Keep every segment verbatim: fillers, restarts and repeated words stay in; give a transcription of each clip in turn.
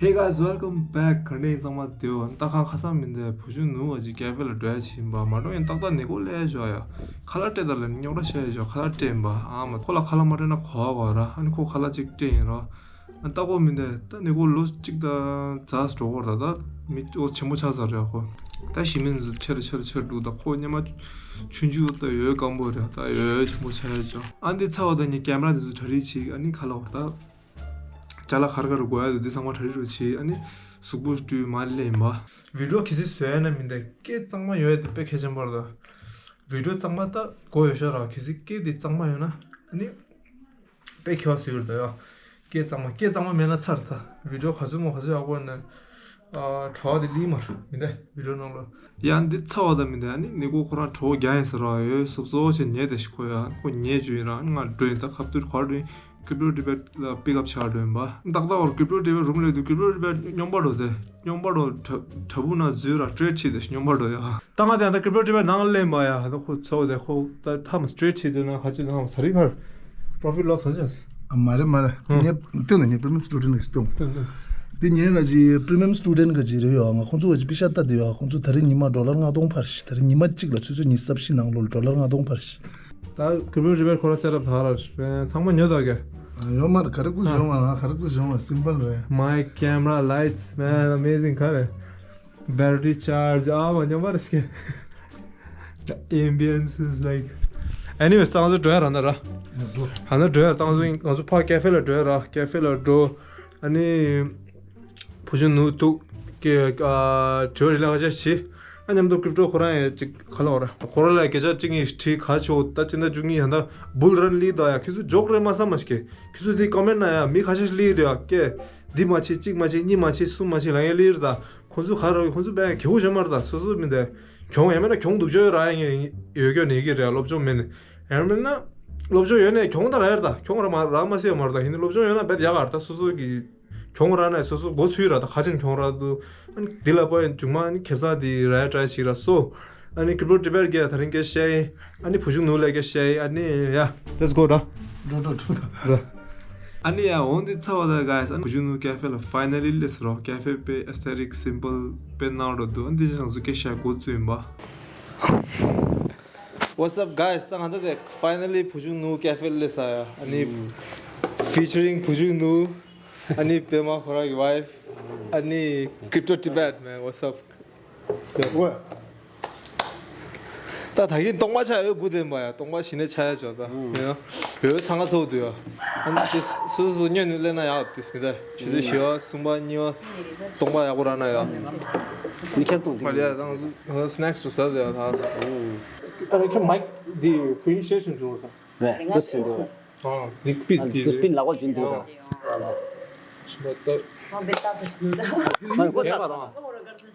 Hey guys, welcome back. ག་འདྲ་ཡིན་ཚང་མ་བདེ་པོ། ད་ག་ཁ་སང་མི་འདི་བུ་ཆུང་ནུ་བ་ཅིག་ཀེ་ཧྥེ་ལ་འགྲོ་ཡ་ཅིག་ཡིན་པ། མ་འགྲོ་ཡིན་ཏག་ཏག་ནི་གོ་ལས་འཇོག་ཡ། ཁ་ལག་སྤྲད་ད་ལ་རྙོག་དྲ་བཤད་ཡ་འཇོག་ཁ་ལག་སྤྲད་ཡིན་པ། ཨ་མ་ཁོ་ལ་ཁ་ལག་མ་སྤྲད་ན་གོ་བ་གོ་ར། ཨ་ནི་ཁོ་ཁ་ལག་ཅིག་སྤྲད་ཡིན་ར། ཨ་ཏག་གོ་མི་འདི་ད་ནི་གོ་ལོ་གཅིག་ད་ཛ་འགྲོ་གོ་ར། ད་མི་ཨོ་ཆེན་པོ་ཆགས་ཚར་ར་ཁོ། ད་ཞི་མི་འདི་ཆེ་ར་ཆེ་ར་ཆེ་ར་འདུག་ད་ཁོ་སྙེ་མ་ཆུང་ཆུང་ད་ཡོད་སྐམ་པོ་རེད། ད་ཡོད་ཡོད་ཆེན་པོ་ཆགས་ཡ་འཇོག་ཨ་འདི་ཚ་བ་ད་ནི་ཀེམ་ར་འདི་ཚོ་གྲ་སྒྲིག་བྱེད། ཨ་ནི་ཁ་ལག་བར་ད། ཅ་ལག་ག་རེ་ག་རེ་དགོས་ཡ་འདུག་འདི་ཚང་མ་གྲ་སྒྲིག་རོགས་བྱེད། ཨ་ནི་གཟུགས་པོ་བཀྲུས་མ་ལེན་པ། བི་ཌིའོ་གལ་སྲིད་བཟོ་ཡ་ན་མི་འདི་སྐད་གཙང་མ་ཡོད་ཡ་དེ་དཔེ་གལ་ཆེན་པོ་རེད་ད། བི་ཌིའོ་གཙང་མ་ད་དགོས་ཡོད་ཤག་ར། གལ་སྲིད་སྐད་དེ་གཙང་མ་ཡོད་ན་ཨ་ནི་དཔེ་ཁེ་བ་སུ་ཡོད་རེད་ད་ཡ། སྐད་གཙང་མ་སྐད་གཙང་མ་མེད་ན་ཚར་ད། བི་ཌིའོ་ག་ཚོད་མོ་ག་ཚོད་ཡག་པོ་ཡོད་ན་ཨ་བྲོ་བ་དེ་ལི་མར་མི་འདི་བི་ཌིའོ་ནང་ལ། ཡང་འདི་ཚ་བ་ད་མི་འདི་ཨ་ནི་ནི་གོ་ཁོ་རང་བྲོ་བ་རྒྱག་ཡིན་ཟེར་ར། ཡོད་སོབ་སོབ་བྱས་ཉལ་བསྡད་ཤག་ཁོ་ཡ། ཁོ་ཉལ་རྒྱུ་ཡིན་ར། ཨ་ནི་ང་འགྲོ་ཡིན་ད། ཁ་ཐུག་ག་རེ་འགྲོ་ཡིན། ཀིབ་རོ་ཏི་བེཊ་ལ་པིག་ཨབ་བྱ་འགྲོ་ཡིན་པ། ཏག་ཏག་བར་ཀིབ་རོ་ཏི་བེཊ་རུམ་ལ་འདུག་ཀིབ་རོ་ཏི་བེཊ་སྨྱོན་པ་འགྲོ་དེ། སྨྱོན་པ་འགྲོ་བྲ་བྲ་ཕུག་ན་འཛུལ་ར་སི་ཊེ་རེཊ་བྱེད་དེ་སྨྱོན་པ་འགྲོ་ཡ། ད་ང་དེ་ད་ཀིབ་རོ་ཏི་བེཊ་ནང་ལེན་པ་ཡ། ད་ཁོ་ཚོ་དེ་ཁོ་ད་ཐམ་སི་ཊེ་རེཊ་བྱེད་དེ་ན་ཁ་ཆུ་ནང་ས་རི་ཕར་པྲོ་ཕིཊ་ལོ་སི་ཧ་ཅང་། ཨ་མ་རེད་མ་རེད། ངས་སྟོན་ན་ངས་པི་རི་མི་ཡམ་སི་ཊུ་ཌེན་ཊི་གི་སྟོན། དེ་ངས་ག་ཅི་པི་རི་མི་ཡམ་སི་ཊུ་ཌེན་ཊི་ག་ཅི་རེད་ཡོད། ང་ཁོང་ཚོ་ག་ཅི་པི་ཤ་ལྟ་དེ་ཡོད། ཁོང་ཚོ་ད་རེས་ཉི་མ་ཌོ་ལར་ལྔ་སྟོང་འཕར་ཤག་ད་རེས་ཉི་མ་གཅིག་ལ་ཆུ་ཚོད་ཉི་ཤུ་རྩ་བཞི་ནང་ལོགས་ཌོ་ལར་ལྔ་སྟོང་འཕར་ཤག་ད་ཀིབ་རོ་ཏི་བེཊ་ཁོ་ར་སེ་ཊ་ཨབ་ད་ར་ཚང་མ་ཉོ་ད་ག་ཡོད་མ་རེད། ག་རེ་ཀུ་ཞོ་མ་རེད། ང་ག་རེ་ཀུ་ཞོ་མ་རེད། སིམ་པལ་རེད། My camera, lights, man, amazing. ག་རེ་battery charge ཨ་མ་ཉོ་མ་རེད་ཤི། The ambience is like, anyways, ད་ང་ཚོ་འགྲོ་ཡ་ར་ན་ར། ང་འགྲོ། ཧ་ན་འགྲོ་ཡ། ད་ང་ཚོ་ང་ཚོ་ཕར་ཀེ་ཧྥེ་ལ་འགྲོ་ཡ་ར། ཀེ་ཧྥེ་ལ་འགྲོ། ཨ་ནི་བུ་ཆུང་ནུ་འདུག་ཀེ་ཨ་དྲི་བ་རེ་ལ་ཁ་ཤས་བྱེད། ཨ་མཉམ་དུ་ཀིབ་རོ་ཁོ་རང་ཡ་ཅིག་ཁ་ལོ་ར། ཁོ་ར་ལ་སྐད་ཆ་གཅིག་གཉིས་དྲིས་ག་ཆོ། ད་ཅི་འདྲ་བཅུ་གཉིས་ཡང་ད་བུལ་རན་ལི་ད་ཡ། ཁྱོད་ཚོ་ཇོག་རེད་མ་བསམ་མ་ཤེས། ཁྱོད་ཚོ་དེ་ཀོ་མེན་ན་ཡ་མི་ཁ་ཤས་ལི་རེད་ཡ། ཀེ་འདི་མ་བྱེད་གཅིག་མ་བྱེད་གཉིས་མ་བྱེད་གསུམ་མ་བྱེད་ལ་ངས་ལི་རེད་ད། ཁོ་ཚོ་ག་ར་ཁོ་ཚོ་བས་གེ་བོ་བྱོན་མ་རེད་ད། སོ་སོ་མི་འདི་གྱོང་ཡ་མེད་ན་གྱོང་སྡུག་ཅོ་ཡོད་ར། ཡ་ངས་ཡོད་སྐྱོ་ནས་ཀི་རེད། སློབ་སྦྱོང་མེད་ནས་ཡང་མེད་ན་སློབ་སྦྱོང་ཡོད་ནས་གྱོང་ད་ར་ཡ་རེད་ད། གྱོང་ར་མ་ར་མ་སེ་ཡོད་མ་རེད་ད། ཡིན་ནས་སློབ་སྦྱོང་ཡོད་ན་བས་ཡག་ག་རེད་ད། སོ་སོ་གི་གྱོང་ར་ན་སོ་སོ་མགོ་ཚུད་ར་ད། ཁ་ཆེན་གྱོང་ར་དུ་ཨ་ནི་འདི་ལ་པ་ཡིན་མཇུག་མ་ཨ་ནི་ཁེབ་ས་དེ་ར་ཡ་ཏྲའི་ཞིག་ར་སོ། ཨ་ནི་ཀིབ་རོ་ཏི་བེཊ་གི་ད་རིང་སྐད་བཤད་ཡིན། ཨ་ནི་བུ་ཆུང་ནུ་ལ་སྐད་བཤད་ཡིན། ཨ་ནི་ཡ་let's go ར། འགྲོ་འགྲོ་འགྲོ་ད། ར། ཨ་ནི་ཡ་འོང་འདི་ཚ་བ་ད་ག་ཡ། ཨ་ནི་བུ་ཆུང་ནུ་ཀེ་ཧྥེ་ལ་ཕའི་ནལ་ལི་སླེབས་རོ། ཀེ་ཧྥེ་དཔེ་ཨེ་སི་ཐེ་ཊིག་སིམ་པལ་དཔེ་གནང་རོ་འདུག་ཨ་ནི་འདི་ཅང་སུ་སྐད་བཤད་འགོ་བཙུགས་ཡིན་པ། What's up, guys? ད་ང་ད་དེ་ཕའི་ནལ་ལི་བུ་ཆུང་ནུ་ཀེ་ཧྥེ་སླེབས་ས་ཡ། ཨ་ནི་featuring བུ་ཆུང་ནུ། ཨ་ནི་པད་མ་ཁོ་རང་གི་ཝའི་ཕི། ཨ་ནི་Crypto Tibet, man, what's up? ཝེ། ད་ད་གིན་སྟོང་པ་ཆ་ཡོད་དགུ་ལྡན་པ་ཡ། སྟོང་པ་ཞི་ནས་ཆ་ཡ་ཅོ་ད་ཡོད་ཡོད་ཚང་ང་ཚོ་འདུག་ཡ། ཨ་ནི་དེ་སོ་སོ་སོ་སྙོན་ནས་ལེན་ན་ཡག་དེ་མི་ད། ཆུ་ཚོད་བཞི་བ་གསུམ་པ་གཉིས་པ་སྟོང་པ་ཡག་པོ་རག་ན་ཡ། མི་ཁྱབ་གཏོང་མ་རེད་ཡ། ད་ང་ཚོ་སི་ནེག་སི་ཅོ་ཟ་དེ་ཡ་ད། ཨ་རེ་ཁྱོད་མའིག་འདི་ཕུ་ཡིན་ཤེར་ཞིག་འགྲོ་ད། རེད། འདུག་སེ་འདུག་ཨ་འདི་པི་ཨ་འདི་འདི་པི་ལག་པ་འཇུ་འདུག་ཨ། ད་ཨ་ལ་ད་ཨ་ལ། ཨ་ཁྱད་པར་རང་།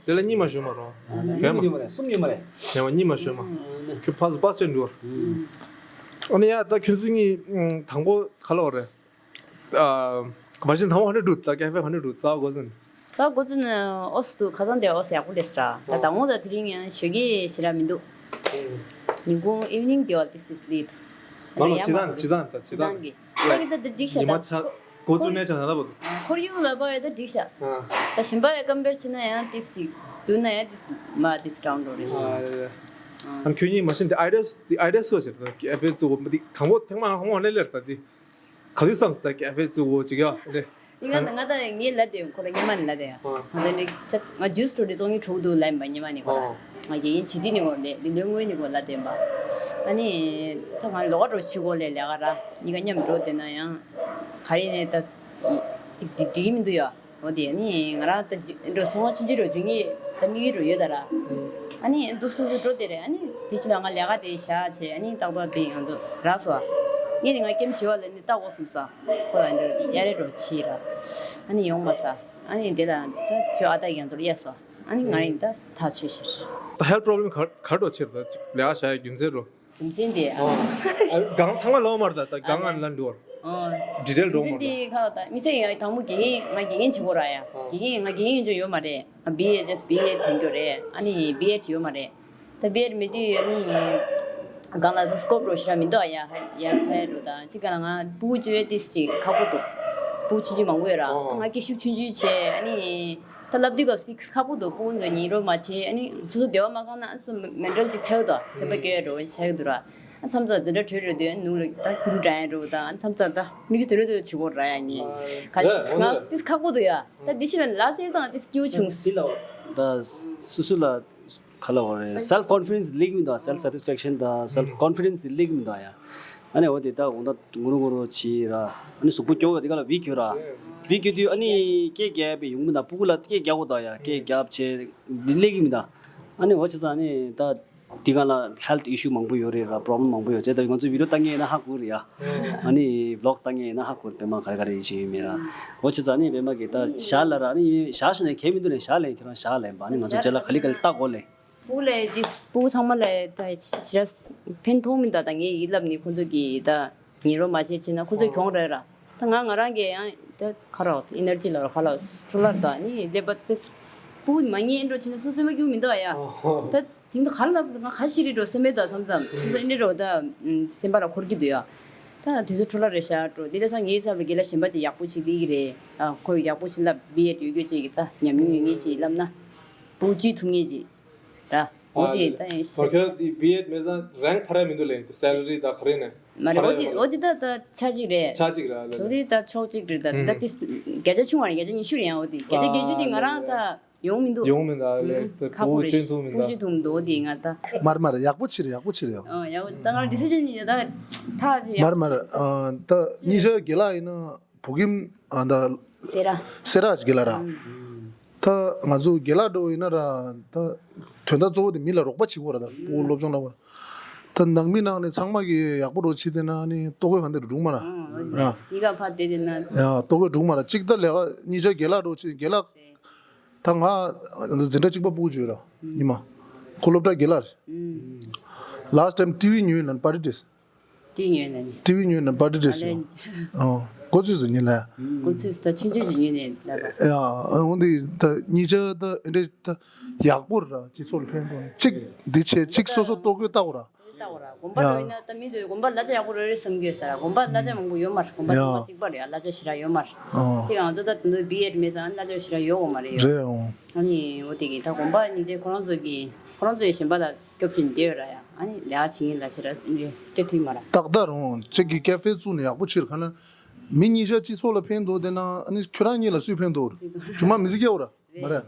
དེ་ལ་གཉིས་མ་ཞུ་མ་རོ། ཨ་གཉིས་མ་ཡོད་མ་རེད། གསུམ་ཡོད་མ་རེད། ཡང་བ་གཉིས་མ་ཞུ་མ། ཁྱོད་ཕ་སུ་པ་སི་ཅན་འགྲོ། ཨ་ནི་ཡ་ད་ཁྱོད་ཚོ་གཉིས་དང་པོ་ག་ལ་བ་རེད། ཨ་མ་གཞི་དང་པོ་ཧ་ནི་འགྲོ་ད་ཀེ་ཧྥེ་ཧ་ནི་འགྲོ་ས་གོ་ཟིན། ས་གོ་ཚུན་ཨོ་སི་འདུག་ཁ་སང་དེ་ཨོ་སི་ཡག་པོ་སླེབས་ར། ད་དང་པོ་ད་དེ་རིང་ཡང་ཞོགས་ཀས་ཞེ་དྲག་མི་འདུག་ཉིན་གུང་evening དེ་བ་this is ལེ་ཐུ། ང་ལ་ཡང་ཇི་ལྟར་ཇི་ལྟར་ད་ཇི་ལྟར་གི་ད་གི་ད་འདི་འགྲིག་ཤག་ཉི་མ་ད་ཆ་གོ་ཚུན་ནས་ཆ་ན་ལ་བོ་འདུག་ཁོར་ཡུག་ལ་བ་ཡ་ད་འགྲིག་ཤག་ད་གཞན་པ་ཡ་ཀམ་པེར་བྱས་ན་ཡང་this ཞིག་བསྡུར་ན་ཡང་this མ་this down འགྲོ་རེད། ཨ་ཁྱོད་གཉིས་མ་ཤེས་འདི་ཨའི་ཌི་ཡ་འདི་ཨའི་ཌི་ཡ་སུ་བ་ཞིག་ད་ཀེ་ཧྥེ་བཙུགས་འདི་དང་པོ་ཐེངས་མ་ཧོང་ཧོང་ལེ་ལེར་ད་འདི། ག་དུས་བསམ་སྟེ་ཀེ་ཧྥེ་བཙུགས་འོ་ཅིག་ཡ་རེད། ཡིན་ན་ང་ད་ངའི་ལ་དེ་ཁོ་ར་ཉི་མ་ནི་ལ་དེ་ཡ། ང་ད་ནི་ཆ་ང་ཇུས་སྟོར་དེ་ཚོང་གི་གྲུག་འདུག་ལ་ཡིན་པ་ཉི་མ་ནི་ཁོ་ར། ང་རྒྱལ་ཡིན་བྱེད་དུས་ནི་ཁོ་ལས་ལི་ལོའི་ངོས་ནི་ཁོ་ལ་དེ་ཡིན་པ། ཨ་ནི་ད་ང་ལོག་ག་འགྲོ་ཕྱི་གོ་ལས་ལས་ཀ་ར་གཉིས་ཀ་མཉམ་འགྲོ་དེ་ན་ཡང་། ག་རེ་ནས་ད་ཅིག་འགྲིག་གི་མི་འདུག་ཡ། འོ་དེ་ནི་ང་རང་ད་འགྲོ་སོང་བ་ཆུང་ཆུང་རུ་རྒྱུ་ངེས་ད་མི་རུ་ཡོད་ད་ར། ཨ་ནི་འདུག་སུ་སུ་འགྲོ་དེ་རེད། ཨ་ནི་དེ་ཕྱི་ལ་ང་ལས་ཀ་དེ་བཞག་བྱས་ཨ་ནི་ཏག་ཏག་དེ་ང་ཚོ་རག་སོ། ངས་ནི་ང་ཀེམ་ཞི་བ་ལ་ནི་ལྟ་དགོས་སོང་ས། ཁོ་ལ་འདིར་གཡར་རེ་འགྲོ་ཕྱིས་ར། ཨ་ནི་ཡོང་མ་ས། ཨ་ནི་དེ་ལ་ད་ཁྱོད་ཨ་ད་ཡང་ཚོར་གཡར་སོ། ཨ་ནི་ང་རིང་ད་ཐག་ཆོད་ཕྱིར། ད་ཧེལ་ཐ་པྲོབ་ལེམ་ག་ག་འགྲོ་ཕྱིར་ད་ཅིག་ལས་ཀ་བྱ་ཡ་རྒྱུ་མཚན་རོ། རྒྱུ་མཚན་དེ་ཨ། སྒང་ཚང་མ་ལོག་མར་ད་ད་སྒང་ཨ་ལ་འགྲོ་བར། ཨོ། ཌི་ཊེལ་རྒྱུ་འགྲོ་མར་མཚན་དེ་ད། ཁ་ལ་ད་མི་ཚེ་ཡ་དང་པོ་དགེ་རྒན་ང་དགེ་རྒན་བྱེད་དགོས་ར་ཡ། ཨོ། དགེ་རྒན་ང་དགེ་རྒན་ཡོད་ཡོད་མ་རེད། ཨ་བི་ཨེ་ཇེས་བི་ཨེ་ཐོན་རྒྱུ་རེད། ཨ་ནི་བི་ཨེ་ཊི་ཡོད་མ་རེད། ད་བི་ཨེ་ཊི་མེད་དུས་ཨ་ནི་སྒང་ལ་ད་སི་ཀོབ་རོ་ཞེ་དྲག་མི་འདུག་ཨ་ཡ་ཧ་ཡ་ཆ་ཡ་འགྲོ་ད་ཅི་ག་ལ་ང་སྤུ་གུ་བཅོ་ཡ་ཏིས་ཅིག་ཁག་པོ་འདུག་ཕྲུ་གུ་ཆུང་ཆུང་མང་པོ་ཡོད་ར། ཨོ། ང་སྐད་ཤུགས་ཆུང་ཆུང་བྱས། ཨ་ནི་ད་ལབ་དུས་སྐབས་སུ་ཁག་པོ་འདུག་ཕྲུ་གུ་ཚོ་ཉན་རོགས་མ་བྱས། ཨ་ནི་སོ་སོ་བདེ་བ་མ་ཁེངས་ན་སོ་སོ་མེན་ཊལ་ཅིག་ཆགས་འདུག་སེམས་པ་སྐྱོ་ཡ་འདྲ་བོ་ཆགས་འདུག་ར། ཨ་མཚམས་མཚམས་འཛིན་གྲྭ་གྲོལ་འགྲོ་དུས་ནུ་ལ་ད་རྒྱུན་འགྲོ་ཡ་འདྲ་བོ་དང་། ཨ་མཚམས་མཚམས་ད་མིག་ཆུ་དོན་རེ་དོན་བྱེད་དགོས་ར་ཡ། ངས་ག་ང་ཏིས་ཁག་པོ་འདུག་ཡ། ད་འདི་ཕྱིར་ལ་ཟེར་དང་ཏིས་སྐྱིད་པོ་བྱུང་། འདི་ལ་ད་སོ་སོ་ལ་ག་ལབ་དགོས་རེད། སེལ་ཕི་ཀོན་ཕི་ཌེན་སི་སླེབས་ཀྱི་མི་འདུག་སེལ་ཕི་སེ་ཊིས་ཕེག་ཤན་དང་སེལ་ཕི་ཀོན་ཕི་ཌེན་སི་དེ་སླེབས་ཀྱི་མི་འདུག་ཡ། ཨ་ནི་འོ་དེ་ད་འོ་ད་ངུ་རུ་ངུ་རུ་བྱེད་ར། ཨ་ནི་གཟུགས་པོ་སྐྱོ་བ་དེ་ག་ལ་བི་ཁྱོད་ར། བི་ཁྱོད་དུས་ཨ་ནི་སྐད་རྒྱག་པའི་ཡོང་མི་འདུག་ཕྲུ་གུ་ལ་སྐད་རྒྱག་དགོས་འདུག་ཡ། སྐད་རྒྱབ་བྱས་སླེབས་ཀྱི་མི་འདུག་ཨ་ནི་འོ་བྱས་ཙང་ཨ་ནི་ད་དེ་ག་ལ་ཧེལ་ཐི་ཨི་ཤུ་མང་པོ་ཡོད་རེད་ར། པོ་རོབ་ལེམ་མང་པོ་ཡོད་རེད། ད་ང་ཚོ་བི་ཌི་ཡོ་ལྟ་མཁན་ཡིན་ན་ཧ་གོ་རེད་ཡ། ཨ་ནི་བི་ལོག་ལྟ་མཁན་ཡིན་ན་ཧ་གོ་རེད། པད་མ་ག་རེ་ག་རེ་བྱེད་ཡོད་མེད་ར། འོ་བྱས་ཙང་ཨ་ནི་པད་མ་གིས་ད་ཞག་ལ་ར། ཨ་ནི་ཞག་ལ་ཁྱེད་རང་ཞག་ལ་ཡིན་པ། ཨ་ནི་ང་ཚོ་རྗེས་ལ་ག་ལེ་ག་ལེ་ལྟ་དགོས་ལེ། ཕྲུ་གུ་ལ་ཏིས་ཕྲུ་གུ་ཚང་མ་ལ་ད་ཞེ་དྲག་ཕན་ཐོགས་མི་འདུག་ད་ངས་ཡིན་ལབ་ནི་ཁོ་ཚོ་གིས་ད་ཉན་རོགས་མ་བྱས་བྱས་ན་ཁོ་ཚོ་གྱོང་རེད་ར། ད་ང་ང་རང་གི་ཡང་ད་ཁ་རོག་ཨེ་ནར་ཇི་ལ་རོ་ཁ་ལ་འཕྲོ་བརླག་ད་ནི་སླེབས་པ་ཏིས་ཕྲུ་གུ་མ་ཉན་འགྲོ་བྱས་ན་སོ་སོ་སེམས་པ་སྐྱོ་མི་འདུག་ཡ། ད་དེང་དུ་ག་ལ་ང་ཁ་ཤི་རི་འགྲོ་སེམས་པ་ད་མཚམས་མཚམས་སོ་སོ་ཨེ་འདྲ་རོ་ད་སེམས་པ་ལ་འཁོར་གྱི་འདུག་ཡ། ད་དེ་ཚོ་འཕྲོ་བརླག་རེད་ཤག་འགྲོ། དེ་ལས་སང་ངའི་ཚབ་ལ་རྒན་ལགས་གཞན་པ་ཅིག་ཡག་པོ་ཅིག་སླེབས་ཀྱི་རེད། ཨ་ཁོ་ཡག་པོ་ཅིག་ལབ། བི་ཨེ་ཌི་ཡོད་རྒྱུ་ཅིག་གི་ད་ཉམས་མྱོང་ཡོད་མཁན་ཅིག་ལབ་ན་ཕྲུ་གུ་བཅུག་ཐུབ་མཁན་ཅིག་ར། འོ་དེ་ད་ཡིན་ཤག་ཁྱོད་དེ་བི་ཨེ་ཌི་མེད་ཙང་རེང་འཕར་ཡ་མི་འདུག་ལེ། དེ་སེ་ལ་རི་ད་ག་རེ་ནས་མ་རེད། འཕར་ཡ་འོ་དེ་མ་འོ་རེད། དེ་ད་ད་ཆ་གཅིག་རེད། ཆ་གཅིག་ར་ལེ། འོ་དེ་ད་ཕྱོགས་གཅིག་རེད། ད་ད་དེ་བརྒྱ་ཆ་ཆུང་བ་རེད། བརྒྱ་ཆ་ཉི་ཤུ་རེད། ཡང་འོ་དེ་བརྒྱ་ཆ་བརྒྱད་ཅུ་དེ་ང་རང་ད་ཡོང་མི་འདུག་ཡོང་མི་འདུག་ལེ། ད་ཁག་པོ་ཕྲུ་གུ་རེད། བཅུག་ཐུབ་མི་ཕྲུ་གུ་འདུག་བཅུག་ཐུབ་མི་འདུག་འོ་དེ་ང་ད། མར་མར་ཡག་པོ་ཕྱིར་ཡག་པོ་ཕྱིར་ཡོང་། ཨ་ཡག་པོ། ད་ང་ཌི་སི་ཤན་ཡིན་ད་ཐག་དེ་ཡག་མར་མར། ཨ་ད་གཉིས་ཆ་རྒན་ལགས་ཡིན་ན་བོད་ཁྱིམ། ཨ་ད་སེ་ར། སེ་ར་རྒན་ལགས་ར། ད་ང་ཚོ་རྒན་ལགས་འགྲོ་ཡིན་ན་ར། ད་དོན་དག་གཙོ་བོ་དེ་མི་ལ་རོགས་པ་བྱེད་དགོས་ར། ད་ཕྲུ་གུ་སློབ་སྦྱོང་ལ་བར། ད་ནང་མི་ནང་ནས་ཚང་མ་གིས་ཡག་པོ་རོགས་བྱེད་དེ་ན་ནི་ལྟོ་གོས་གང་དེ་རུང་མ་ར། ར། གཉིས་ཀ་ཕར་བསྡད་དེ་ན། ཡ་ལྟོ་གོས་རུང་མ་ར། གཅིག་ད་ལས་ཀ་གཉིས་ཆ་རྒན་ལགས་འགྲོ་བྱེད། རྒན་ལགས། ད་ང་འཛིན་གྲྭ་གཅིག་པ་ཕྲུ་གུ་ཅིག་ཡོད་ར། ཉི་མ། ཁོ་སློབ་གྲྭ་དགེ་ལགས་རེད། ལཱ་སི་ཊི་ཊེམ་ཊི་ཝི་ཉོས་ན་པར་ཊི་འགྲིགས། ཊི་ཝི་ཉོས་ན་ནི། ཊི་ཝི་ཉོས་ན་པར་ཊི་འགྲིགས་ཨ་ལེ། ཡོད། ཨོ། འགོ་ཚུགས་སུ་ཉིན་ལ། འགོ་ཚུགས་སུ་ད་ཆུང་ཆུང་ཅིག་ཉོས་ནས་ལབ་པ། ཡ། འོ་འདི་ད་གཉིས་ཆ་ད་འདྲ་ད་ཡག་པོ་ར། སྤྱི་ཚོགས་ལ་ཕན་ཐོགས་ནས་གཅིག་འདི་བྱས་གཅིག་སོ་སོ་ལྟོ་གོས་བལྟ་དགོས་ར། ལྟ་བ་ར། དགོན་པ་ཡ། འགྲོ་ཡིན་ན་ད་མི་ཚོས་དགོན་པ་གླ་ཆ་ཡག་པོ་རེ་རེ་བསམ་གྱི་ཡོད་ས་ར། དགོན་པ་གླ་ཆ་མང་པོ་ཡོད་མ་རེད། དགོན་པ་ཡ། ཚང་མ་གཅིག་པ་རེད་ཡ། གླ་ཆ་ཞེ་དྲག་ཡོད་མ་རེད། ཨོ། གཅིག་ང་ཚོ་ད་དེ་འདྲ་བི་ཨེ་ཌི་མེད་ཙང་གླ་ཆ་ཞེ་དྲག་ཡོད་དགོས་མ་རེད་ཡ། རེད་ཨོ། ཨ་ནི་འོ་དེ་གི་ད་དགོན་པ་ཉིན་རེ་ཁོ་རང་ཚོ་གི་ཁོ་རང་ཚོ་ཡི་གཞན་པ་ལ་སྐྱོབ་བྱེད་བསྡད་ཡོད་ར་ཡ། ཨ་ནི་ལས་ཀ་བྱེད་མཁན་ལ་ཞེ་དྲག་སྤྲད་ཐུབ་མ་ར། ཏག་ཏག་རང་གཅིག་གི་ཀེ་ཧྥེ་བཙུགས་ནས་ཡག་པོ་ཕྱིར་ག་ན། མི་གཉིས་ཆ་སྤྱི་ཚོགས་ལ་ཕན་ཐོགས་བསྡད་ན་ཨ་ནི་ཁྱོད་རང་གཉིས་ལ་སུས་ཕན་ཐོགས་རེད། ཇུ་མ་མི་ཟིག་སྐྱེ་བོ་ར། མ་རེད།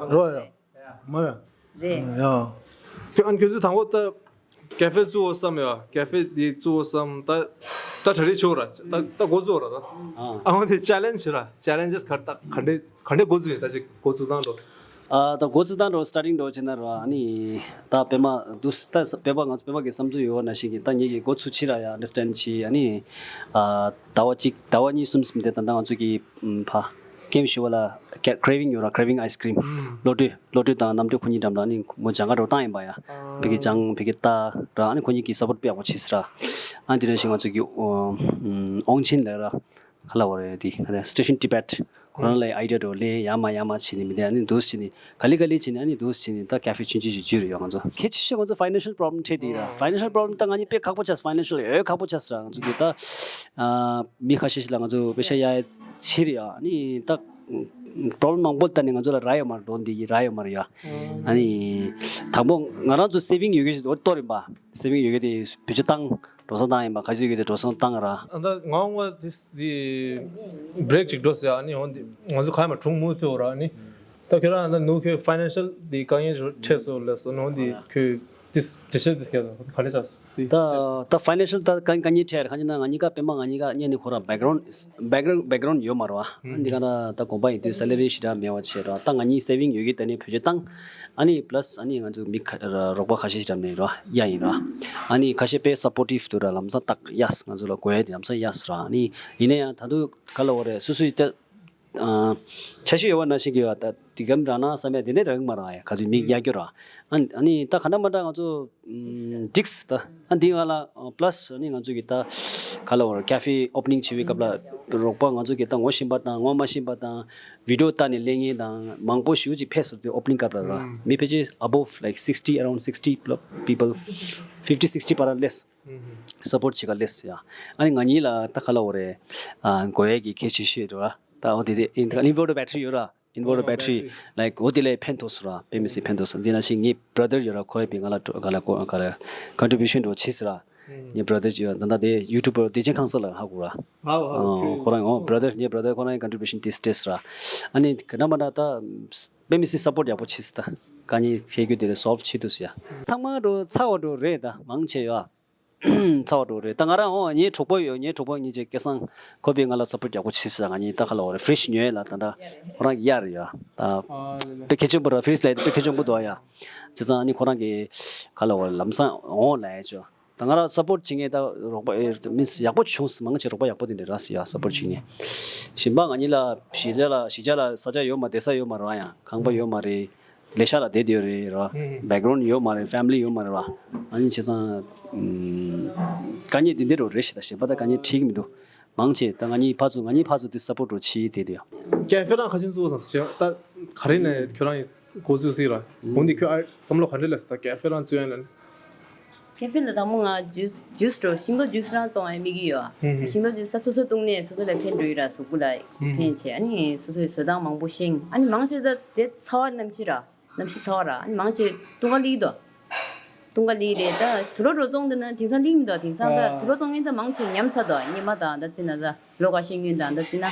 རེད་བ་ཡ། མ་རེད། རེད། ཡ། ཁྱོད་ཨ་ཁྱོད་ཚོས་དང་པོ་ད་ཀེ་ཧྥེ་བཙུགས་འོ་བསམ་ཡ། ཀེ་ཧྥེ་འདི་བཙུགས་འོ་བསམ་ད་ད་གྲ་སྒྲིག་བྱོས་ར། ད་ད་འགོ་བཙུགས་ར་ད། ཨ་འོ་དེ་ཅེ་ལེན་ཇི་ར། ཅེ་ལེན་ཇེས་ག་རེ་ད་ག་འདྲས་ག་འདྲས་འགོ་བཙུགས་ཡིན། ད་ཅིག་འགོ་བཙུགས་སྟངས་འགྲོ། ཨ་ད་འགོ་བཙུགས་སྟངས་འགྲོ། སི་ཊར་ཊིང་འགྲོ་བྱས་ན་ར། ཨ་ནི་ད་པད་མ་འདུག་ད་པད་མ་ང་ཚོ་པད་མ་གི་བསམ་ཚུལ་ཡོད་ན་ཤེས་ཀྱི། ད་ངེད་ཀྱི་འགོ་ཚུགས་ཕྱིར་ར་ཡ། ཨན་ཌར་སི་ཊེན་ཌི་བྱས། ཨ་ནི་ཨ་ཟླ་བ་གཅིག་ཟླ་བ་གཉིས་གསུམ་ཙམ་དེ་ད་ལྟ་ང་ཚོ་གི་ཕ་ཀེམ་ཞུ་བ་ལ་ཀེ་ཀེ་རེ་ཝིང་ཡོད་ར། ཀེ་རེ་ཝིང་ཨའི་སི་ཀྲིམ། བློ་གྲོས། བློ་གྲོས་དང་རྣམ་གྲོས་ཁོ་གཉིས་འགྲམ་ལ་ནི་མོ་སྦྱང་ག་འགྲོ་བཏང་ཡིན་པ་ཡ། ཕ་གི་སྦྱང་ཕ་གི་ལྟ་ར། ཨ་ནི་ཁོ་གཉིས་ཀྱིས་སབ་པོར་དཔེ་ཡག་པོ་བྱས་སི་ར། ཨ་ནི་དེ་ནས་ཤིག་ང་ཚོ་གི་ཨོ་ཨོང་ཆིན་ལབ་ར། ག་ལབ་དགོས་རེད། དེ་ག་རེ་སི་ཊེ་ཤན་ཊི་བེཊ། ཁོ་རང་ལ་ཨའི་ཌི་ཡ་འདྲ་བོ་ལེན་ཡ་མ་ཡ་མ་བྱས་ནས་མི་དེ་ཨ་ནི་འདུག་སེ་བྱས་ནས་ག་ལེ་ག་ལེ་བྱས་ནས་ཨ་ནི་འདུག་སེ་བྱས་ནས་ད་ཀེ་ཧྥེ་ཆུང་ཆུང་ཞིག་བརྒྱུད་རེད་ཡོད་ང་ཚོ། གལ་ཆེ་ཤོས་ང་ཚོ་ཕའི་ནན་ཤལ་པོ་རོབ་ལེམ་འཕྲད་དེ་ཡིན་ར། ཕའི་ནན་ཤལ་པོ་རོབ་ལེམ་ད་ང་གཉིས་དཔེ་ཁག་པོ་ཆགས། ཕའི་ནན་ཤལ་ཡོད་ཁག་པོ་ཆགས་སི་ར། ང་ཚོ་གི་ད་ཨ་མི་ཁ་ཤས་ཤིག་ལ་ང་ཚོ་པེ་ཤ་ཡ་ཡ་ཕྱིར་ཡ། ཨ་ནི་ད་པོ་རོབ་ལེམ་མང་པོ་ད་ནི་ང་ཚོ་ལ་རག་ཡོད་མ་རེད། ལོན་དེ་ཡི་རག་ཡོད་མ་རེད་ཡ། ཨ་ནི་དང་པོ་ང་རང་ཚོ་སེ་ཝིང་ཡོད་མཁན་ཞིག་འོ་ཏོ་རིམ་པ། སེ་ཝིང་ཡོད་མཁན་དེ་བེད་སྤྱོད་བཏང་། འགྲོ་སོང་བཏང་ཡིན་པ། ག་ཚོད་ཡོད་དེ་འགྲོ་སོང་བཏང་ར། ཨ་ད་ང་འོང་བ་དེ་དེ་བྷི་རེག་ཅིག་འགྲོ་ཟེར། ཨ་ནི་འོང་དེ་ང་ཚོ་ག་ཡ་མ་གྲུང་མུ་མཐུད་འོ་ར། ཨ་ནི་ད་ཁྱོད་རང་ཨ་ད་ནུ་ཁྱོད་ཕའི་ནན་ཤལ་དེ་དཀའ་ངལ་འཕྲད་སོང་ལབ་སོང་། ཨ་ནི་འོང་དེ་ཁྱོད་དེ་འགྲེལ་བཤད་དེ་སྐྱེལ་དང་ག་རེ་ཆགས་སོང་དེ། ད་ད་ཕའི་ནན་ཤལ་ད་དཀའ་དཀའ་ངལ་འཕྲད་ར། གང་ཡིན་ན་ང་གཉིས་ཀ་པད་མ་ང་གཉིས་ཀ་གཉིས་ནི་ཁོ་ར་བེག་རོན་བེག་རོན་བེག་རོན་ཡོད་མ་རེད་བ། ཨ་འདི་ག་ན་ད་དགོན་པ་ཡིན་དུས་སེ་ལ་རི་ཞེ་དྲག་མེད་པ་བྱས་ར། ད་ང་གཉིས་སེ་ཝིང་ཡོད་ཀྱི་དེ་ནས་བེད་སྤྱོད་བཏང་། ཨ་ནི་པ་ལ་སི་ཨ་ནི་ང་ཚོ་མི་ཁ་ར་རོགས་པ་ཁ་ཤས་ཤིག་འགྲམ་ནས་ར་ཡ་ཡིན་ར། ཨ་ནི་ཁ་ཤས་དཔེ་སབ་པོར་ཊིབ་འདུག་ར། ལམ་སང་ཏག་ཡས། ང་ཚོ་ལ་དགོས་ཡ་དེ་ལམ་སང་ཡས་ར། ཨ་ནི་ཡིན་ན་ཡང་ད་དུང་ག་ལབ་དགོས་རེད། སོ་སོའི་ལྟ་ཨ་འཆར་གཞི་ཡོད་པ་ནང་བཞིན་གྱི་ཡ་ད་དེ་གམ་རག་ན་བསམ་ཡ་དེ་ནས་རག་གི་མ་རེད་ཡ། ག་ཚོད་མི་གཡར་རྒྱུ་ར། ཨ་ཨ་ནི་ད་ག་འདྲ་མ་འདྲ་ང་ཚོ་འགྲིགས་ད། ཨ་འདི་ང་ལ་པ་ལ་སི་ཨ་ནི་ང་ཚོ་གི་ད་ ག་ལ་བར་ཀ་ཧྥེ་ཨོ་པ་ནིང་བྱེད་པའི་སྐབས་ལ་རོགས་པ་ང་ཚོ་གི་ད་ངོ་ཤེས་པ་དང་ངོ་མ་ཤེས་པ་དང་བི་ཌི་ཡོ་ལྟ་ནས་ལེན་མཁན་དང་མང་པོ་ཞེ་པོ་ཅིག་ཕེབས་སོང་དུས་ཨོ་པ་ནིང་སྐབས་ལ་ར། ཨུམ། མི་ཕལ་ཆེར་above like sixty, around sixty people, fifty sixty བར་སླེབས། ཨུམ། སཔོརྚ་བྱེད་ག་སླེབས་ཡ། ཨ་ནི་ང་གཉིས་ལ་ད་ག་ལ་བར་རེད། ཨ་དགོས་ཡས་ཀྱི་གལ་ཆེ་ཤོས་འགྲོ་ར། ད་འོ་དེ་དེ་ཨིན་ད་inverter battery ཡོད་ར། inverter battery like འོ་དེ་ལས་ཕན་ཐོགས་སོང་ར། དཔེ་མི་སྲིད་ཕན་ཐོགས་སོང་། འདི་ནང་བཞིན་ངའི་brother ཡོད་ར། ཁོ་ཡ་པའི་ང་ལ་ག་ལ་ག་ལ་contribution འགྲོ་བྱས་སོང་ར། ངའི་brother ཡོད། ད་ལྟ་དེ་YouTube་བདེ་ཆེན་ཁང་གསར་ལ་ཧ་གོ་ར། ཨོ་ཁོ་རང་ཨོ་brother ངའི་brother ཁོ་རང་གི་contribution དེ་སྤྲད་སོང་ར། ཨ་ནི་ག་ན་མ་ན་ད་དཔེ་མི་སྲིད་སཔོརྚ་ཡག་པོ་བྱས་སོང་། ད་དཀའ་ངལ་འཕྲད་རྒྱུ་དེ་ལས་སོལབ་བྱེད་ཐུབ་སོང་ཡ། ཚང་མ་འགྲོ་ཚ་བ་འགྲོ་རེད། ད་མང་ཆེ་ཡོད་ཨ། ཚ་བ་འགྲོ་རེད། ད་ང་རང་ཨོ་ངའི་གྲོགས་པོ་ཡོད། ངའི་གྲོགས་པོ་གཉིས་ཆ་སྐལ་བཟང་ཁོ་པས་ང་ལ་སཔོརྚ་ཡག་པོ་བྱས་སོང་། ང་གཉིས་ད་ག་ལ་བར་རེད་ཕི་རིཇ་ཉོ་ཡས་ལ་ད་ལྟ་ཁོ་རང་གི་གཡར་ཡོད་ད། ཨ་ལེ་ལེ། དཔེ་གལ་ཆེན་པོ་ར། ཕི་རིཇ་ལ་དཔེ་གལ་ཆེན་པོ་འདུག་ཡ། བྱས་ཙང་ཨ་ནི་ཁོ་རང་གི་ག་ལ་བར་ལམ་སང་འོང་ལ་ཡ་ཆོ། ད་ང་རང་སཔོརྚ་བྱེད་མཁན་ད་རོགས་པ་ཨེ་མིན་ཡག་པོ་བྱུང་སོང་། མང་ཆེ་རོགས་པ་ཡག་པོ་དེ་འདྲ་རག་སོང་ཡ། སཔོརྚ་བྱེད་མཁན། གཞན་པ་ང་གཉིས་ལ་གཞིས་ཆགས་ལ་གཞིས་ཆགས་ལ་ས་ཆ་ཡོད་མ་རེད། བསྡད་ས་ཡོད་མ་རེད་ཡ། ཁང་པ་ཡོད་མ་རེད། ལས་ཤག་ལ་བསྡད་བསྡད་ཡོད་རེད་ར། ཨུམ། background ཡོད་མ་རེད། family ཡོད་མ་རེད་ར། ཨ་ནི་བྱས་ཙང་ཨུམ། དཀའ་ངལ་འདི་འདྲ་རོ་རེད་ཤི། ད་གཞན་པ་ད་དཀའ་ངལ་འཕྲད་ཀྱི་མི་འདུག་མང་ཆེ་ད་ང་གཉིས་ཕར་ཚུར་ང་གཉིས་ཕར་ཚུར་དེ་སཔོརྚ་རོ་བྱེད་དེ་དེ་ཡ། ཀེ་ཧྥེ་རང་ཁ་ཆེན་བཙུགས་སམ་ཟེར། ད་ག་རེ་ནས་ཁྱོད་རང་གི་འགོ་བཙུགས་སྲིད་ར། འོ་འདི་ཁྱོད་ཨ་བསམ་བློ་ག་འདྲ་སླེབས་སོང་། ད་ཀེ་ཧྥེ་རང་བཙུགས་ཡ་ལ། ཀེ་ཧྥེ་ལ་དང་པོ་ང་ཇུས་ཇུས་འགྲོ་ཤིང་ཏོག་ཇུས་རང་བཙོང་ཡ་དམིགས་ཀྱི་ཡོད། ཨ་ཤིང་ཏོག་ཇུས་ས་སོ་སོ་བཏུང་ནས་སོ་སོ་ལ་ཕན་འགྲོ་ཡི་ར། གཟུགས་པོ་ལ་ཕན་བྱས། ཨ་ནི་སོ་སོའི་བཟོ་སྟངས་མང་པོ་ཤེས། ཨ་ནི་མང་ཆེ་ད་དེ་ཚ་བ་གནམ་གཤིས་ར། གནམ་གཤིས་ཚ་བ་ར། ཨ་ནི་མང་ཆེ་བཏུང་ག་སླེབས་འདུག་བཏུང་ག་སླེབས་རེད། ད་དུག་ལོག་འགྲོ་བཙོང་འདི་ན་དེང་སང་སླེབས་མི་འདུག་དེང་སང་ད་དུག་ལོག་བཙོང་མཁན་ད་མང་ཆེ་ཉམས་ཚར་འདུག་སྔོན་མ་དང་ད་ཚེ་ན་ད་ལོ་འགའ་ཤས་སྔོན་དང་ད་ཚེ་ན།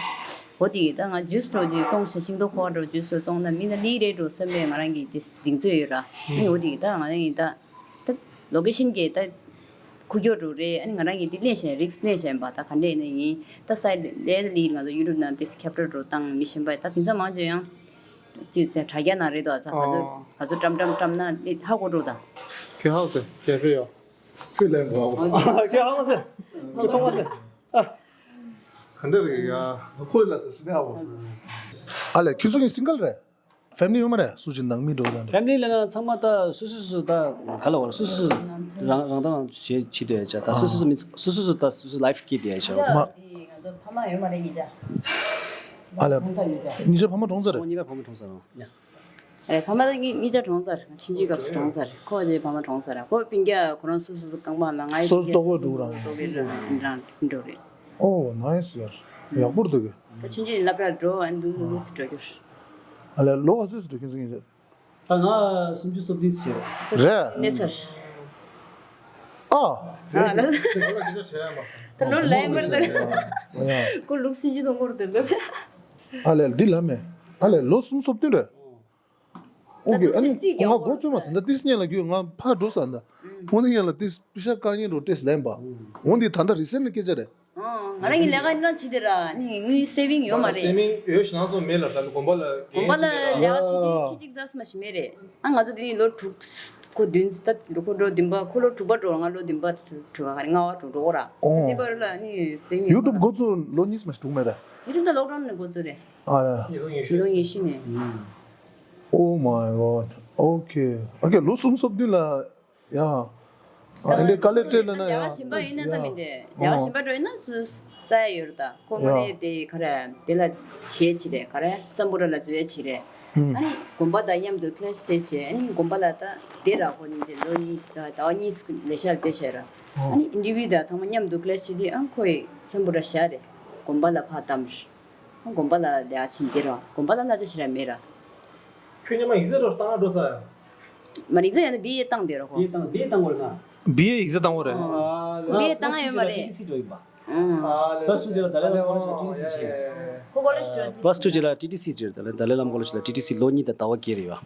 འོ་དེ་ད་ང་ཇུས་འགྲོ་ཅིག་བཙོང་ཤ་ཤིང་ཏོག་ཁོ་བ་འགྲོ་ཇུས་འགྲོ་བཙོང་ན་མི་ན་སླེབས་རེད་འགྲོ་བསམ་པའི་ང་རང་གི་དེ་གདེང་ཚོད་ཡོད་ར། ཨ་ནི་འོ་དེ་ད་ང་རང་གི་ད། ད་ལོ་ཀེ་ཤན་གྱི་ད་ཁུག་ཀྱོག་འགྲོ་རེད། ཨ་ནི་ང་རང་གིས་འདི་ལེན་བཞིན་རིགས་ལེན་བཞིན་པ་ད་ག་འདྲས་ནས་ཡིན། ད་སའི་ལས་ལས་ང་ཚོ་ཡུ་ཊུབ་ནང་དེ་ཁྱབ་བསྒྲགས་འགྲོ་བཏང་མི་གཞན་པ་ད་དེང་སང་མང་ཆེ་ཡང་ཅི་དྲ་རྒྱ་ནང་རེད་དོ། ད་ག་ཚོད་ག་ཚོད་བཀྲམ་བཀྲམ་བཀྲམ་ན་ཧ་གོ་འགྲོ་ད། ཁྱོད་ཧང་སེ་ཀེ་ཧྥེ་ཡོ། ཁྱོད་ལན་གོ་ཧང་སེ། ཁྱོད་ཧང་སེ། ཁྱོད་ཐོང་ཧང་སེ། ག་འདྲས་རེད་ཡ། ཁོས་ལ་སེ་ཤི་ནས་ཧ་གོ། ཨ་ལས་ཁྱོད་ཚོ་གི་སིང་གལ་རེད། ཕེ་མི་ལི་ཡོད་མ་རེད། སུ་ཅི་ནང་མི་འགྲོ་དང་། ཕེ་མི་ལི་ལ་ན་ཚང་མ་ད་སུ་སུ་སུ་ད་ག་ལ་བར་སུ་སུ་སུ་རང་རང་དང་རང་བྱེད་བྱེད་དུ་ཡ་ཆ། ད་སུ་སུ་སུ་མི་སུ་སུ་སུ་ད་སུ་སུ་ལའིཕ་སྐྱིད་དུ་ཡ་ཆ། མ། ང་ཚོ་ཕ་མ་ཡོད་མ་རེད་གཉིས་ཆ། ཨ་ལ། གྲོངས་ཚར་གཉིས་ཆ། གཉིས་ཆ་ཕ་མ་གྲོངས་ཚར་རེད། གཉིས་ཀ་ཕ་མ་གྲོངས་ཚར་རེད། ཨ་ལས་ཕ་མ་ད་གཉིས་གཉིས་ཆ་གྲོངས་ཚར། ཆུང་ཆུང་སྐབས་སུ་གྲོངས་ཚར། ཁོ་ཅེ་ཕ་མ་གྲོངས་ཚར། ཁོ་སྤུན་ཀྱག་ཁོ་རང་སུ་སུ་སུ་རྐང་པ་ལ་ང་ཡི་སོ་སོ་ལྟོ་གོས་འགྲོ་རང་ལྟོ་གོས་འགྲོ་རང་འགྲོ་རེད། ཨོ་ནའི་སི་ཡར། ཡག་པོ་འདུག་གི། ད་ཆུང་ཆུང་ལབ་ར་འགྲོ་ཨ་འདུག་འདུག་སུ་འགྲོ་རྒྱུར། ཨ་ལས་ལོ་ག་ཚོད་སུ་འགྲོ་ཁྱོད་ཚོ་གཉིས་ཆ། ད་ང་སུམ་ཅུ་སོ་བདུན་ཟེར། རེད། གནས་ཚར། ཨ། ཨ་ལ། ད་ལོ་ལའི་མར་ད། ཡ། ཁོ་ལུག་སུམ་ཅུ་དང་སྐོར་དུ་ལོ། ཨ་ལས་འདི་ལ་མེ། ཨ་ལས་ལོ་སུམ་སོ་བདུན་རེད། ཨོ་ཀེ། ཨ་ནི་ང་གོ་ཚོད་མ་སོང་། ད་ཏིས་ཉན་ལ་གྱོད་ང་ཕར་འགྲོ་ས་འདའ། ཕོ་ནི་ཉན་ལ་ཏིས་པི་ཤ་དཀའ་ངལ་འགྲོ་ཏིས་ལན་པ། འོ་འདི་ད་ལྟ་རི་སེན་ལ་སྐད་ཆ་རེད། ང་རང་གི་ལས་ཀ་ཡིན་ན་བྱེད་དེ་ར་ནི་དངུལ་སེ་བིང་ཡོད་མ་རེད། སེ་བིང་ཡོད་ཤི་ན་སོ་མེད་ལ་ད་ལ་དགོན་པ་ལ་དགོན་པ་ལ་ལས་ཀ་བྱེད་དུས་ཁྲི་གཅིག་ཙམ་མ་ཞིག་མེད་རེད། ཨ་ང་ཚོ་དེ་ནི་ལོ་དྲུག་ཁོ་བདུན་ད་ལོ་ཁོ་ལོ་བདུན་པ་ཁོ་ལོ་དྲུག་པ་འགྲོ་ང་ལོ་བདུན་པ་དྲུག་པ་ག་རེ་ལྔ་པ་དྲུག་འགྲོ་ར། ཨོ། དེ་པར་ལ་ནི་སེ་བིང་ཡུ་ཊུབ་འགོ་བཙུགས་ལོ་གཉིས་མ་ཞིག་འགྲོ་མེད་ར། ཡུ་ཊུབ་ད་ལོག་ཌའོན་ནས་འགོ་བཙུགས་རེད། ཨ་ལོ་ཉི་ཤུ་ནས། Oh my God. Okay. Okay. ལོ་གསུམ་སོ་བདུན་ལ་ཡ། ཨ་འདི་དཀའ་ལས་སྤྲད་ལ་ན་ཡ། ལས་ཀ་གཞན་པ་ཡིན་ན་ད་མི་འདྲ། ལས་ཀ་གཞན་པ་འགྲོ་ཡིན་ན་སུ་ས་ཡ་ཡོད་རེད་ད། ཁོ་ང་རེ་དེ་ག་རེ་དེ་ལ་བྱེད་ཆི་རེད་ག་རེ་སམ་བྷོ་ཊ་ལ་འཛུལ་ཡ་ཆི་རེད། ཨ་ནི་དགོན་པ་དང་མཉམ་དུ་ཀི་ལེ་ཤི་དེ་བྱེད། ཨ་ནི་དགོན་པ་ལ་ད་དེ་ར་ཁོ་ཉིན་བྱེད་ལོ་གཉིས་ད་ཟླ་བ་གཉིས་ལས་ཤར་དེ་བྱེད་ར། ཨ་ནི་ཨིན་ཊར་བིའུ་དང་ཚང་མ་མཉམ་དུ་ཀི་ལེ་ཤི་བྱེད་དུས་ཨ་ཁོ་ཡི་སམ་བྷོ་ཊ་བཞག་རེད། དགོན་པ་ལ་ཕར་བཏང་རེད། དགོན་པ་ལ་ལས་ཀ་བྱེད་འདི་རོ། དགོན་པ་ལ་གླ་ཆ་ཞེ་དྲག་མེད་ར། ཁྱོད་ཉི་མ་ཡིག་ཚད་འགྲོ་བཏང་འགྲོ་ས་ཡ། མ་ཡིག་ཚད་ཡང་ན་བི་ཨེ་བཏང་བསྡད་རོ་ཁོ། བི་ཨེ་བཏང་བི་ཨེ་བཏང་དགོས་ན། བི་ཨེ་ཡིག་ཚད་བཏང་དགོས་རེད། བི་ཨེ་བཏང་ཡོད་མ་རེད། ཊི་ཊི་སི་འགྲོ་ཡིན་པ། ཨང་། པ་ལ་སུ་ཇི་ལ་ད་ལེ་ལ་ཀོ་ལེཇ་ཊི་ཊི་སི་བྱས། ཁོ་ཀོ་ལེཇ་འགྲོ། པ་ལ་སུ་ཇི་ལ་ཊི་ཊི་སི་འགྲོ། ད་ལེ་ད་ལེ་བླ་མ་ཀོ་ལེཇ་ལ་ཊི་ཊི་སི་ལོ་གཉིས་དང་ཟླ་བ་བརྒྱད་རེད་ཡ།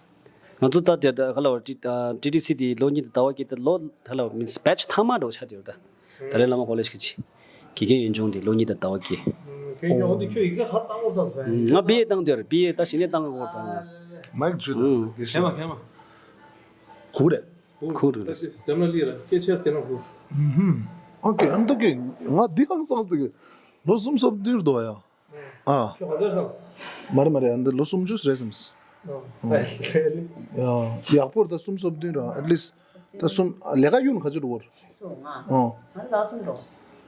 ང་ཚོ་ད་དེ་ད་ག་ལ་བ་ཊི་ཊི་སི་དེ་ལོ་གཉིས་དང་ཟླ་བ་བརྒྱད་དེ་ལོ་ད་ལ་མིན་སི་བེ་ཆི་ཐ་མ་འགྲོ་ཆ་དེ་རེད་ད། ད་ལེ་བླ་མ་ཀོ་ལེཇ་གི་ཆི། དགེ་རྒན་ཡོན་ཆུང་དེ་ལོ་གཉིས་དང་ཟླ་བ་བརྒྱད། དགེ་རྒན་ཡོན་ཆུང་དེ་ཁྱོད་ཡིག་ཚད་ག་བཏང་དགོས་བསམ་སོང་། ང་བི་ཨེ་བཏང་དེ་རེད། བི་ཨེ་ད་གཞི་ནས་བཏང་དགོས་པ། མའིག་ཇུ་དང་། ཁྱེད་མ་ཁྱེད་མ། གུ་རེད། ཁུ་རུ་རེད། ལྗང་ནག་ལི་ར་སྐད་ཆ་སྐད་ནག་ཁུ། ཨུམ། ཨོ་ཀེ། ཨ་འདི་གི་ང་འདི་ཧང་སངས་འདི་གི་ལོ་གསུམ་སོ་བདུན་རེད་འདུག་ཡ། ཨ། ཁྱོད་ག་ཚོད་སངས། མ་རེད་མ་རེད། ཨ་འདི་ལོ་སུམ་ཅུ་རེད་བསམས། ཨ། ཡ། ཡག་པོ་རེད་ད་གསུམ་སོ་བདུན་ར་at least ད་གསུམ་ལས་ཀ་གཡུག་ན་ག་ཚོད་འགྲོ་གི་རེད། སོ་ལྔ། ཨ། ང་ལ་གསུམ་འགྲོ།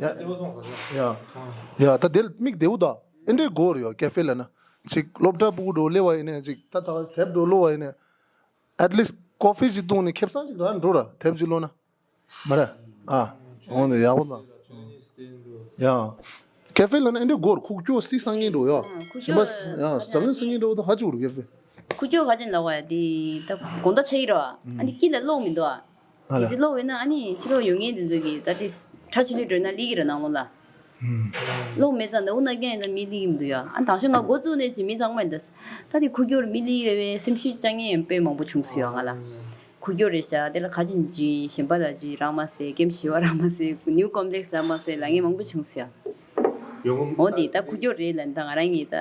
ཡ། ཡ། ད་དེ་ལ་མིག་བདེ་བོ་ད། ཨེ་འདྲའི་སྒོར་ཡོད་ཀེ་ཧྥེ་ལ་ན། ཅིག་སློབ་གྲྭ་ཕྲུ་གུ་འགྲོ་སླེབས་པ་ཡིན་ནས་ཅིག་ད་ད་དེབ་འགྲོ་ཀློག་པ་ཡིན་ནས། at least coffee ཅིག་བཏུང་ནས་ཁེ་བཟང་ཅིག་རག་འགྲོ་ར་དེབ་ཅིག་ཀློག་ན། མ་རེད། ཨ། འོང་དེ་ཡག་པོ་དང་། ཡ། ཀེ་ཧྥེ་ལ་ན་ཨེ་འདྲའི་སྒོར་ཁུག་ཀྱོག་སི་སང་ངེ་འགྲོ་ཡ། ཁུག་ཀྱོག་ཡ་སང་སང་ངེ་འགྲོ་ད་ཧ་ཅིག་འགྲོ་ཀེ་ཧྥེ། ཁུག་ཀྱོག་ག་ཅན་ལ་བ་ཡ་དེ་ད་དགོང་དག་ཆ་ཡི་ར་བ། ཨ་ནི་དཀྱིལ་ལ་གློག་མི་འདུག་ཨ། ཨ་ལ། གལ་སྲིད་གློག་ཡོད་ན་ཨ་ནི་ཕྱི་ལོགས་ཡོང་མཁན་དེ་ཚོ་གིས་ད་དེ་ཁྲ་ཆུ་ལུད་འགྲོ་ན་ལི་གི་ར་ནང་ལོགས་ལ། གློག་མེད་ཙང་ནའུ་ན་རྒན་ཡིན་ན་མི་ལི་གི་མི་འདུག་ཡ། ཨ་དང་ཤོ་ང་འགོ་བཙུགས་ནས་ཅི་མི་ཚང་མ་ཡིན་ད། ད་དེ་ཁུག་ཀྱོག་མི་ལི་རེ་བའི་སེམས་ཤུགས་བཅང་མཁན་ཡང་དཔེ་མང་པོ་བྱུང་སོང་ཡ་ང་ལ། ཁུག་ཀྱོག་རེད་ཤག་དེ་ལ་ཁ་ཅིག་ཅིག་གཞན་པ་ལ་ཅིག་རག་མ་སྲིད། ཀེམ་བཞི་པ་རག་མ་སྲིད། ནིའུ་ཀོམ་པ་ལེགས་རག་མ་སྲིད་ལབ་མཁན་མང་པོ་བྱུང་སོང་ཡ། ཡོང་གི་འོ་དེ་ད་ཁུག་ཀྱོག་རེད་ལབ་ད་ང་རང་གིས་ད་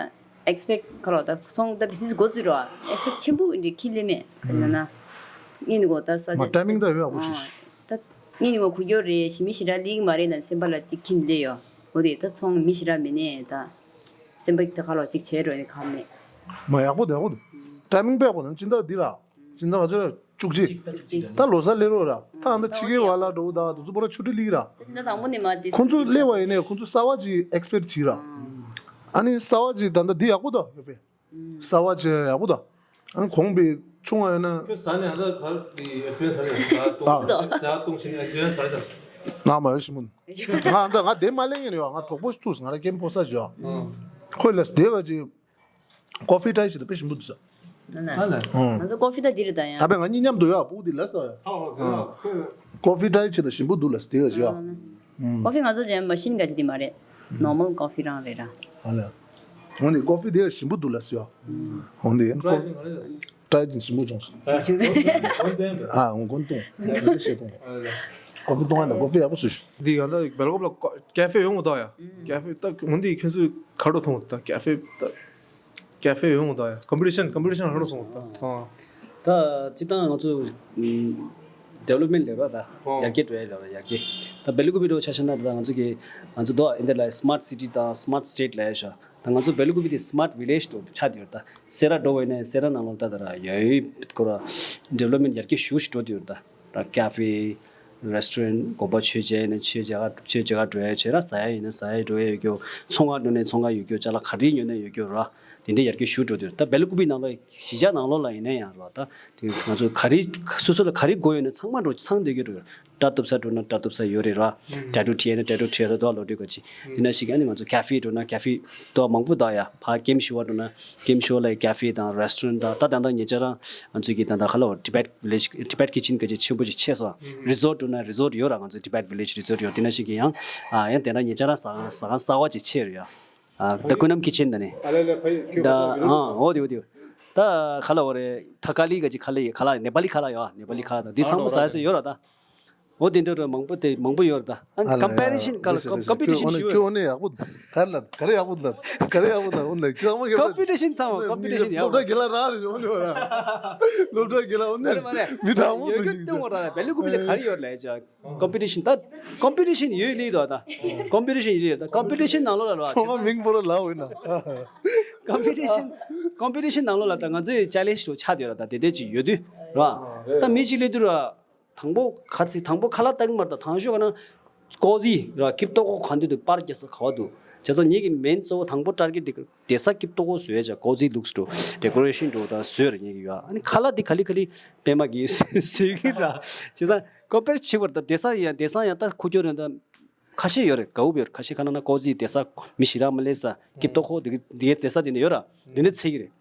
ཨེགས་པེག་ཁ་ལོ་ད་སོང་ད་བི་ཛི་ནེ་སི་འགོ་བཙུགས་རོགས་ཨེགས་པེག་ཆེན་པོ་འདི་ཁྱི་ལེ་མེད་ག་ན་ན་ངས་འདི་གོ་ད་ས་མ་ཆ་ཊའི་མིང་ད་ཡོད་ཡག་པོ་ཞིག་ད་ངས་འདི་གོ་ཁུག་ཀྱོག་རེད་ཞི་མི་ཞི་ར་ལིག་མ་རེད་ལབ་སེམས་པ་ལ་ཅིག་ཁྱི་ལེ་ཡོད། འོ་དེ་ད་ཚོང་མི་ཞི་ར་མི་ནས་ད་སེམས་པ་ད་ཁ་ལོ་ཅིག་བྱས་རོགས་ནས་ཁ་མེད། མ་ཡག་པོ་འདུག་ཡག་པོ་འདུག་ཊའི་མིང་དཔེ་ཡག་པོ་འདུག་སྦྱིན་བདག་འདི་ར། སྦྱིན་བདག་ག་ཚོད་ར་བཅུ་གཅིག་ད་ལོ་གསར་སླེབས་རོགས་ར། ད་ཨ་ད་ཕྱི་རྒྱལ་བ་ལ་འགྲོ་ད་དུ་ཚོ་པོ་ར་ཆུ་ཊི་ལིག་ར། ད་དང་པོ་ནས་མ་དེ་ཁོང་ཚོ་སླེབས་པ་ཡིན་ནས་ཁོང་ཚོ་གསར་པ་ཅིག་ཨེགས་པེག་བྱེད་ར། ཨ་ནི་གསར་པ་ཅིག་ད་ད་འདི་ཡག་པོ་འདུག་ཡོད་པས། གསར་པ་ཅིག་ཡག་པོ་འདུག་ཨ་ནི་གོང་པའི་ཆུང་བ་ཡོད་ན། ཁྱོད་ཟ་ནས་ཨ་ད་ག་རེ་ཨེགས་པི་རི་ཡན་སི་ག་རེ་ཟ་ཏོང་ཆེན་ཨེགས་པི་རི་ཡན་སི་ག་རེ་ཟ། ང་མ་ཡོད་ཞིམ་པོ་འདུག་ང་ད་ང་དེ་མ་ལེན་ངེས་ཡོད། ང་གྲོགས་པོ་ཚུགས་ང་ར་ཀེམ་ཕོ་ས་ཞོ། ཁོས་ལས་དེ་ག་ཅིག་ཀོ་ཕི་ཊའི་ཞིག་ད་དཔེ་ཞིམ་པོ་འདུག་ཟ། ང་ཚོ་ཀོ་ཕི་ད་འདི་རེད་ད་ཡང་། ད་པའི་ང་གཉིས་མཉམ་དུ་ཡོད་ཨ་ཕྲུ་གུ་འདི་ལ་ཟ་ཡ། ཀོ་ཕི་ཊའི་ཆེ་ད་ཞིམ་པོ་འདུག་ལ་དེ་ག་ཞོ། ཀོ་ཕི་ང་ཚོ་ཅན་མ་ཤིན་ག་ཅི་དེ་མ་རེད། ནོར་མལ་ཀོ་ཕི་རང་རེད་ར། ཨ་ལ། འོ་ནི་ཀོ་ཕི་དེ་ཞིམ་པོ་འདུག་ལ་ཟེར་བ། འོ་འདི་ཀོ་ཕི་ཊའི་ཅིང་ཞིམ་པོ་བྱུང་སོང་། ཨ་འོ་མགོ་འཐོམས། ཀོ་ཕི་བཏུང་བ་ན་ཀོ་ཕི་ཡག་པོ་བཟོས་ཤག་འདི་ཡང་ད་སྦེལ་ཀོབ་ལ་ཀ་ཧྥེ་ཡོང་གི་འདུག་ཡ། ཀ་ཧྥེ་ད་འོ་འདི་ཁྱོད་ཚོས་ག་རེ་མཐོང་གི་འདུག་ཀ་ཧྥེ་ད་ཀ་ཧྥེ་ཡོང་གི་འདུག་ཡ། ཀོམ་པི་ཊི་ཤན་ཀོམ་པི་ཊི་ཤན་ག་རེ་སོང་གི་འདུག་ད་སྤྱིར་བཏང་ང་ཚོ་ཌི་ཝེ་ལོབ་མེན་ཊི་ལབ་ར་ད་ཡར་རྒྱས་འགྲོ་ཡ་ལབ་ར་ཡར་རྒྱས། ད་སྦེལ་ཀོབ་འདྲ་བོ་ཆ་བཞག་ན་ད་ང་ཚོ་གི་ང་ཚོ་འདུག་ཨ་འདི་ལ་སི་མཱར་ཊི་སི་ཊི་དང་སི་མཱར་ཊི་སི་ཊེ་ཊི་ལབ་ཡ་ཤག་ད་ང་ཚོ་སྦེལ་ཀོབ་འདི་སི་མཱར་ཊི་བི་ལེ་ཇི་འདྲ་བོ་ཆགས་བསྡད་ཡོད་ར། ད་སེ་ར་འགྲོ་བས་ནས་སེ་ར་ནང་ལོགས་ད་ད་ར་ཡ་ཡོད་ཁོ་ར་ཌི་ཝེ་ལོབ་མེན་ཊི་ཡར་རྒྱས་ཞེ་པོ་ཞིག་འགྲོ་བསྡད་ཡོད་ར། ད་ཀ་ཧྥེ་རེ་སི་ཊོ་རེན་ཊི་དགོན་པ་ཆོས་མཇལ་ནས་ཆོས་མཇལ་ཁ་ཆོས་མཇལ་ཁ་འགྲོ་ཡ་བྱས་ར། ཟ་ཡ་ཡིན་ན་ཟ་ཡ་འགྲོ་ཡ་ཡོད་རྒྱུ། ཚོང་ཁང་འགྲོ་ནས་ཚོང་ཁང་ཡོད་རྒྱུ། ཅ་ལག་ག་རེ་ཉོ་ནས་ཡོད་རྒྱུ་ར། དེ་འདྲ་ཡར་རྒྱས་ཞེ་པོ་འགྲོ་བསྡད་ཡོད་ར། ད་སྦེལ་ཀོབ་ནང་ལོགས་གཞིས་ཆགས་ནང་ལོགས་ལ་ཡིན་ན་ཡང་ར་ད་དེ་ང་ཚོ་ག་རེ་སོ་སོ་ལ་ག་རེ་དགོས་ཡོད་ན་ཚང་མ་འགྲོ་ཚང་བསྡད་རྒྱུ་རེད། སྐྲ་གཏུབ་ས་འགྲོ་ན་སྐྲ་གཏུབ་ས་ཡོད་རེད་ར། ཊེ་ཊུ་བྲིས་ཡ་ན་ཊེ་ཊུ་བྲིས་ས་དོ་ལོ་འགྲོ་ག་ཅི། དེ་ན་ཞིག་ཨ་ནི་ང་ཚོ་ཀ་ཧྥེ་འགྲོ་ན་ཀ་ཧྥེ་དོ་མང་པོ་འདུག་ཡ། ཕ་ཀེམ་ཞུ་བ་འགྲོ་ན་ཀེམ་ཞུ་བ་ལ་ཀ་ཧྥེ་དང་རེ་སི་ཊོ་རེན་ཊི་དང་ད་ད་ད་ཉེ་ཆར་རང་ང་ཚོ་གི་ད་ད་ཁ་ལ་བ་ཊི་བེཊ་ཝི་ལེ་ཇི་ཊི་བེཊ་ཀི་ཆེན་ག་ཅི་ཆེན་པོ་ཅིག་ཆེ་སོང་། རི་ཛོར་འགྲོ་ན་རི་ཛོར་ཡོད་ར། ང་ཚོ་ཊི་བེཊ་ཝི་ལེ་ཇི་རི་ཛོར་ཡོད། དེ་ན་ཞིག་གི་ཡང་ཨ་ཡང་དེ་འདྲ་ཉེ་ཆར་རང་ཟ་ཁང་ཟ་ཁང་གསར་བ་ཅིག་ཕྱེ་རེད་ཡ། ཨ་ད་ཀུན་ནམ་ཀི་ཆེན་ད་ནི། ཨ་ལེ་ལེ་ཕ་ཡི་ཁྱོད་ད་ག་ས་ཨ་འོ་དེ་འོ་དེ། ད་ཁ་ལ་བ་རེད། ཐ་ཀ་ལི་ག་ཅི་ཁ་ལ་ཡི་ཁ་ལ་ནེ་པ་ལི་ཁ་ལ་ཡོད་ཨ། ནེ་པ་ལི་ཁ་ལ་ད་འདི་ཚང་མ་ཟ་ས་ཡོད་ར་ད། འོ་དེ་འདྲ་ར་མང་པོ་དེ་མང་པོ་ཡོད་ར་ད། ཨ་ཀམ་པེ་རི་ཤན་ཁ་ལ་ཀམ་པི་ཊི་ཤན་ཞུ་ཁྱོད་འོ་ནས་ཡག་པོ་ག་རེ་ལ་ག་རེ་ཡག་པོ་ལ་ག་རེ་ཡག་པོ་ལ་འོ་ན་ཁྱོད་ཨ་མ་ཁྱོད་ཀམ་པི་ཊི་ཤན་ཚང་བ་ཀམ་པི་ཊི་ཤན་ཡོད། སློབ་གྲྭ་དགེ་ལགས་རང་རེད་འོ་ནས་བ་ར། སློབ་གྲྭ་དགེ་ལགས་འོ་ནས་མི་དྲང་མོ་འདུག་ཡོད་ཀྱི་སྟོན་བ་ར་བེ་ལུ་ཀུ་པི་ལ་ག་རེ་ཡོད་ལ་ཡ་ཅག་ཀོམ་པི་ཊི་ཤན་ད། ཀོམ་པི་ཊི་ཤན་ཡོད་ལི་དོ་ད། ཀོམ་པི་ཊི་ཤན་ཡོད་ལི་དོ། ཀོམ་པི་ཊི་ཤན་ནང་ལོགས་ལ་རོ། ཚོང་ཁང་མིང་པོ་ར་ལའོ་ཡིན་ན། ཀོམ་པི་ཊི་ཤན། ཀོམ་པི་ཊི་ཤན་ནང་ལོགས་ལ་ད་ང་ཚོའི་ཅེ་ལེན་ཇི་ཞིག་ཆགས་བསྡད་ཡོད་ར། ད་དེ་འདྲ་ཅིག་ཡོད་དུས་ར། ད་མི་གཅིག་སླེབས་དུས་ར། དང་པོ་ཁ་ཚིག་དང་པོ་ཁ་ལག་བཏང་གི་མ་རེད། ད་དང་ཤོས་ག་ན། ཀོ་ཛི་ར་ཀིབ་ཏོ་ཀོ་ག་འདི་དུ་པར་རྒྱག་ས་ག་བ་འདུག་བྱས་ཙང་ངེད་ཀྱི་མེན་གཙོ་བོ་དང་པོ་ཊར་གེ་ཊི་དེ་བསྡད་ས་ཀིབ་ཏོ་ཀོ་བཟོས་བྱས་ཀོ་ཛི་ལུགས་སུ་འགྲོ་ཌེ་ཀོ་རེ་ཤན་འགྲོ་ད་བཟོས་ར་ངེད་ཀྱི་ཡོད། ཨ་ནི་ཁ་ལག་འདི་ག་ལེ་ག་ལེ་པད་མ་གིས་བཟོས་ཀྱི་ར། བྱས་ཙང་ཀོམ་པེར་བྱེད་པར་ད་བསྡད་ས་ཡང་བསྡད་ས་ཡང་ད་ཁུག་ཀྱོག་རེད་ད། ཁ་ཤས་ཡོད་རེད། དགའ་བོ་ཡོད་རེད། ཁ་ཤས་ཁ་ན་ན་ཀོ་ཛི་བསྡད་ས་མི་ཞེ་དྲག་མ་སླེབས་ས་ཀིབ་ཏོ་ཀོ་འདི་ག་འདི་ག་བསྡད་ས་དེ་འདྲ་ཡོད་ར། འདི་འདྲ་ཚད་ཀྱི་རེད།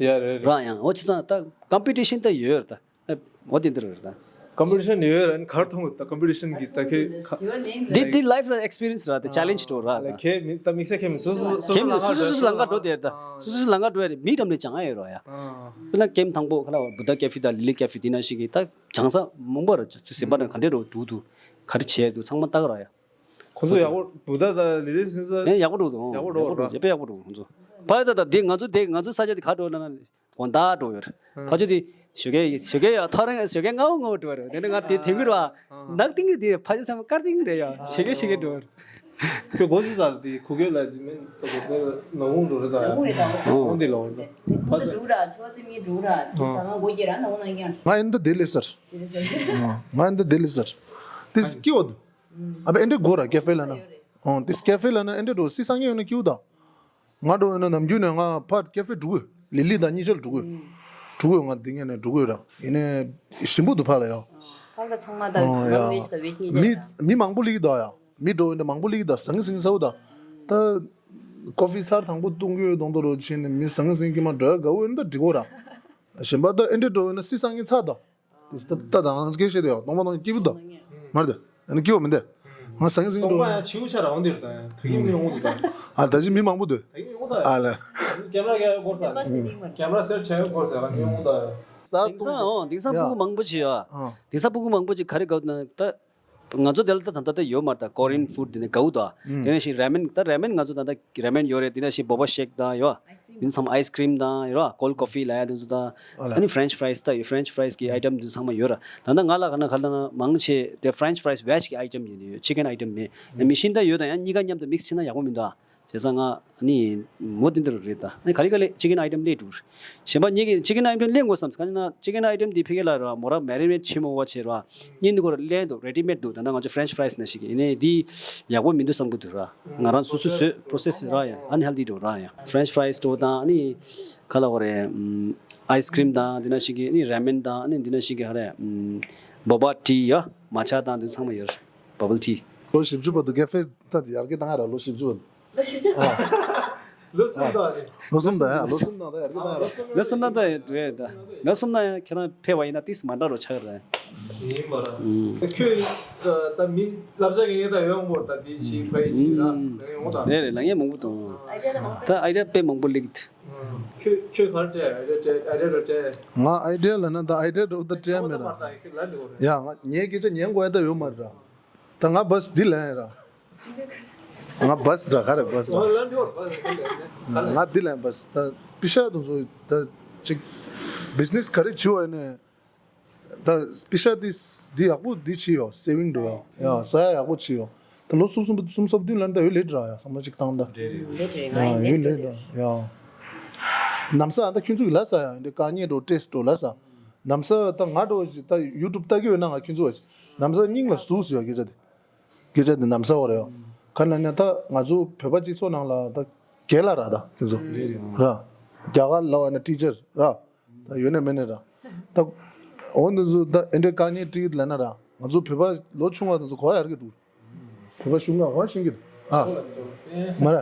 ཡ་རེད་རེད། ར་ཡང་འོ་བྱས་ཙང་ད་ཀོམ་པི་ཊི་ཤན་ད་ཡོད་རེད་ད། འོ་དེ་འདྲ་རེད་ད། ཀོམ་པི་ཊི་ཤན་ཡོད་ར་གར་མཐོང་གི་ད་ཀོམ་པི་ཊི་ཤན་གི་ད་ཁེ་ཁ། འདི་འདི་ལའིཕ་ལ་ཨེགས་པི་རི་ཡན་སི་ར་ད་ཅེ་ལེན་ཇི་འགྲོ་ར་ད། ཁེ་མི་ད་དམིགས་བསལ་ཁེ་མི་སོ་སོ་སོ་ཁེ་མི་སོ་སོ་སོ་ལང་ཀ་འགྲོ་དེ་ད། སོ་སོ་སོ་ལང་ཀ་འགྲོ་ཡ་རེད། མི་འགྲམ་ནས་ཅང་ཨེ་རོ་ཡ། དཔེར་ན་ཀེམ་དང་པོ་ཁ་ལ་བ་བུ་ད་ཀེ་ཧྥེ་ད་ལི་ལི་ཀེ་ཧྥེ་དེ་ན་ཞིག་གི་ད་ཅང་ས་མང་པོ་ར་ཅ་སུ་སེམས་པ་ན་ག་འདྲ་རོ་འགྲོ་འདུག་ག་རེ་བྱས་འདུག་ཚང་མ་ལྟ་གི་ར་ཡ། ཁོ་ཚོ་ཡག་པོ་བུ་ད་ད་ལི་ལི་སུ་ས། ཨེ་ཡག་པོ་འགྲོ་འདུག་ཡག་པོ་འགྲོ་ར། དཔེ་ཡག་པོ་འགྲོ་ཁོ་ཚོ། ཕ་ད་ད་དེ་ང་ཚོ་དེ་ང་ཚོ་ས་ཆ་དེ་ག་འགྲོ་ན་ན། དགོང་དག་འགྲོ་ཡོད། ཕ་ཆོས་དེ་ཞོགས་ཀས་ཞོགས་ཀས་ཡ་ཐག་རིང་ཞོགས་ཀས་སྔ་བོ་སྔ་བོ་འགྲོ་ཡོད་རེད། དེ་ནས་ང་དེ་དེང་གི་ར་ནག་ཏིང་གི་དེ་ཕ་ཆོས་ཚང་མ་དཀར་ཏིང་རེད་ཡ། ཞོགས་ཀས་ཞོགས་ཀས་འགྲོ་ཡོད། ཁྱོད་སྒོ་ཚུགས་ས་དེ་ཁུག་ཀྱོག་ལ་དེ་མིན་ད་གོ་དེ་ནག་ཁུང་འགྲོ་རེད་ད་ཡ། འོང་དེ་ལ་འོང་ད། ཕ་ཆོས་འགྲོ་ར་ཆོས་ཚེ་མི་འགྲོ་ར་དེ་ས་ང་སྒོ་རྒྱག་ར་ནག་ཁུང་ནང་རྒྱག་ང་ཡིན་ད་དེ་ལས་སར། ང་ཡིན་ད་དེ་ལས་སར། དེ་སྐྱིད་བ་འདུག་ཨ་བ་ཨེ་འདྲ་དགོས་ར་ཀེ་ཧྥེ་ལ་ན། ཨོ་དེ་ཀེ་ཧྥེ་ལ་ན་ཨེ་འདྲ་འགྲོ་སི་སང་ཉིན་ཡོད་ན་སྐྱིད་བ་ད། ང་འགྲོ་ཡོད་ན་ནམ་རྒྱུན་ནས་ང་ཕར་ཀེ་ཧྥེ་འགྲོ་གི་ཡོད། ལི་ལི་དང་གཉིས་ཆར་འགྲོ་གི་ཡོད། འགྲོ་གི་ཡོད། ང་འདི་ངས་ནས་འགྲོ་གི་ཡོད་ར། ཡིན་ནས་ཞིམ་པོ་འདུག་ཕར་ལ་ཡ། ཕར་ལ་ཚང་མ་ད་ཨོ་ཡ། ནང་བེ་ཤི་ད་བེ་ཤི་གཉིས་མི་ཆར་ཡ། མི་མང་པོ་སླེབས་ཀྱི་འདུག་ཡ། མི་འགྲོ་ཡོད་ན་མང་པོ་སླེབས་ཀྱི་འདུག་ཟང་ངེ་ཟིང་ངེ་ཟ་འུ་ད། ད་ཀོ་ཧྥི་ཚར་དང་པོ་བཏུང་གི་ཡོད་གདོང་དུ་རོ་ཕྱིན་ནས་མི་ཟང་ངེ་ཟིང་གི་མ་འགྲོ་ཡ་དགའ་བོ་ཡོད་ན་ད་འགྲིག་གོ་ར། གཞན་པ་ད་ཨེ་འདྲ་འགྲོ་ཡོད་ན་སི་སང་ངེ་ཚ་ད། ད་ད་ང་སྐད་བཤད་དེ་ཡོད་སྟོང་པ་སྟོང་སྐྱིད་པོ་འདུག་མ་རེད་དེ། ཨ་ནི་སྐྱིད་པོ་མི་འདུག་ང་ཟང་ངེ་ཟིང་འདུག་སྟོང་པ་ཡང་ཆིའུ་ཆ་ར་འོང་དེ་རེད་ད་ཡང་ད་གིན་མི་འོང་དེ་ད། ཨ་ད་ཅི་མི་མང་པོ་འདུག་ད་གིན་མི་འོང་ད། ཨ་ལ། ཀེམ་ར་ག་གོར་ས། ཀེམ་ར་སེར་ཆ་གོར་ས་ང་མི་འོང་ད། ཟ་དེང་སང་འོ་དེང་སང་ཕྲུ་གུ་མང་པོ་ཞིག་ཡོད། དེང་སང་ཕྲུ་གུ་མང་པོ་ཞིག་ག་རེ་དགའ་བོ་ན་ད། ང་ཚོ་དེ་ལ་ད་ད་ལྟ་ད་ཡོད་མ་རེད་ད། ཀོ་རི་ཡན་ཕུཌ་དེ་ནས་དགའ་བོ་འདུག་དེ་ནས་ཞིག་ར་མེན། ད་ར་མེན་ང་ཚོ་ད་ལྟ་ར་མེན་ཡོད་རེད། དེ་ནས་ཞིག་བོ་བ་ཤེག་དང་ཡོད། དེ་ཚང་མ་ཨའི་སི་ཀྲིམ་དང་ཡོད་ར། ཀོལ་ཀོ་ཕི་ལ་ཡ་དེ་ཚོ་དང་། ཨ་ནི་ཕ་རེན་ཆི་ཕ་རའི་སི་ད་ཡོད། ཕ་རེན་ཆི་ཕ་རའི་སི་གི་ཨའི་ཊམ་དེ་ཚང་མ་ཡོད་ར། ད་ལྟ་ང་ལ་ག་ན་ག་ལ་མང་ཆེ་དེ་ཕ་རེན་ཆི་ཕ་རའི་སི་ཝེ་ཇི་གི་ཨའི་ཊམ་ཡོད་ནི་ཡོད། ཅི་ཀན་ཨའི་ཊམ་མེད། མི་ཤིན་ད་ཡོད་ད་ཡང་གཉིས་ཀ་མཉམ་དུ་མིག་སི་བྱས་ན་ཡག་པོ་མི་འདུག་ཨ། བྱས་ཙང་ང་ནི་མོ་དེ་འདྲ་རེད་ད། ཨ་ནི་ག་ལེ་ག་ལེ་ཅི་ཀན་ཨའི་ཊམ་ལས་འགྲོ། གཞན་པ་ངེད་ཀྱི་ཅི་ཀན་ཨའི་ཊམ་ལས་དགོས་བསམ། ག་ན་ཅི་ཀན་ཨའི་ཊམ་དེ་ཕ་གི་ལ་ར་མོ་ར་མེ་རི་ནེཊ་བྱེད་མོ་བ་བྱེད་ར། གཉིས་འདི་ཁོ་ར་ལེན་འདུག་རེ་ཌི་མེཌ་འདུག་ད་ལྟ་ང་ཚོ་ཕ་རེན་ཆི་ཕ་རའི་སི་ནང་བཞིན་གྱི་ཡིན་ནའི་དེ་ཡག་པོ་མི་འདུག་བསམ་གི་འདུག་ར། ང་རང་སོ་སོ་བཟོས་པོ་རོ་སེ་སི་ར་ཡ་ཨན་ཧེལ་དི་འགྲོ་ར་ཡ། ཕ་རེན་ཆི་ཕ་རའི་སི་འགྲོ་དང་ཨ་ནི་ག་ལ་གོ་རེ་ཨམ་ཨའི་སི་ཀྲིམ་དང་དེ་ན་ཞིག་གི་ཨ་ནི་ར་མེན་དང་ཨ་ནི་དེ་ན་ཞིག་གི་ཧ་རེ་ཨམ་བོ་བ་ཊི་ཡ་མ་ཆ་དང་དེ་ཚང་མ་ཡོད། བ་བལ་ཊི། ལོ་བཞི་བཅུ་བར་དུ་ཀེ་ཧྥེ་ད་དེ་ཡར་རྒྱས་བཏང་ཡ་ར་ལོ་བཞི་བཅུ་བར་དུ། ལོ་གསུམ་དང་ལོ་གསུམ་དང་ཡ་ལོ་གསུམ་དང་ད་ཡར་རྒྱས་བཏང་ཡ་ར། ལོ་གསུམ་དང་ད་ཡར་རྒྱས་བཏང་ཡ་ར། ལོ་གསུམ་དང་ད་ཡར་རྒྱས་བཏང་ཡ་ར། ལོ་གསུམ་དང་ད་ཡ་ཁྱེད་རང་ཕེབས་པ་ཡིན་ན་ཏིས་མ་འདྲ་རོ་ཆགས་རེད། ཡིན་པ་ར། ཁྱོད་ད་མི་བསླབ་བྱ་ངེས་ད་ཡོང་མོ་ད་དེ་ཞིག་ཕ་ཡི་ཞིག་ར་ཡོང་ད། རེད་རེད་ལ་ངས་མང་པོ་དང་། ད་ཨའི་ཌི་ཡ་དཔེ་མང་པོ་ལེགས། ཁྱོད་ཁྱོད་ག་རེ་སྤྲད། ཨའི་ཌི་ཡ་སྤྲད། ང་ཨའི་ཌི་ཡ་ལ་ན་ད་ཨའི་ཌི་ཡ་འགྲོ་ད་སྤྲད་མེད་ར། ཡ་ང་ངའི་སྐད་ཆ་ཉན་དགོས་ཡ་ད་ཡོད་མ་རེད་ར། ད་ང་བ་སི་འདི་ལེན་ར། ང་བ་སི་ར་ག་རེ་བ་སི་ར། ང་འདི་ལེན་བ་སི་ད་པི་ཤ་དུ་ཚོ་ད་ཅིག་བི་ཟི་ནེ་སི་ག་རེ་བྱེད་བ་ནས་ད་པི་ཤ་འདི་འདི་ཡག་པོ་འདི་བྱེད་ཡོ་སེ་ཝིང་འགྲོ་ཡ་ཡ་ཟ་ཡ་ཡག་པོ་བྱེད་ཡོ། ད་ལོ་གསུམ་གསུམ་གསུམ་སོ་བདུན་ལ་ད་ཡོད་ལེ་དྲ་ཡ་བསམ་བློ་ཅིག་བཏང་ད། ཡོད་ལེ་དྲ་ཡ། ནམ་ས་ད་ཁྱོད་ཚོ་གི་ལ་ས་ཡ་འདི་དཀའ་ངལ་འགྲོ་ཏེས་འགྲོ་ལ་ས། ནམ་ས་ད་ང་འགྲོ་ད་ཡུ་ཊུབ་ལྟ་གི་ཡོད་ན་ང་ཁྱོད་ཚོ་ནམ་ས་སྙིང་ལ་ཟུག་སུ་ཡོད་སྐད་ཆ་དེ། སྐད་ཆ་དེ་ནམ་ས་བ་རེད་ཡོད། ག་ན་ན་ད་ང་ཚོ་བོད་པ་སྤྱི་ཚོགས་ནང་ལ་ད་རྒན་ལ་ར་ད་ཁྱོད་ཚོ་ར། རྒྱ་གར་ལ་བ་ན་ཊི་ཅར་ར། ད་ཡོད་ནས་མེད་ནས་ར། ད་འོ་འདི་ཚོ་ད་ཨེ་འདྲའི་དཀའ་ངལ་འཕྲད་ལ་ན་ར་ང་ཚོ་བོད་པ་ལོ་ཆུང་བ་དེ་ཚོ་གོ་བ་ཡར་གི་འདུག་བོད་པ་གཞུང་ལ་གོ་བ་ཤེས་གི་འདུག་ཨ། མ་ར།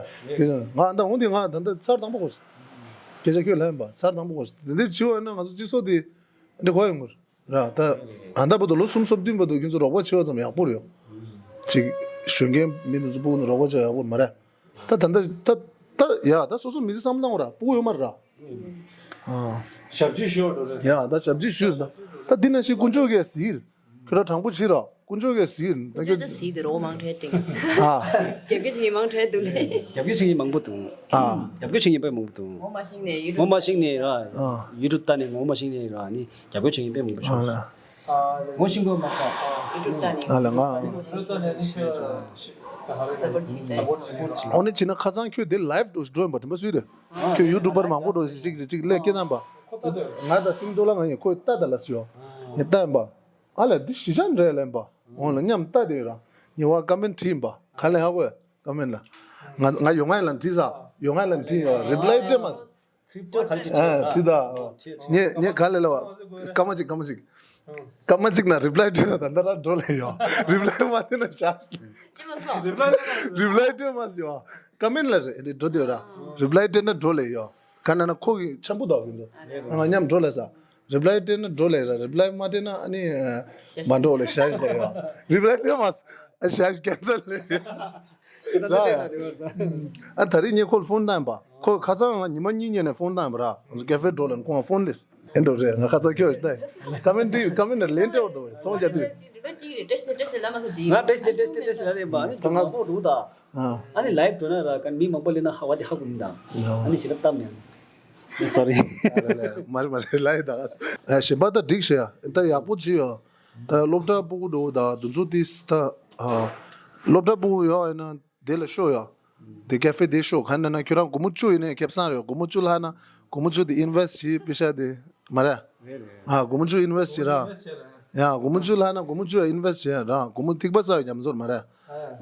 ང་ད་འོ་འདི་ང་ད་ད་ཚར་དང་པོ་གོ་སོང་། སྐད་ཆ་ཁྱོད་ལན་པ་ཚར་དང་པོ་གོ་སོང་། དེ་འདྲ་བྱེད་བ་ན་ང་ཚོ་སྤྱི་ཚོགས་དེ་འདྲ་གོ་ཡོང་གི་ར། ད་ཨ་ད་བར་དུ་ལོ་གསུམ་སོ་བདུན་བར་དུ་ཁྱོད་ཚོ་རོགས་པ་བྱེད་བ་ཙམ་ཡག་པོ་རེད་ཡོད། ཅིག་གཞོན་སྐྱེས་མི་འདི་ཚོ་ཕྲུ་གུ་ནི་རོགས་པ་བྱེད་ཡག་པོ་མ་རེད། ད་ད་ད་ད་ད་ཡ་ད་སོ་སོ་མི་ཚེ་བསམ་བློ་བཏང་བ་ར་ཕྲུ་གུ་ཡོད་མ་རེད་ར། ཨ། ཞབས་ཕྱི་ཞུ་བ་འགྲོ་རེད། ཡ་ད་ཞབས་ཕྱི་ཞུ་ད། ད་འདི་ན་ཞིག་དཀོན་མཆོག་གིས་ཟེར། ཁྱོད་ར་དྲང་པོ་བྱེད་ར། དཀོན་མཆོག་གིས་ཟེར། ད་ཁྱོད་ད་ཟེར་དེ་རོགས་མང་དྲགས་དེ། ཨ། རྒྱབ་སྐྱོར་བྱེད་མཁན་མང་དྲགས་འདུག་ལེ། རྒྱབ་སྐྱོར་བྱེད་མཁན་མང་པོ་འདུག་ཨ། རྒྱབ་སྐྱོར་བྱེད་མཁན་དཔེ་མང་པོ་འདུག་ངོ་མ་ཤེས་ནས་ཡུ་ཊུབ་ངོ་མ་ཤེས་ནས་ར། ཨ། ཡུ་ཊུབ་ལྟ་ནས་ངོ་མ་ཤེས་ནས་ར་ནི་རྒྱབ་སྐྱོར་བྱེད་མཁན་དཔེ་མང་པོ་ཨ་བྱུང་ལ། ངོ་ཤེས་དགོས་མ་རེད། ཡུ་ཊུབ་ལྟ་ནས་ཨ་ལ་ང་ཡུ་ཊུབ་ལྟ་ནས་ནི་ཤེས་བྱུང་། སབ་པོར་བྱེད་དེ། འོ་ནི་བྱས་ན་ཁ་སང་ཁྱོད་དེ་ལའིབ་འགྲོ་འགྲོ་ཡིན་པ་དྲན་པ་སུས་དེ། ཁྱོད་ཡུ་ཊུབ་པར་མང་པོ་འགྲོ་ཞིག་ཅིག་ཅིག་ལས་སྐྱེ་དམ་པ། ང་ད་སིམ་ཏོ་ལ་ང་ཡིན་ཁོས་ལྟ་ད་ལ་སུ་ཡོ། ངས་ལྟ་ཡིན་པ། ཨ་ལ་འདི་ཞི་ཅང་རེད་ལན་པ། འོང་ལ་མཉམ་ལྟ་དེ་ར། ཉེ་བ་ཀ་མེན་བྲིས་ཡིན་པ། ག་ལེན་ཧ་གོ་ཡ། ཀ་མེན་ལ། ང་ང་ཡོང་ང་ཡིན་ལ་བྲིས་ས། ཡོང་ང་ཡིན་ལ་བྲིས་ཡོ། རི་པ་ལའི་སྤྲད་མ། ཨ་བྲིས་ད། ངས་ངས་ག་ལེ་ལ་བ། སྐར་མ་གཅིག་སྐར་མ་གཅིག་སྐར་མ་གཅིག་ན་རི་པ་ལའི་སྤྲད་ད་ད་ལྟ་ར་འགྲོ་ལེ་ཡོ། རི་པ་ལའི་མ་སྤྲད་ན་བཞག་རི་པ་ལའི་སྤྲད་མ་ཟེར་བ། ཀ་མེན་ལ་རེད་འགྲོ་དེ་ར། རི་པ་ལའི་སྤྲད་ན་འགྲོ་ལེ་ཡོ། ག་ན་ན་ཁོ་གི་འཆམ་པོ་དག་གི་ཚོ། ང་མཉམ་འགྲོ་ལ་ས། རི་པ་ལའི་སྤྲད་ན་འགྲོ་ལ་ར། རི་པ་ལའི་མ་སྤྲད་ན་ཨ་ནི་མ་འགྲོ་ལ་ཤ་ཞིག་ཡོད། རི་པ་ལའི་སྤྲད་མ་ཤ་ཞིག་ཀན་སལ་ལ། ཨ་ད་རིང་ངས་ཁོ་ལ་ཕོན་བཏང་པ། ཁོ་ཁ་སང་ང་ཉི་མ་གཉིས་ཉིན་ནས་ཕོན་བཏང་པ་ར། ང་ཚོ་ཀེ་ཧྥེ་འགྲོ་ལ་ཁོང་ང་ཕོན་ལས། ཨེ་འགྲོ་རེད་ང་ཁ་སང་ཁྱོད་ཞིག་ད། ཀ་མེན་ཏི་ཀ་མེན་ཏི་ལན་སྤྲད་འོར་དོ་ཚོང་རྒྱག་དུས། རི་པ་ལའི་སྤྲད་རེད་སྤྲད་སྤྲད་ལ་མ་ཟ་དེ། ང་སྤྲད་སྤྲད་སྤྲད་སྤྲད་ལ་དེ་མ་ནི་ད་ང་མང་པོ་འདུག་ད། ཨ་ནི་ལའིབ་འགྲོ་ན་ར་ག་མི་མང་པོ་ལེན་ན་ཧ་བ་དེ་ཧ་གོ་མི་འདང་། ཨ་ནི་ཞེ་དྲག་གཏམ་ཡང་། སོ་རི། མ་རེད་མ་རེད་ལའིབ་ད། གཞན་པ་ད་འགྲིག་ཤག་ཡ་ད་ཡག་པོ་བྱས་ཡོད། ད་སློབ་གྲྭ་ཕྲུ་གུ་འགྲོ་ད་དུ་ཚོད་དེ་ད། སློབ་གྲྭ་ཕྲུ་གུ་ཡོད་ཡིན་ན་དེ་ལ་ཤོག་ཡ། དེ་ཀེ་ཧྥེ་དེ་ཤོག་ག་ན་ན་ཁྱོད་རང་སྒོར་མོ་བཅུ་ཡིན་ནའི་ཁེ་བཟང་རེད། སྒོར་མོ་བཅུ་ལྷག་ན་སྒོར་མོ་བཅུ་དེ་ཨིན་ཝེ་སི་ཊི་བྱེད་པེ་ཤ་དེ་མ་རེད། ཨ་སྒོར་མོ་བཅུ་ཨིན་ཝེ་སི་ཊི་བྱེད་ར། ཡ་སྒོར་མོ་བཅུ་ལྷག་ན་སྒོར་མོ་བཅུ་ཨིན་ཝེ་སི་ཊི་བྱེད་ར། སྒོར་མོ་ཐིགས་པ་ས་ཡོད་རྒྱ་མཚོར་མ་རེད།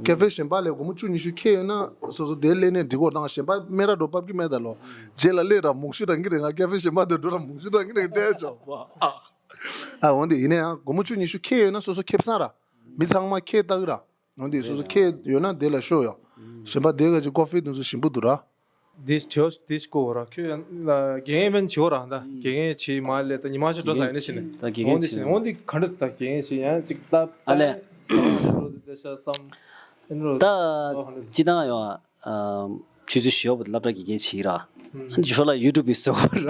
ཀེ་ཧྥེ་གཞན་པ་ལས་སྒོར་མོ་བཅུ་ཉི་ཤུ་ཁེ་ཡོད་ན་སོ་སོ་དེ་ལས་ནས་འགྲིག་གོ་དང་གཞན་པ་སྨད་ར་འགྲོ་བབ་ཀྱི་མེད་ད་ལོ། རྗེས་ལ་ལས་ར་མུག་ཤུ་རང་གི་རེད། ང་ཀེ་ཧྥེ་གཞན་པ་དེ་འགྲོ་ར་མུག་ཤུ་རང་གི་རེད་འདྲེ་ཆོག་པ། ཨ་འོན་ཏེ་ཡིན་ན་ཡང་སྒོར་མོ་བཅུ་ཉི་ཤུ་ཁེ་ཡོད་ན་སོ་སོ་ཁེ་བཟང་ར། མི་ཚང་མ་ཁེ་ལྟ་གི་ར། འོན་ཏེ་སོ་སོ་ཁེ་ཡོད་ན་དེ་ལ་ཤོག་ཡ། གཞན་པ་དེ་ག་ཅིག་ཀོ་ཧྥེ་དེ་ཚོ་ཞིམ་པོ་འདུག་ར། འདི་བྲིའོ་འདི་བསྐོ་ར་ཁྱོད་ལ་དགེ་རྒན་མན་བྱིའོ་ར་ད་དགེ་རྒན་བྱིས་མ་ལས་ད་ཉི་མ་ཞིག་འགྲོ་ས་ཡིན་ན་ཕྱིན་ནས་ད་དགེ་རྒན་འོན་ཏེ་ཕྱིན་ནས་འོན་ཏེ་ག་འདྲ་ད་དགེ་རྒན་བྱིས་ཡང་ཅིག་ད་ཨ་ལས་ད་ཅི་ད་ཡོ། ཆུ་ཚོད་བཞི་བར་དུ་སློབ་གྲྭ་དགེ་རྒན་བྱེད་ཀྱི་ར། ཨ་ནི་ཞོར་ལ་ཡུ་ཊུབ་བི་བཟོ་དགོས་ར།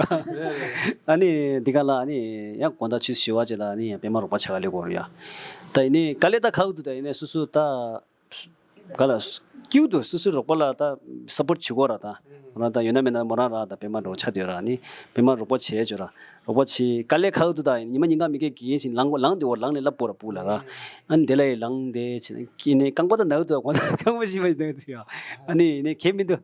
ཨ་ནི་འདི་ག་ལ་ཨ་ནི་ཡང་དགོང་དག་ཆུ་ཚོད་བཞི་པ་བཅས་ལ་ཨ་ནི་ཡང་པད་མ་རོགས་པ་ཆགས་ལས་དགོས་ར་ཡ། ད་ཡིན་ནའི་དཀའ་ལས་ད་ཁག་འདུག་ད་ཡིན་ནའི་སོ་སོ་ད། ག་ལ། སྐྱིད་དུ་སོ་སོའི་རོགས་པ་ལ་ད་སབ་པོར་ཊི་བྱེད་དགོས་ར་ད། ང་རང་ད་ཡོད་ན་མེད་ན་མོ་རང་ར་ད་པད་མ་འགྲོ་ཆ་དེ་ར་ནི་པད་མ་རོགས་པ་བྱེད་ཅོ་ར། རོགས་པ་བྱེད་དཀའ་ལས་ཁག་ཏུ་ད་ཉི་མ་ཉིན་གང་མི་སྐད་གི་ཡིན་ཞིང་ལངས་དགོས་ལངས་དེ་བོར་ལངས་ནས་ལབ་དགོས་ར་སྤུ་ལ་ར། ཨ་ནི་དེ་ལ་ཡི་ལངས་དེ་བྱེད་ནས་ཀི་ནས་རྐང་པ་ད་ནག་ཏུ་གོ་ན་རྐང་པ་ཞིག་མ་ཞིག་ནག་ཏུ་ཡ། ཨ་ནི་ཡིན་ནས་ཁེ་མི་འདུག་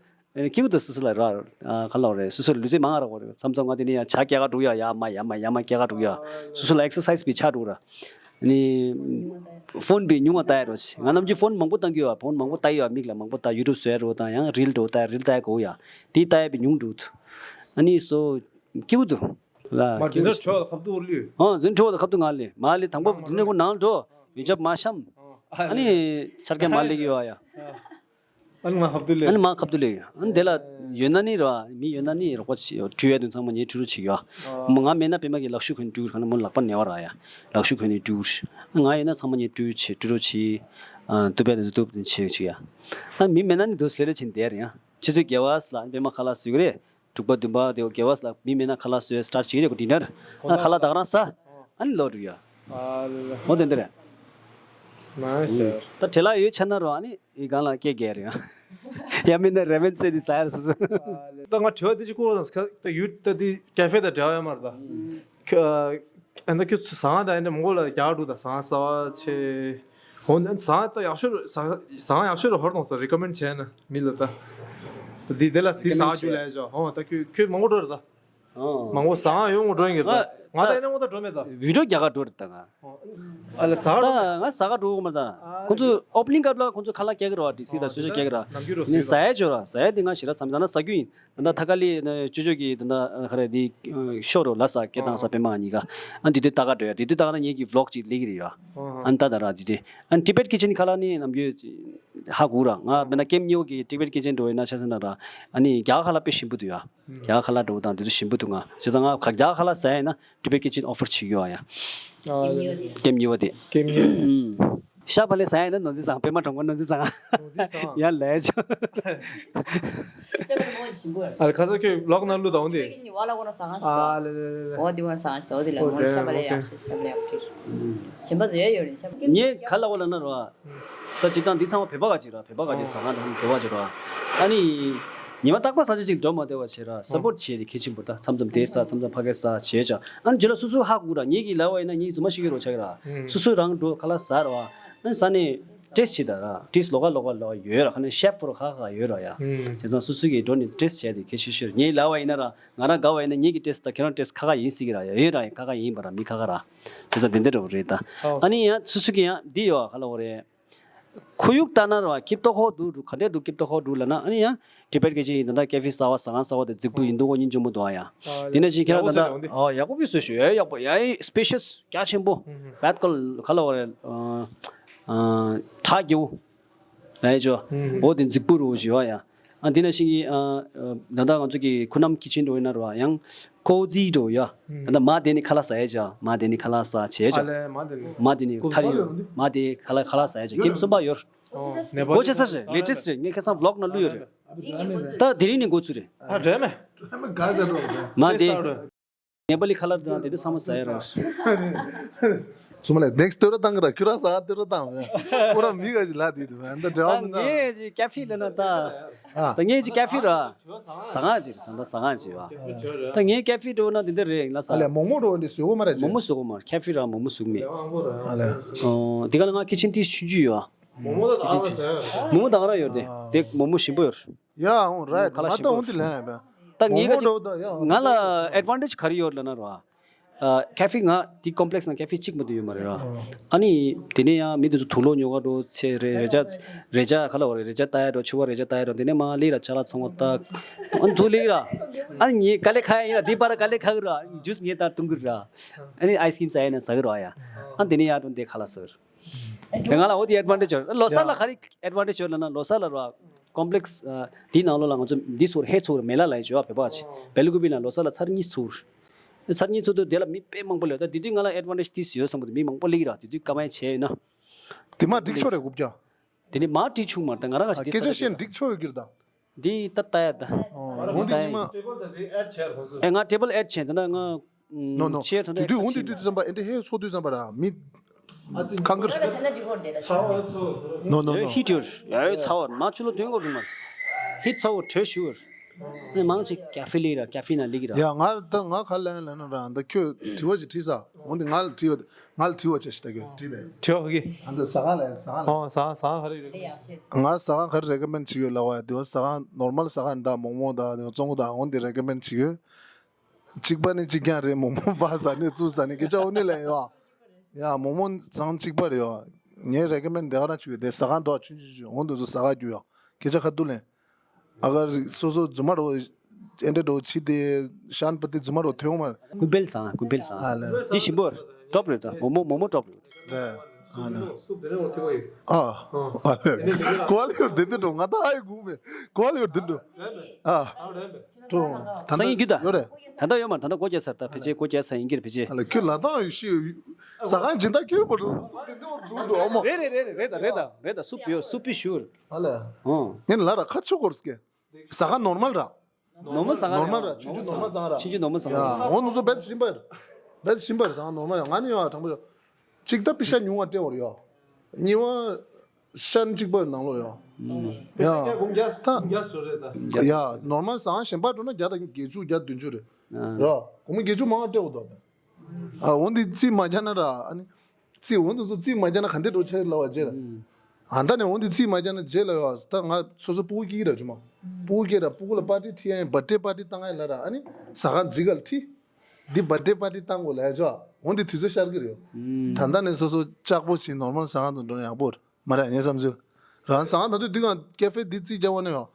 སྐྱིད་དུ་སོ་སོ་ལ་ར། ག་ལ་རེད་སོ་སོ་ལུས་རྩལ་མང་ར་གོ་རེད་མཚམས་མཚམས་ང་དེ་ནས་ཡ་ཇ་སྐྱེལ་ག་འགྲོ་ཡ་ཡ་མ་ཡ་མ་ཡ་མ་སྐྱེལ་ག་འགྲོ་ཡ། སོ་སོ་ལ་ཨེག་སར་སའིས་བི་ཆ་འགྲོ་ར། ནི། ཕོན་པའི་ཉུང་བ་ལྟ་ཡ་རོ་ཆེ། ང་ནམ་རྒྱུན་ཕོན་མང་པོ་བཏང་གི་ཡོད། ཕོན་མང་པོ་ལྟ་ཡི་ཡོད། མིག་ལ་མང་པོ་ལྟ་ཡུ་ཊུབ་བཟོ་ཡ་རོ་དང་ཡང་རིལ་འགྲོ་ལྟ་རིལ་ལྟ་ཡ་གོ་ཡ། དེ་ལྟ་ཡ་པའི་ཉུང་འགྲོ་ཐུ། ཨ་ནི་སོ། སྐྱིད་དུ། ལ། མ་དེ་འདྲ་བྲོ་བ་ཁབ་ཏུ་ལུས། ཨ་འཛིན་ཁྲོ་བ་ཁབ་ཏུ་ང་ལས་མ་ལས་དང་པོ་འཛིན་ཁོ་ནང་འགྲོ། ཡུན་ཆབ་མ་ཤམ། ཨ་ནི། ཆར་ཀ་མ་ལས་གི་ཡོད་ཡ། ཨ་ནི་མ་ཁབ་ཏུ་ལས། ཨ་ནི་མ་ཁབ་ཏུ་ལས། ཨ་ནི་དེ་ལ་ཡོད་ན་ནི་ར་མི་ཡོད་ན་ནི་རོགས་པ་བྱེད་ཁྲུ་ཡ་དུ་ཚང་མ་ཉེ་ཁྲུ་རུ་བྱེད་ཡོད། མོ་ང་མེད་ན་པད་མ་གི་ལག་ཤུ་གོན་ཁྲུ་ག་ན་མོ་ལག་པ་ནེ་བ་ར་ཡ། ལག་ཤུ་གོན་ནི་ཁྲུ། ང་ཡོད་ན་ཚང་མ་ཉེ་ཁྲུ་བྱེད་ཁྲུ་རུ་བྱེད། དུ་པད་དུ་དུ་དུ་བྱེད་ཅིག་ཡ། ཨ་མི་མེད་ན་ནི་དུ་སླེ་རེ་ཆེན་དེ་ར་ཡ། ཆུ་ཚོད་བརྒྱད་པ་ལ་པད་མ་ཁ་ལག་བཟོས་གི་རེད། དྲུག་པ་བདུན་པ་དེ་བརྒྱད་པ་ལ་མི་མེད་ན་ཁ་ལག་བཟོས་སི་ཊར་ཊི་བྱེད་ཀྱི་རེད་ཁོ་ཌི་ནར། ཨ་ཁ་ལག་ད་ག་རང་ཟ། ཨ་ནི་ལོག་འགྲོ་ཡ། ཨ་ལ། འོ་དེ་འདི་རེད། ནའི་སི་ཡར། ད་བྲེལ་ལ་ཡོད་ཆ་ན་རོ་ཨ་ནི་ཨི་གང་ལ་སྐད་རྒྱག་རེད། ཡ་མིན་ན་རེ་མན་ཙེ་ནི་ཟ་ཡར་སོ་སོ། ད་ང་དྲི་བ་འདི་ཅིག་བསྐུར་བ་དང་ད་ཡུལ་ད་འདི་ཀེ་ཧྥེ་དང་འབྲེལ་བ་ཡོད་མ་རེད་ད། ཨ་ད་ཁྱོད་ཟ་ང་དང་ཨེ་འདྲ་མོ་ལ་རྒྱག་འགྲོ་ད་ཟ་ང་ཟ་བ་ཆེ། འོ་ན་ཟ་ང་ད་ཡག་ཤོས་ཟ་ཟ་ང་ཡག་ཤོས་ཧོར་དང་ས་རི་ཀོ་མེན་ཌི་བྱས་ན་མི་ལ་ད། འདི་དེ་ལ་འདི་ཟ་རྒྱུ་ལས་ཅོ་ཧོ་ད་ཁྱོད་ཁྱོད་མང་པོ་འགྲོ་རེད་ད། མང་པོ་ཟ་ཡོང་ངོ་འགྲོ་ཡིན་གྱི་ད། ང་ད་ཨེ་ནས་ངོ་ད་འགྲོ་མེད་ད། བི་ཌིའོ་རྒྱག་ག་འགྲོ་རེད་ད་ང་། ཨ་ལ་ཟ་ད་རོ། ང་ཟ་ག་འགྲོ་གི་མ་ད། ཁོང་ཚོ་ཨོ་པ་ནིང་སྐབས་ལ་ཁོང་ཚོ་ཁ་ལག་རྒྱག་གི་རེད་བ་ཌི་སི་ད་གསོལ་ཇ་རྒྱག་གི་རེད། ནམ་རྒྱུན་རོ་ནས་ཟ་ཡ་ཅོ་ར་ཟ་ཡ་དེ་ང་ཞེ་དྲག་བསམ་ད་ན་ཟ་རྒྱུ་ཡིན། ད་ད་ཐ་ཀ་ལི་ཅོ་ཅོ་གི་ད་ད་ཁ་རེ་དེ་ཤོ་རོ་ལ་ཟ་སྐད་བཏང་ཟ་པད་མ་གཉིས་ཀ་ཨ་འདི་དུས་ད་ག་འགྲོ་ཡ་དེ་དུས་ད་ག་ན་ངེད་ཀྱི་བི་ལོག་ཅིག་ལེགས་གི་རེད་ཡ། ཨ་ད་ད་ར་དེ་དུས་ཨ་ཊི་བེཊ་ཁི་ཆན་ཁ་ལག་ནི་ནམ་རྒྱུན་ཧ་གོ་ར་ང་མེད་ན་ཀེམ་གཉིས་པོ་གི་ཊི་བེཊ་ཁི་ཆན་འགྲོ་ཡིན་ན་ཆ་ས་ན་ར་ཨ་ནི་རྒྱ་གར་ཁ་ལག་དཔེ་ཞིམ་པོ་འདུག་ཡ། རྒྱ་གར་ཁ་ལག་འགྲོ་དང་དེ་ཚོ་ཞིམ་པོ་འདུག་ང་བྱས་ཙང་ང་རྒྱ་གར་ཁ་ལག་ཟ་ཡ་ཡིན་ན་ཊི་བེཊ་ཁི་ཆན་ཨོ་ཕར་བྱེད་ཀྱི་ཡོད་ཡ། ཀེམ་གཉིས་པ་དེ། ཀེམ་གཉིས། ཤ་བག་ལེབ་ཟ་ཡ་ཡིན་ན་ནོར་འཛིན་བཟང་པད་མ་གྲོང་པ་ནོར་འཛིན་བཟང་། ནོར་འཛིན་བཟང་། ཡ་ལས་ཆོ། ཨ་ལ་ཁ་ས་ཁྱོད་ལོག་ན་ལུ་དང་དེ། ཨ་ལ་ལ་ལ་ལ། ངས་ག་ལ་བ་ལ་ན་ར། ད་ཅི་དང་འདི་ཚང་མ་བོད་པ་ག་ཅིག་ར་བོད་པ་ག་ཅིག་ཟ་ང་དང་བོད་པ་ཅིག་ར། ཨ་ནི། ཉི་མ་རྟག་པར་ས་ཆ་ཅིག་འགྲོ་མ་བདེ་བ་བྱེད་ར་སབ་པོར་ཊི་བྱེད་དེ་གལ་ཆེན་པོ་ད་མཚམས་མཚམས་དེ་ཟ་མཚམས་མཚམས་ཕ་གི་ཟ་བྱེད་ཅག་ཨ་ནི་རྗེས་ལ་སོ་སོ་ཧ་གོ་ར་ངེད་ཀྱི་ལ་བ་ཡིན་ན་ངེད་རྫུན་མ་ཤི་གི་རོ་ཆག་གི་ར། སོ་སོ་རང་འགྲོ་ཁ་ལག་ཟ་ར་བ། ཨ་ནི་ཟ་ནས་ཊེ་སི་ཊི་བྱེད་ད་ར་ཊེ་སི་ཊི་ལོགས་ཀ་ལོགས་ཀ་ལོགས་ཡོད་ར་ཁ་ནས་ཤེཕ་ཁོ་ར་ཁ་ཁ་ཡོད་ར་ཡ། བྱས་ཙང་སོ་སོ་གི་འགྲོ་ནས་ཊེ་སི་ཊི་བྱས་དེ་གལ་ཆེ་ཤོས་ངེད་ལ་བ་ཡིན་ན་ར་ང་རང་དགའ་བ་ཡིན་ན་ངེད་ཀྱི་ཊེ་སི་ཊི་ད་ཁྱེད་རང་ཊེ་སི་ཊི་ཁ་ཁ་ཡིན་སྲིད་གི་ར་ཡ་ཡོད་ར་ཡ་ཁ་ཁ་ཡིན་པ་ར་མི་ཁ་ཁ་ར། བྱས་ཙང་དེ་འདྲ་ར་རེད་ད། ཨ་ནི་ཡང་སོ་སོ་གི་ཡང་འདི་ཡོད་ཁ་ལ་འོ་རེད། ཁོར་ཡུག་ལྟ་ན་ར་བ་སྐྱིད་ཏོག་ཧོ་འདུག་འདུག་ག་འདྲས་འདུག་སྐྱིད་ཏོག་ཧོ་འདུག་ལབ་ན་ཨ་ནི་ཡང་ཊི་བེཊ་སྐད་ཆ་ཡིན་ད་ལྟ་ཀེ་ཧྥེ་གསར་བ་ཟ་ཁང་གསར་བ་དེ་རྫིག་པོ་ཡིན་འདུག་གོ་སྙིང་རྗེ་མོ་འདུག་ཨ་ཡ། དེ་ནས་ཅིག་ཁྱེད་རང་ད་ལྟ་ཨ་ཡག་པོ་བཟོས་ཤོག་ཡ་ཡག་པོ་ཡ་ཡི་སི་པེ་ཤི་ཡས་རྒྱ་ཆེན་པོ་བད་ཀོལ་ག་ལ་བ་རེད། ཁྲག་རྒྱུ་ལ་ཡ་ཅོ་འོ་དེ་རྫིག་པོ་རུ་བཞི་བ་ཡ། ཨ་འདི་ནས་ཤིང་གི་ཨ་ད་ལྟ་ང་ཚོ་གི་ཁུ་ནམ་ཁི་ཆེན་འགྲོ་ཡིན་ན་ར་བ་ཡང་ཀོ་ཛི་འགྲོ་ཡ། ད་ལྟ་མ་དེ་ནི་ཁ་ལག་ཟ་ཡ་ཅ་མ་དེ་ནི་ཁ་ལག་ཟ་བྱས་ཅ། མ་དེ་ནི་ཐར་ཡོད་མ་དེ་ཁ་ལག་ཁ་ལག་ཟ་ཡ་ཅ་ཀེམ་གསུམ་པ་ཡོད། ནེ་པ་ལི་སྒོ་ཕྱེ་ས་རེད་ལེ་ཊེ་སི་རེད་ངས་ཁ་སང་བི་ལོག་ནང་བླུགས་ཡོད་རེད། ད་དེ་རིང་ནས་འགོ་ཚུགས་རེད། ད་འགྲོ་མེད། མ་དེ། ནེ་པ་ལི་ཁ་ལག་དང་དེ་འདྲ་ཚང་མ་ཟ་ཡ་རེད། ཚུ་མ་ལས་ནེག་སི་ཊི་ལྟོས་ར་བཏང་གི་ར་ཁྱོད་རང་ཟ་ལྟོས་ར་བཏང་བས་ཁོ་རང་མི་ག་ཞིག་ལ་དེ་དུ་བས་འདི་འབྲེལ་བ་མི་འདུག་ངས་ཀྱི་ཀ་ཧྥེ་ལ་ན་ད། ད་ངས་ཀྱི་ཀ་ཧྥེ་ར། ཟ་ང་ཅིག་རེད་ད་ཟ་ང་ཅིག་བ། ད་ངས་ཀ་ཧྥེ་འགྲོ་ན་དེ་འདྲ་རེད་ལ་ཟ། ཨ་ལས་མོག་མོག་འགྲོ་འདི་བཟོས་གོ་མ་རེད་མོག་མོག་བཟོས་གོ་མ་ཀ་ཧྥེ་ར་མོག་མོག་བཟོས་མེད། ཨ་ལས། དེ་ག་ལ་ང་ཁི་ཆེན་ཏི་ཆུ་རྒྱུས་ཡོད། མོག་མོག་ད་ད་ང་ཟ་ཡ་རེད། མོག་མོག་ད་ང་ར་ཡོད་དེ་དེ་མོག་མོག་ཞིམ་པོ་ཡོད། ཡ་ཨོ་རའིཊ་ཁ་ལག་མ་ཞིམ་ད་པོ་འོང་དེ་ལན་ཡ་བས། ད་ངས་མོག་མོག་ཀ་ཅིག་འགྲོ་ད་ཡ་ང་ལ་ཨེ་ཌི་ཝན་ཊེ་ཇི་ག་རེ་ཡོད་ལབ་ན་ར། ཨ་ཀ་ཧྥེ་ང་དེ་ཀོམ་པི་ལེག་སི་ནང་ཀ་ཧྥེ་གཅིག་མ་གཏོགས་ཡོད་མ་རེད་ར། ཨ་ནི་དེ་ནས་ཡང་མི་དེ་ཚོ་དུག་ལོག་ཉོ་ག་འགྲོ་ཚེ་རེ་རེ་ཅག་རེ་ཅག་ཁ་ལ་བ་རེ་རེ་ཅག་ལྟ་ཡ་འགྲོ་ཕྱུ་པ་རེ་ཅག་ལྟ་ཡ་འགྲོ་དེ་ནས་མ་ལེགས་ར་ཅ་ལག་ཚང་མ་ལྟ། ཨ་ནི་ཚུར་ལེགས་ར། ཨ་ནི་ངས་དཀའ་ལས་ཁག་ཡ་ཡིན་ར་དེ་པར་དཀའ་ལས་ཁག་གི་ར་ཇུས་ངས་ད་བཏུང་གི་ར། ཨ་ནི་ཨའི་སི་ཀྲིམ་ཟ་ཡ་ན་ཟ་གི་ར་ཡ། ཨ་ནི་དེ་ནས་ཡར་འགྲོ་དེ་ཁ་ལག་ཟ་གི་ར། དེ་ང་ལ་འོ་དེ་ཨེ་ཌི་ཝན་ཊེ་ཇི་ཡོད། ལོ་གསར་ལ་ག་རེ་ཨེ་ཌི་ཝན་ཊེ་ཇི་ཡོད་ལབ་ན་ལོ་གསར་ལ་ར་ཀོམ་པི་ལེག་སི་དེའི་ནང་ལོགས་ལ་ང་ཚོ་འདི་ཚོར་ཧེ་ཚོར་མེ་ལ་ལ་ཡི་བྱོས་བ་བོད་པ་ཆེ་བེ་ལུ་ཀུ་པི་ལ་ལོ་གསར་ལ་ཚར་གཉིས་ཚོར། ཚར་གཉིས་ཚོར་དུས་དེ་ལ་མི་དཔེ་མང་པོ་ལས་ད་དེ་དུས་ང་ལ་ཨེ་ཌི་ཝན་ཊེ་ཇི་དེ་ཡོད་བསམ་པ་དེ་མི་མང་པོ་ལེགས་ར་དེ་དུས་ཀ་མ་ཡ་བྱས་ཡོད་ན། དེ་མ་འགྲིག་ཆོག་རེད་གུབ་ཀྱང་། དེ་ནི་མ་འགྲིག་ཆུག་མ་རེད་ད་ང་རང་ག་ཞིག་དེ་སྐད་ཆ་ས་བཤད་ཆ་འགྲིག་ཆོག་ཡོད་ཀྱི་རེད་ད། འདི་ད་ལྟ་ཡ་ད། འོ་འདི་ཉི་མ། ཨེ་ང་ཊེ་བལ་ཨེཌ་བྱས་ད་ན་ང་ནོ་ནོ། ཆེར་ད་དུས་དུས་འོ་འདི་དུས་དུས་ཙམ་པ་ཨེ་འདྲ་ཧེ་ཚོ་དུས་ཙམ་པ་ར་མི་ཁང་གིར། ནོ་ནོ་ཡོད་ནོ། ཧི་ཊི་ཡོད་ཡ་ཡོད་ཚ་བར་མ་ཆུ་ལོ་དོན་གོ་རུ་མ་ཧི་ཚ་བོ་བྲོས་ཞུ་བར། ནས་མང་ཆེ་ཀ་ཧྥེ་ལི་ར་ཀ་ཧྥེ་ན་ལི་གི་ར། ཡ་ང་ད་ང་ག་ལ་ཡང་ལ་ན་ར་ད་ཁྱོད་དྲི་བ་ཅིག་དྲིས་ས་འོ་འདི་ང་ལ་དྲི་བ་ང་ལ་དྲི་བ་ཅིག་ཞིག་ད་ཁྱོད་དྲིས་ནས། དྲི་བ་གི། ཨ་འདི་ཟ་ཁང་ལ་ཡང་ཟ་ཁང་ལ། ཨོ་ཟ་ཁང་ཟ་ཁང་ག་རེ་རེད། ང་ཟ་ཁང་ག་རེ་རེ་ཀོ་མེན་ཌི་བྱེད་ཀྱི་ཡོད་ལབ་པ་ཡ་དེ་བ་ཟ་ཁང་ནོར་མལ་ཟ་ཁང་ད་མོག་མོག་ད་དེ་བ་ཙོང་ཁུ་ད་འོ་འདི་རེ་ཀོ་མེན་ཌི་བྱེད་ཀྱི་ཡོད། གཅིག་པ་ནི་གཅིག་རྐྱང་རེད། མོག་མོག་པ་ཟ་ནི་ཚུར་ཟ་ནི་སྐད་ཆ་འོ་ནི་ལ་ཡོད། ཡ་མོག་མོག་ཚང་གཅིག་པ་རེད་ཡོད། ངའི་རེ་ཀོ་མེན་ཌི་དེ་ག་རང་བྱེད་ཀྱི་ཡོད་དེ་ཟ་ཁང་དོ་ཆུང་ཆུང་ཆུང་འོ་འདི་ཚོ་ཟ་ཁང་རྒྱུ་ཡོད་སྐད་ཆ་ཁ་ཐུག་ལེན། ཨ་གར་སོ་སོ་རྫུན་མ་རོ་ཨེ་འདྲ་འགྲོ་ཕྱི་དེ་ཤན་པ་དེ་རྫུན་མ་རོ་ཐོན་མ། ཀུན་ཕེལ་ཟ་ཀུན་ཕེལ་ཟ། ཨ་ལེ། འདི་ཞིམ་པོ་ཊོབ་རེད་ད། མོག་མོག་མོག་མོག་ཊོབ་རེད། ལེ། ཨ་ལེ། ཨ་ཨ་ལེ། གོ་ལ་ཡོད་དེ་འདི་འགྲོ་ང་ད་ཨ་ཡི་གུ་མེ་གོ་ལ་ཡོད་དེ་འགྲོ། ཨ། ཀྲོ། ད་སང་ཉིན་རྒྱུ་ད། ཡོད་རེད། ད་ད་ཡོད་མ་ད་ད་སྒོ་རྒྱག་ས་ད་ཕལ་ཆེར་སྒོ་རྒྱག་ས་ཡིན་གྱི་རེད་ཕལ་ཆེར། ཨ་ལེ་ཁྱོད་ལ་དང་ཡོད་ཤི་ཟ་ཁང་སྦྱིན་བདག་ཁྱོད་མ་འགྲོ་དེ་འདི་འགྲོ་འགྲོ་ཨ་མ། རེད་རེད་རེད་རེད་ད་རེད་ད་རེད་ད་སུ་པི་ཡོད་སུ་པི་ཞུ། ཨ་ལེ། ཨོ། ངས་ལ་ར་ཁ་ཆོ་གོར་སྐད། ཟ་ཁང་ནོར་མལ་ར། ནོར་མལ་ཟ་ཁང་ནོར་མལ་ར་ཆུང་ཆུང་ནོར་མལ་ཟ་ཁང་ར། ཆུང་ཆུང་ནོར་མལ་ཟ་ཁང་ར། ཡ་འོ་ནུ་ཚོ་བེད་ཤིན་པར། བེད་ཤིན་པར་ཟ་ཁང་ནོར་མལ་ཡ་ང་ནི་ཡ་དྲང་པོ་ཡ། གཅིག་ད་པི་ཤ་ཉུང་བ་སྤྲད་བར་ཡ། གཉིས་པ་ཤན་གཅིག་པར་ནང་ལོ་ཡ། ཡ་ད། ཡ་ནོར་མལ་ཟ་ཁང་གཞན་པ་འགྲོ་ན་བརྒྱ་དང་བརྒྱད་ཅུ་བརྒྱ་བདུན་ཅུ་རེད། ར། སྒོར་མོ་བརྒྱད་ཅུ་མང་བ་སྤྲད་འོ་དོ། ཨ་འོ་འདི་རྩིས་མ་རྒྱག་ན་ར་ཨ་ནི། རྩིས་འོ་འདི་ཚོ་རྩིས་མ་རྒྱག་ན་ག་འདྲ་འགྲོ་ཆེ་ལབ་པ་རྗེས་ལ། ཨ་ད་ནས་འོ་འདི་རྩིས་མ་རྒྱག་ན་རྗེས་ལ་ཡོད་ད་ང་སོ་སོ་སྤུ་གུ་སྐྱེ་གི་ར་ཇུ་མ། སྤུ་གུ་སྐྱེ་ར་སྤུ་གུ་ལ་པར་ཊི་ཁྲིད་ཡ་ཡིན་བར་ཌེ་པར་ཊི་བཏང་ཡ་ལ་ར་ཨ་ནི་ཟ་ཁང་རྫིག་ག་ལ་ཁྲིད། འདི་བར་ཌེ་པར་ཊི་བཏང་དགོས་ལབ་ཡ་ཇོ། འོ་འདི་དུས་ཚོད་ཤར་གི་རེད་ཡོ། ད་ད་ནས་སོ་སོ་ལྕགས་པོ་བྱེད་ནོར་མལ་ཟ་ཁང་དུ་འགྲོ་ན་ཡག་པོ་རེད། མ་རེད་ངའི་བསམ་ཚུལ། རང་ཟ་ཁང་ད་དུས་འདི་གང་ཀེ་ཧྥེ་འདི་རྩིས་རྒྱག་པ་ནས་ཡང་།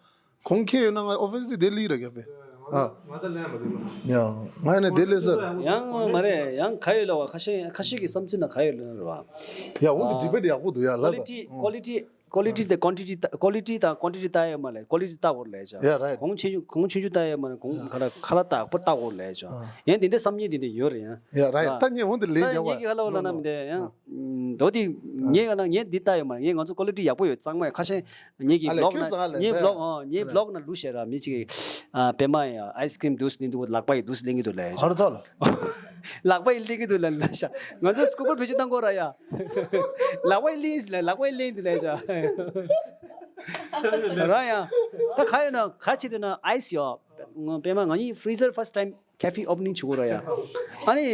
གོང་ཁེ་ཡོད་ན་ང་ཨོ་ཕི་སི་འདི་དེ་ལི་ར་ཀེ་ཧྥེ། ཨ། ང་ད་ལན་མ་འདུག་ཡང་ང་ཡང་ནས་དེ་ལས་ཟེར། ཡང་མ་རེད་ཡང་ག་ཡོད་ལ་བ་ཁ་ཤས་ཁ་ཤས་ཀྱི་བསམ་ཚུལ་ན་ག་ཡོད་ལ་ར་བ། ཡ་འོ་འདི་ཌི་བེ་ཊི་ཡག་པོ་འདུག་ཡ་ལ་ད། ཀོ་ལི་ཊི་ཀོ་ལི་ཊི་དེ་ཀོན་ཊི་ཊི་ཀོ་ལི་ཊི་དང་ཀོན་ཊི་ཊི་ལྟ་ཡོད་མ་ལས་ཀོ་ལི་ཊི་ལྟ་དགོས་ལས་ཅག་ཡ་རའིཊ། གོང་ཆེ་ཆུང་གོང་ཆུང་ཆུང་ལྟ་ཡོད་མ་ལས་གོང་ཁ་ལ་ཁ་ལ་ལྟ་ཡག་པོ་ལྟ་དགོས་ལས་ཅག་ཡང་དེ་འདྲ་བསམ་ཉེ་དེ་འདྲ་ཡོད་རེད་ཡང་། ཡ་རའིཊ་ད་ངས་འོ་འདི་ལས་ད་རྒྱག་ངེད་ཀྱི་ཁ་ལ་བ་ལ་ན་མི་འདྲ་ཡང་། མདོ་དེ་ངས་ག་ན་ངས་འདི་ལྟ་ཡོད་མ་ངས་ང་ཚོ་ཀོ་ལི་ཊི་ཡག་པོ་ཡོད་གཙང་མ་ཡོད་ཁ་ཤས་ངེད་ཀྱི་ཨ་ལས་བི་ལོག་ཁྱོད་ན་ཟ་ལས་ངའི་བི་ལོག་ཨ་ངའི་བི་ལོག་ན་ལུ་ཤེ་ར་མི་གཅིག་གིས་ཨ་པད་མ་ཡ་ཨའི་སི་ཀི་རིམ་དུས་ལེན་འདུག་ལག་པ་ཡི་དུས་ལེན་གི་འདུག་ལ་ཡ་ཧར་ཚ་ལ། ལག་པ་ཡི་ལེན་གི་འདུག་ལ་ལ་ཤ་ང་ཚོ་སྐུ་པར་བེད་སྤྱོད་བཏང་གོ་ར་ཡ། ལག་པ་ཡི་ལེན་ལ་ལག་པ་ཡི་ལེན་འདུག་ལ་ཡ་ཤ། ར་ཡ། ད་ག་ཡོད་ན་ག་ཆེ་དུས་ན་ཨའི་སི་ཡོ། པད་མ་ང་གཉིས་ཕི་རི་ཛར་ཕར་སི་ཊི་ཊའིམ་ཁེ་ཧྥེ་ཨོ་པ་ནིང་བྱེད་དགོས་ར་ཡ། ཨ་ནི་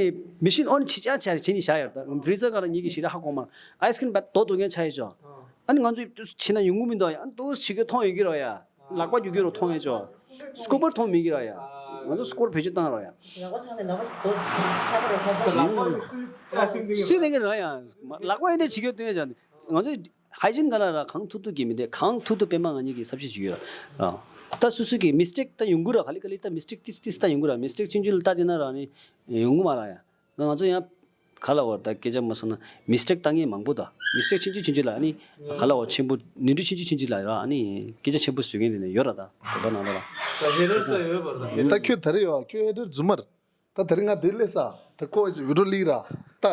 མི་ཤིན་ཨོན་ཆི་ཆ་ཆ་བྱེད་ནི་བཞག་ཡོད་ད་ཕི་རི་ཛར་ག་ལ་ཉིད་ཀྱི་ཞི་ར་ཧ་གོ་མ་ཨའི་སི་ཀི་རིམ་བ་རྡོ་རྡོ་ངན་ཆ་ཡོད་ཅོ། ཨ་ནི་ང་ཚོས་ཏུས་ཕྱི་ན་ཡོང་གི་མི་འདུག་ཡ། ཨ་ནི་ཏུས་ཕྱི་གི་མཐོང་ཡོད་ཀྱི་ར་ཡ། ལག་པ་རྒྱུག་གི་ར་མཐོང་ཡོད་ཅོ། སྐུ་པར་མཐོང་མེད་ཀྱི་ར་ཡ། ང་ཚོ་སྐུ་པར་བེད་སྤྱོད་བཏང་ར་ཡ། ལག་པ་ཚང་ནས་ལག་པ་རྡོ་ཆ་ག་ར་ཆ་ས་ལག་པ་སུས་ལེན་གི་ར་ཡ། ལག་པ་ཡིན་དེ་བྱེད་ཀྱི་སྟོན་ཡ་ཅོ། ང་ཚོས་ཧའི་ཇིན་ག་ལ་ར་གང་ཐུབ་ཐུབ་ཀྱི་མི་དེ་གང་ཐུབ་ཐུབ་པད་མ་ང་གཉིས་ཀྱི་ས་བཤད་ཅིག་ཡོད་ར། ད་སུ་སུ་གི་མི་སི་ཊེག་ད་ཡོང་གི་ར་ག་ལེ་ག་ལེ་ད་མི་སི་ཊེག་ཏིས་ཏིས་ད་ཡོང་གི་ར་མི་སི་ཊེག་ཆུང་ཆུང་ལ་ལྟ་དེ་ན་ར་ནི་ཡོང་གི་མ་ར་ཡ། ང་ཚོ་ཡང་ག་ལ་བར་ད་སྐད་ཆ་མ་སོང་ན་མི་སི་ཊེག་ལྟ་མཁན་མང་པོ་ད་མི་སི་ཊེག་ཆུང་ཆུང་ཆུང་ཆུང་ལ་ནི་ག་ལ་བར་ཆེན་པོ་ནུས་འབྲུ་ཆུང་ཆུང་ཆུང་ཆུང་ལ་ར་ནི་སྐད་ཆ་ཆེན་པོ་བཟོ་མཁན་དེ་ནི་ཡོད་ར་ད་བོད་པ་ནང་ལ་ར། ད་ཁྱོད་ད་རེ་ཡོད་ཁྱོད་ཧེ་ཊར་རྫུན་མར། ད་དེ་རིང་ང་དེ་སླེབས་ས། ད་ཁོ་བི་ཌི་ཡོ་ལིག་ར། ད།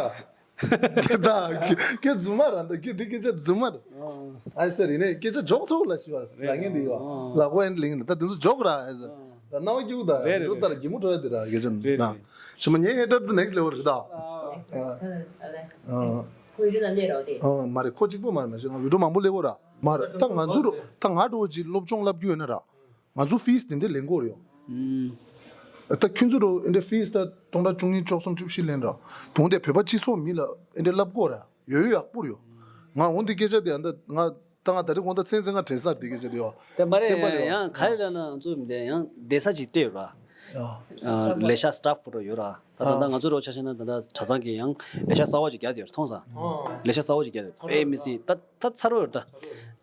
ད་ཁྱོད་རྫུན་མ་ར་ད་ཁྱོད་དེ་སྐད་ཆ་རྫུན་མ་ར། ཨ་ཙི་རེད་ནས་སྐད་ཆ་འཇོག་ཐུབ་ལ་ཞི་བ་ལ་ངན་དེ་ཡོད། ལག་པ་ཡན་ལིང་ད་དེ་ཚོ་འཇོག་ར་ཨ་ཙི། ལ་རྣ་བ་སྐྱུག་ད་རེད་རེད་ད་ལ་གི་མུ་ཁྲོ་ཡ་དེ་ར་སྐད་ཆ་ར། ཞི་མ་ངའི་ཧེ་ཊར་དེ་ནེག་སི་ལེ་ཝལ་རེད་ད། ཁོ་བི་ཌི་ཡོ་ལ་སླེབས་རོགས་དེ། མ་རེད་ཁོ་གཅིག་པོ་མ་རེད་མ་ཤི་ང་བི་ཌི་ཡོ་མང་པོ་སླེབས་གོ་ར། མ་རེད་ད་ང་ཚོ་རུ་ད་ང་འགྲོ་ཅིག་སློབ་སྦྱོང་བསླབ་རྒྱུ་ཡོད་ན་ར། ང་ཚོ་ཕིས་དེ་འདྲ་ལེན་དགོས་རེད། ད་ཁྱོད་ཚོ་རོ་ཨེ་འདྲ་ཕིས་ད་སྟོང་ཕྲག་བཅུ་གཉིས་བཅུ་གསུམ་བཅུ་བཞི་ལེན་ར། བུང་དེ་བོད་པ་སྤྱི་ཚོགས་མི་ལ་ཨེ་འདྲ་བསླབ་དགོས་ར་ཡོད་ཡོད་ཡག་པོ་རེད། ང་འོང་དེ་སྐད་ཆ་དེ་ཨ་ད་ང་ད་ང་ད་རེས་དགོང་ད་ཚན་ཚན་ང་དྲན་ས་དེ་སྐད་ཆ་དེ་ཡོད། དེ་མ་རེད་སེམས་པ་དེ་ཡོད། ཡང་ག་རེ་ལབ་ན་ང་ཚོ་མི་འདྲ་ཡང་བསྡད་ས་ཅིག་སྤྲད་ཡོད་ར། ལས་ཤག་སི་ཊཕ་པོ་ར་ཡོད་ར། ད་ད་ལྟ་ང་ཚོ་རོ་ཆ་བཞག་ན་ད་ལྟ་གྲྭ་ཚང་གི་ཡང་ལས་ཤག་གསར་པ་ཅིག་བརྒྱབ་ཡོད་མཐོང་ས། ལས་ཤག་གསར་པ་ཅིག་བརྒྱབ་ཡོད་པེ་མི་སྲིད་ད། ད་ཚ་རོ་ཡོད་ད།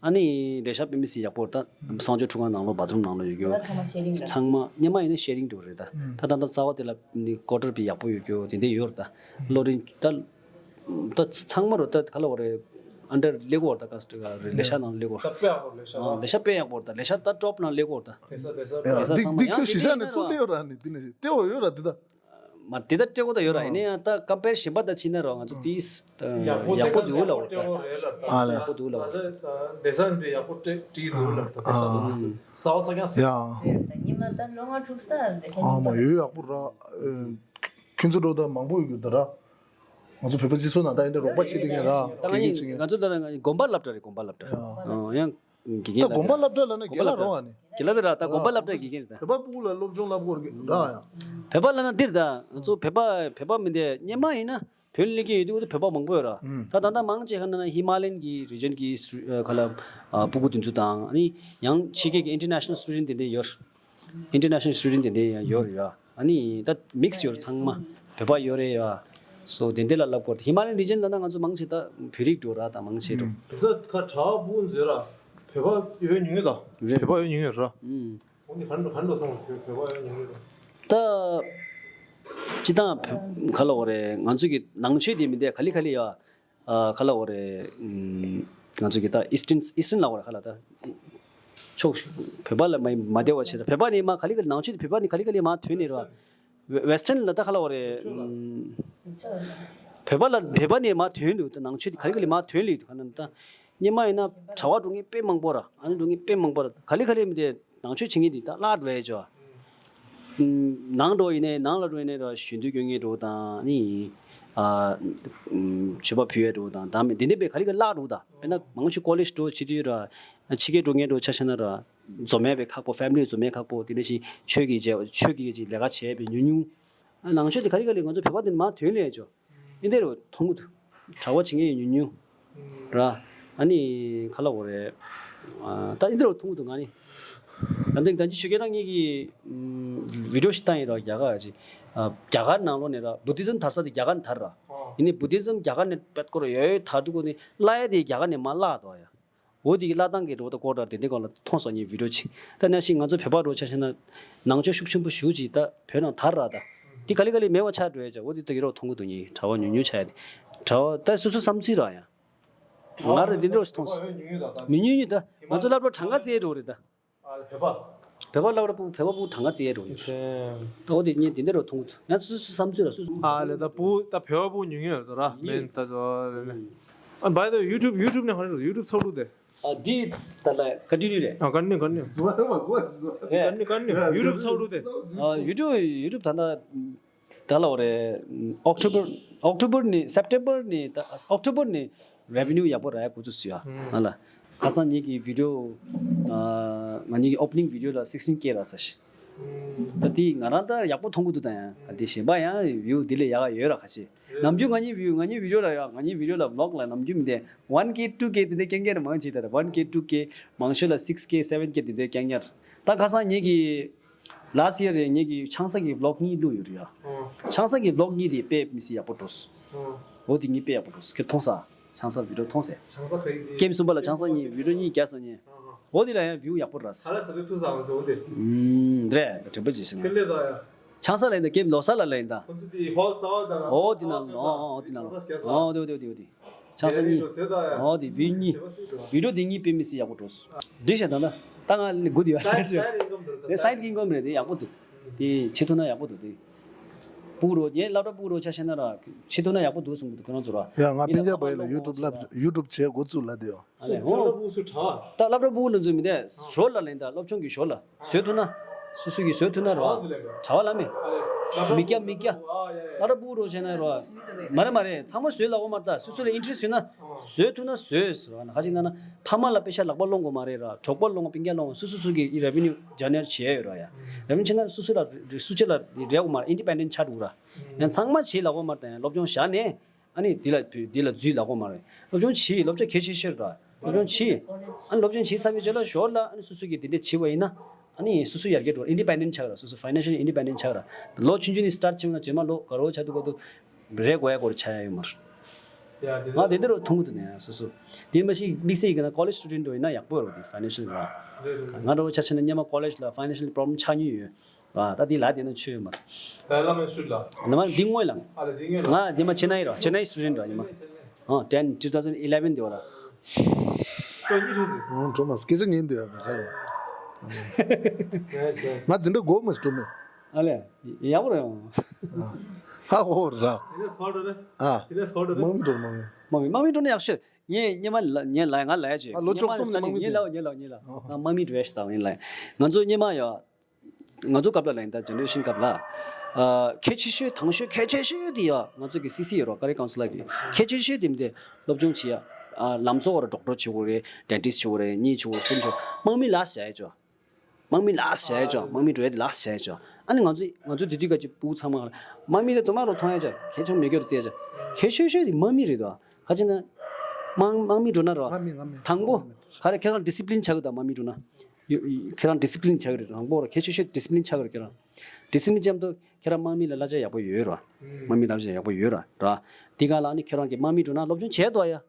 ཨ་ནི་ལས་ཤག་པེ་མི་སྲིད་ཡག་པོ་ད། གསང་སྤྱོད་ཁྲུས་ཁང་ནང་ལོགས་བཱ་ཐི་རུམ་ནང་ལོགས་ཡོད་རྒྱུ། ཚང་མ་ཤེ་རིང་ར། ཚང་མ་སྔོན་མ་ཡིན་ན་ཤེ་རིང་འགྲོ་རེད་ད། ད་ད་ད་རྩ་བ་དེ་ལ་ནི་ཀོ་ཊར་པི་ཡག་པོ་ཡོད་རྒྱུ་དེ་འདྲ་ཡོད་རེད་ད། གློག་རིན་ད། ད་ཚང་མ་རོ་ད་ག་ལ་བ་རེད། ཨན་ཌར་སླེབས་གོ་རེད་ད་ག་ས་ལས་ཤག་ནང་སླེབས་གོ་རེད། ད་དཔེ་ཡག་པོ་རེད་ལས་ཤག་ལ། ལས་ཤག་དཔེ་ཡག་པོ་རེད་ད་ལས་ཤག་ད་ཊོབ་ནང་སླེབས་གོ་རེད་ད། དེ་ས་དེ་ས་ཡ་དེ་ས་འདི་ཚང་མ་འདི་ཡང་ཁྱོད་གཞིས་ཆགས་ནས་ཚུར་སླེབས་ཡོད་ར་ནི་འདི་ནས་སྤྲེའུ་ཡོད་ར་འདི་ད། མ་དེ་ད་སྤྲད་གོ་ད་ཡོད་ར། ཡིན་ན་ཡང་ད་ཀམ་པེར་གཞན་པ་ད་ཕྱིན་ན་ར་ང་ཚོ་དེས་ཡག་པོ་ཡག་པོ་འདུག་ལབ་པ་ད། ཨ་ལ། ཡག་པོ་འདུག་ལབ་པ། ད་ལྟ་ཌི་ཛའིན་དེ་ཡག་པོ་སྤྲད་བྲིས་འདུག་ལབ་ད། ད་ས་ཨ། ས་བ་ས་ཀྱང་ཡ། ཟེར་ད་ཉི་མ་ད་ལོ་ལྔ་དྲུག་ས་འདི་ཤ་ཨ་ཉི་མ་མ་ཡོད་ཡག་པོ་ར། ཁྱོད་ཚོ་འགྲོ་ད་མང་པོ་ཡོད་རྒྱུ་ད་ར། ང་ཚོ་བོད་པ་སྤྱི་ཚོགས་ནང་ད་ཡིན་ད་རོགས་པ་བྱེད་དེ་ངས་ར། ད་ང་གིས་ང་ཚོ་ད་ང་དགོན་པ་སློབ་གྲྭ་རེད། དགོན་པ་སློབ་གྲྭ། ཡ། ཨ་ཡང་། དགེ་རྒན་ད་དགོན་པ་སློབ་གྲྭ་ལབ་ན་དགེ་ལགས་རང་ཨ་ནི། དགེ་ལགས་དེ་ར་ད་དགོན་པ་སློབ་གྲྭ་དགེ་རྒན་རེད་ད། བོད་པ་ཕྲུ་གུ་ལ་སློབ་སྦྱོང་བསླབ་དགོས་རེད་ར་ཡ། བོད་པ་ལབ་ན་འདིར་ད་ང་ཚོ་བོད་པ་བོད་པ་མི་འདི་སྔོན་མ་ཡིན་ན་བོད་ལ་སླེབས་ཀྱི་ཡོད་དུས་བོད་པ་མང་པོ་ཡོད་ར། ད་ད་ལྟ་མང་ཆེ་ག་ན་ན་ཧི་མ་ལ་ཡན་གྱི་རི་ཇན་གྱི་ཁ་ལ་ཕྲུ་གུ་དེ་ཚོ་དང་ཨ་ནི་ཡང་ཕྱི་རྒྱལ་གྱི་ཨིན་ཊར་ནེ་ཤ་ནལ་སི་ཊུ་ཌེན་ཊི་དེ་འདྲ་ཡོད། ཨིན་ཊར་ནེ་ཤ་ནལ་སི་ཊུ་ཌེན་ཊི་དེ་འདྲ་ཡང་ཡོད་རེད་ཡ། ཨ་ནི་ད་མིག་སི་ཡོད་རེད། ཚང་མ་བོད་པ་ཡོད་རེད་ཡ། སོ་དེ་འདྲ་ལ་ལབ་དགོས་རེད། ཧི་མ་ལ་ཡན་རི་ཇན་ལབ་ན་ང་ཚོ་མང་ཆེ་ད་བོད་རིགས་འགྲོ་ར་ད་མང་ཆེ་འགྲོ། དེ་ཚོ་ཁ་གྲྭ་བ་ཕྲུ་གུ་ཚོ་ར་བོད་པ་ཡོད་ཉུང་ཉུང་ད། རེད། བོད་པ་ཡོད་ཉུང་ཉུང་ར། ཨུམ། འོ་འདི་ག་འགྲོ་ག་འགྲོ་སོང་བོད་བོད་པ་ཡོད་ཉུང་ཉུང་ར། ད་སྤྱི་བཏང་བོད་ག་ལབ་དགོས་རེད། ང་ཚོ་གི་ནང་ཆོས་དེ་མི་འདྲ་ག་ལེ་ག་ལེ་ཡ། ཨ་ག་ལབ་དགོས་རེད། ཨུམ། ང་ཚོ་གི་ད་ཨི་སི་ཊན་ཨི་སི་ཊན་ལབ་དགོས་རེད་ག་ལ་ད། ཕྱོགས་བོད་པ་ལ་མ་མ་བདེ་བ་བྱེད་ད། བོད་པ་ནས་མར་ག་ལེ་ག་ལེ་ནང་ཆོས་དེ་བོད་པ་ནས་ག་ལེ་ག་ལེ་མར་ཐོན་ནས་ར། ཝེ་ཝེ་སི་ཊན་ལ་ད་ག་ལབ་དགོས་རེད། ཨུམ། བོད་པ་ལ་བོད་པ་ནས་མར་ཐོན་འདུག་ད་ནང་ཆོས་དེ་ག་ལེ་ག་ལེ་མར་ཐོན་སླེབས་འདུག་ག་ན་ད། སྔོན་མ་ཡིན་ན་གྲྭ་པ་འགྲོ་མཁན་དཔེ་མང་པོ་ར། ཨ་ནི་འགྲོ་མཁན་དཔེ་མང་པོ་ར། ག་ལེ་ག་ལེ་མི་དེ་ནང་ཆོས་བྱེད་མཁན་དེ་ད་བརླག་འགྲོ་ཡས་ཅོ། ནང་འགྲོ་ཡིན་ནའི་ནང་ལ་འགྲོ་ཡིན་ནའི་ར་གཞོན་དུས་སྐྱོན་མཁན་འགྲོ་དང་ནི། ཨ། མཆོད་པ་ཕུལ་ཡས་འགྲོ་དང་ད་མི་དེ་འདྲ་དཔེ་ག་ལེ་ག་ལེ་བརླག་འགྲོ་ད། དཔེར་ན་མང་ཆེ་ཀོ་ལེཇ་འགྲོ་བྱེད་དུས་ར། ཕྱི་རྒྱལ་འགྲོ་མཁན་འགྲོ་ཆ་བཞག་ན་ར། འཛོམས་ཡས་དཔེ་ཁག་པོ། ཕེ་མི་ལི་འཛོམས་ཡས་ཁག་པོ། དེ་འདྲ་ཞིག་ཆོས་ཀྱི་རྗེས་ཆོས་ཀྱི་རྗེས་ལས་ཀ་བྱས་དཔེ་ཉུང་ཉུང་། ཨ་ནང་ཆོས་དེ་ག་ལེ་ག་ལེ་ང་ཚོ་བོད་པ་དེ་མར་ཐོན་སླེབས་ཅོ། ཨིན་དེ་རུ་མཐོང་གི་འདུག་གྲྭ་པ་བྱེད་མཁན་ཡང་ཉུང་ཉུང་ར། ཨ་ནི་ག་ལབ་དགོས་རེད། ཨ་ད་ཨིན་དེ་རུ་མཐོང་གི་འདུག་ང་ནི། ད་འདི་ད་ཅི་ཞུ་གི་ད་ངེད་ཀྱི་ཨམ་བི་ཌི་ཡོ་ཞིག་བཏང་ཡིན་ར་རྒྱ་གར་ཅིག་ཨ་རྒྱ་གར་ནང་ལོགས་ནས་ར་བུ་དྷི་ཛམ་དར་ས་དེ་རྒྱ་གར་ནས་དར་ར། ཨོ། ཡིན་ནའི་བུ་དྷི་ཛམ་རྒྱ་གར་ནས་པད་སྐོར་ཡོད་ཡོད་དར་འདུག་གོ་ནི་བརླག་ཡས་དེ་རྒྱ་གར་ནས་མར་བརླག་འདུག་ཡ། འོ་དེ་གི་བརླག་སྟངས་ཀྱི་འགྲོ་ད་སྐོར་ར་དེ་འདྲའི་སྐོར་ལ་མཐོང་སོང་ངས་བི་ཌི་ཡོ་ཅིག་ད་ནང་བཞིན་ང་ཚོ་བོད་པ་འགྲོ་ཆ་བཞག་ན་ནང་ཆོས་ཤུགས་ཆེན་པོ་ཞེ་པོ་ཅིག་ད་བོད་ནང་དར་ར་ད། དེ་ག་ལེ་ག་ལེ་མེད་པ་ཆགས་འགྲོ་ཡ་ཅག་འོ་དེ་ད་ཡོད་རོགས་མཐོང་གི་འདུག་ཉིན་གྲྭ་པ་ཉུང་ཉུང་ཆགས་ཡ་དེ། གྲྭ་པ་ད་སོ་སོ་བསམ་ཚུལ་ར་ཡ། ང་ར་དེ་འདྲ་ཞིག་མཐོང་སོང་། མི་ཉུང་ཉུང་ད་ང་ཚོ་སློབ་གྲྭ་གྲངས་ཀ་བཙལ་འགྲོ་རེད་ད། ཨ་བོད་པ། བོད་པ་སློབ་གྲྭ་ཕྲུ་གུ་བོད་པ་ཕྲུ་གུ་གྲངས་ཀ་བཙལ་འགྲོ་ཡོད། ད་འོ་དེ་ངས་དེ་འདྲ་རོ་མཐོང་གི་འདུག་ཡང་སོ་སོ་བསམ་ཚུལ་ལ་སོ་སོ། ཨ་ལེ་ད་བུ་ད་བོད་པ་ཕྲུ་གུ་ཉུང་ཉུང་རེད་ད་ར། མིན་ད་ཚོ་ལེ་ལེ། ཨ་བའི་ད་ཡུ་ཊུབ་ཡུ་ཊུབ་ནས་ག་རེ་རེད། ཡུ་ཊུབ་ཚོགས་དྲུག་དེ། ཨ་འདི་ད་ལ་ཀོན་ཊི་ནིའུ་རེད། ཨ་ཀོན་ཊི་ནིའུ་ཀོན་ཊི་ནིའུ། ཀོན་ཊི་ནིའུ་ཀོན་ཊི་ནིའུ། ཡུ་ཊུབ་ཚོགས་དྲུག་དེ། ཨ་ཡུ་ཊུབ་ཡུ་ཊུབ་ད་ལྟ། ད་ལ་འོ་རེད། ཨོག་ཊོ་བར་ཨོག་ཊོ་བར་ནས་སེབ་ཊེམ་བར་ནས་ད་ཨོག་ཊོ་བར་ནས་རེ་ཝེ་ནིའུ་ཡག་པོ་རག་ཡ་འགོ་ཚུགས་སོང་ཡ། ང་ལ་ཁ་སང་ངེད་ཀྱི་བི་ཌི་ཡོ་ཨ་ང་གཉིས་ཀྱི་ཨོ་པ་ནིང་བི་ཌི་ཡོ་ལ་སིག་སི་ཊིན་ཀེ་རག་ས་ཞིག་ད་དེ་ང་རང་ད་ཡག་པོ་མཐོང་གི་འདུག་ད་ཡང་དེ་གཞན་པ་ཡང་བིའུ་དེ་ལས་ཡག་ག་ཡོད་ར་ཁ་ཤས། ནམ་རྒྱུན་ང་གཉིས་བིའུ་ང་གཉིས་བི་ཌི་ཡོ་ལ་ཡ་ང་གཉིས་བི་ཌི་ཡོ་ལ་བི་ལོག་ལ་ནམ་རྒྱུན་མི་དེ་ཝན་ཀེ་ཊུ་ཀེ་དེ་འདྲ་རྐྱང་རྐྱང་རེད། མང་ཆེ་ད་ར་ཝན་ཀེ་ཊུ་ཀེ་མང་ཤོས་ལ་སིག་ཀེ་སེ་ཝན་ཀེ་དེ་འདྲ་རྐྱང་རྐྱང་རེད། ད་ཁ་སང་ངེད་ཀྱི་ལཱ་སི་ཡར་རེད། ངེད་ཀྱི་ཆང་ས་གི་བི་ལོག་གཉིས་བླུགས་ཡོད་རེད་ཡ། ཨོ། ཆང་ས་གི་བི་ལོག་གཉིས་དེ་དཔེ་མི་སྲིད་ཡག་པོ་འགྲོ་སོང་། ཨོ། འོ་དེ་གཉིས་དཔེ་ཡག་པོ་འགྲོ་སོང་། ཁྱེད་མཐོང་ས། ཆང་ས་བི་ཌི་ཡོ་མཐོང་ས། ཆང་ས་ག་ཡིན་དེ། ཀེམ་གསུམ་པ་ལ་ཆང་ས་གཉིས་བི་ཌི་ཡོ་གཉིས་རྒྱག་ས་གཉིས། ཨོ་ཨོ། འོ་དེ་ལ་ཡང་བིའུ་ཡག་པོ་རག་སོང་། ཁ་ལག་ཟ་དུས་ཐུག་ས་ཨང་ཟེར་འོ་དེ། ཨུམ་རེད་ད་དྲན་པ་བརྗེད་སོང་། ཁྱེད་ལས་ད་ཡ། ཆང་ས་ལ་ཡིན་ད་ཀེམ་ལོ་གསར་ལ་ལ་ཡིན་ད། ཁོ་ཚོ་དེ་ཧོལ་ས་བ་དང་། ཨོ་དེ་ན་ཨོ་ཨོ་དེ་ན་ཨོ་དེ་དེ་དེ་དེ། ཆང་ས་གཉིས། ཨོ་དེ་དེ་དེ། ཆང་ས་གཉིས། ཨོ་དེ་བི་གཉིས། བི་ཌི་ཡོ་དེ་གཉིས་དཔེ་མི་སྲིད་ཡག་པོ་འགྲོ་སོང་། འགྲིག་ཤག་ད་ལྟ་ད་ང་སྒུག་བསྡད་ཡོད། དེ་སའིཌ་ཨིན་ཀམ་རེད། དེ་སའིཌ་ཨིན་ཀམ་རེད། དེ་ཡག་པོ་འདུག་དེ་བྱེད་ཐུབ་ན་ཡག་པོ་འདུག་དེ་ཕྲུ་གུ་རོ་ངའི་སློབ་གྲྭ་ཕྲུ་གུ་རོ་ཆ་བཞག་ན་ར་བྱེད་ཐུབ་ན་ཡག་པོ་འདུག་བསམ་གི་འདུག་ཁྱོད་རང་ཚོ་ར། ཡ་ང་སྤུན་ཀྱག་བ་ཡིན་ལ་ཡུ་ཊུབ་ལབ་ཡུ་ཊུབ་བྱེད་འགོ་བཙུགས་ལབ་དེ་ཡོ། ཨ་ལས་ཧོ། ད་སློབ་གྲྭ་ཕྲུ་གུ་ལ་འཛུལ་མི་དེ་ཞོར་ལ་ལེན་ད་སློབ་སྦྱོང་གི་ཞོར་ལ། བཟོས་ཐུབ་ན། སོ་སོ་གིས་བཟོས་ཐུབ་ན་རོ། གྲྭ་པ་ལ་མེད། མི་སྐྱ་མི་སྐྱ། སློབ་གྲྭ་ཕྲུ་གུ་རོ་བྱས་ན་རོ། མ་རེད་མ་རེད། ཚང་མ་བཟོས་ལབ་དགོས་མ་རེད་ད། སོ་སོ་ལ་ཨིན་ཊི་རེ་སི་ཊི་ཡོད་ན། བཟོས་ཐུབ་ན་བཟོས་ཟེར་བ་ན་ཁ་ཅིག་ན་ན། ཕ་མ་ལ་པེ་ཤ་ལག་པ་སློང་དགོས་མ་རེད་ར། གྲོགས་པོ་སློང་སྤུན་ཀྱག་སློང་སོ་སོ་སོ་གི་རེ་ཝེ་ནིའུ་ཇེ་ནེ་རེ་ཊི་བྱས་ཡོད་ར་ཡ། རེ་ཝེ་ནིའུ་བྱས་ན་སོ་སོ་ལ་སུ་གཅིག་ལ་རེ་དགོས་མ་རེད། ཨིན་ཌི་པེན་ཌེན་ཊི་ཆགས་འགྲོ་ར། ཡང་ཚང་མ་བྱེད་ལབ་དགོས་མ་རེད་ད། ཡང་སློབ་སྦྱོང་བཞག་ནས། ཨ་ནི་འདི་ལ་འདི་ལ་འཛུལ་ལབ་དགོས་མ་རེད། སློབ་སྦྱོང་བྱེད། སློབ་སྦྱོང་གལ་ཆེ་ཤོས་རེད། སློབ་སྦྱོང་བྱེད། ཨ་ནི་སློབ་སྦྱོང་བྱེད་ཚར་བའི་རྗེས་ལ་ཞོར་ལ་ཨ་ནི་སོ་སོ་གིས་འདི་འདྲ་བྱེད་པ་ཡིན་ན། ཨ་ནི་སོ་སོ་ཡར་རྒྱས་འགྲོ། ཨིན་ཌི་པེན་ཌེན་ཊི་ཆགས་ར། སོ་སོ་ཕའི་ནན་ཤལ་ཨིན་ཌི་པེན་ཌེན་ཊི་ཆགས་ར། ལོ་ཆུང་ཆུང་ནས་སི་ཊར་ཊི་བྱས་ན་རྗེས་མ་ལོ་དགའ་རོགས་ཆགས་དུས་སྐབས་དུ་རེ་དགོས་ཡ་སྐོར་ཆགས་ཡ་ཡོད་མ་རེད། ཡ་དེ་ང་དེ་འདྲ་རུ་མཐོང་གི་འདུག་ནས་སོ་སོ། དེ་མ་གཞི་དམིགས་བསལ་གྱི་ན་ཀོ་ལེཇ་སི་ཊུ་ཌེན་ཊི་འགྲོ་ཡིན་ན་ཡག་པོ་རེད། དེ་ཕའི་ནན་ཤལ་ར། རེད་རེད། ང་འདྲ་བོ་ཆ་བཞག་ན་སྔོན་མ་ཀོ་ལེཇ་ལ་ཕའི་ནན་ཤལ་པོ་རོབ་ལེམ་ཆགས་མྱོང་ཡོད། ཨ་ད་དེ་ལ་དེ་ན་ཆོས་ཡོད་མ་རེད། ད་ལ་མེད་ཤུལ་ལ། ནམ་འདི་སྔོན་ལ། ཨ་ལ་འདི་སྔོན་ལ། ང་རྗེས་མ་ཆེ་ནའི་རོ། ཆེ་ནའི་སི་ཊུ་ཌེན་ཊི་ར་ཡིན་མ། ཨ་ཏེན། two thousand eleven དེ་བ་ར། ཁྱོད་གཉིས་ཐུག་ཟིན། ཨོ་གྲོ་མ་སྐད་ཆ་ཉན་འདོད་ཡ་མ་ཁ་ལ། ཡེས་ཡེས། ང་འཛིན་གྲྭ་དགུ་མ་ཞིག་གྲོ་མེད། ཨ་ལས། ཡག་པོ་རེད། ཧ་གོ་ར། དེ་ནས་སོ་འགྲོ་ན། ཨ། དེ་ནས་སོ་འགྲོ་ན། དམག་མི་འགྲོ། དམག་མི། དམག་མི་དམག་མི་འགྲོ་ན་ཡག་ཤོས། ངས་སྔོན་མ་ལ་ངས་ལ་ང་ལ་ཡ་ཅིག་ཨ་ལོ་བཅུ་གསུམ་ནས་དམག་མི་ངས་ལ་ངས་ལ་ངས་ལ་ཨ། ང་དམག་མི་འགྲོ་ཡ་ཞིག་དང་ངས་ལ་ང་ཚོ་སྔོན་མ་ཡ། ང་ཚོ་སྐབས་ལ་ལ་ཡིན་ད་ཇེ་ནེ་རེ་ཤན་སྐབས་ལ། ཨ། གལ་ཆེ་ཤོས་དང་ཤོས་གལ་ཆེ་ཤོས་དེ་ཡ་ང་ཚོ་གི་སི་སི་ཡོད་རོགས་ཀ་རི་ཀའུན་སི་ལར་གི་གལ་ཆེ་ཤོས་དེ་མི་དེ་སློབ་སྦྱོང་བྱེད་ཡ། ཨ། ལམ་སང་བར་ཌོག་ཊར་བྱེད་དགོས་རེད། ཌེན་ཊིསི་བྱེད་དགོས་རེད། གཉིས་བྱེད་དགོས་རེད། གསུམ་བྱེད་དགོས། དམག་མི་ལ་བྱ་ཡ་ཅོ། དམག་མི་ལ་བྱ་ཡ་ཅོ། དམག་མི་འགྲོ་ཡ་དེ་ལ་བྱ་ཡ་ཅོ། ཨ་ནི་ང་ཚོ་ང་ཚོ་དེ་དུས་ཀ་ཅིག་སྤུ་གུ་ཚང་མ་ལ་དམག་མི་དེ་ཚང་མ་རོ་མཐོང་ཡ་ཅོ། གལ་ཆེན་མེད་སྐྱོར་རྩེ་ཡ་ཅོ། གལ་ཤོས་ཤོས་དེ་དམག་མི་རེད་དོ། ག་ཅི་ན། དམག་དམག་མི་འགྲོ་ན་རོ། དམག་མི་དམག་མི། ད་ཁ་རེ་ཁྱེད་རང་ཌི་སི་པི་ལིན་ཆགས་གི་ད་དམག་མི་འགྲོ་ན། ཡོ་ཁྱེད་རང་ཌི་སི་པི་ལིན་ཆགས་གི་རེད་དང་པོ་རོ། གལ་ཆེ་ཤོས་ཌི་སི་པི་ལིན་ཆགས་གི་རེད་ཁྱེད་རང་། ཌི་སི་པི་ལིན་ཅམ་དུ་ཁྱེད་རང་དམག་མི་ལ་གླ་ཆ་ཡག་པོ་ཡོད་རོ། དམག་མི་གླ་ཆ་ཡག་པོ་ཡོད་རོ་ར། དེ་ག་ལ་ཨ་ནི་ཁྱེད་རང་གི་དམག་མི་འགྲོ་ན་སློབ་སྦྱོང་བྱས་དོ་ཡ།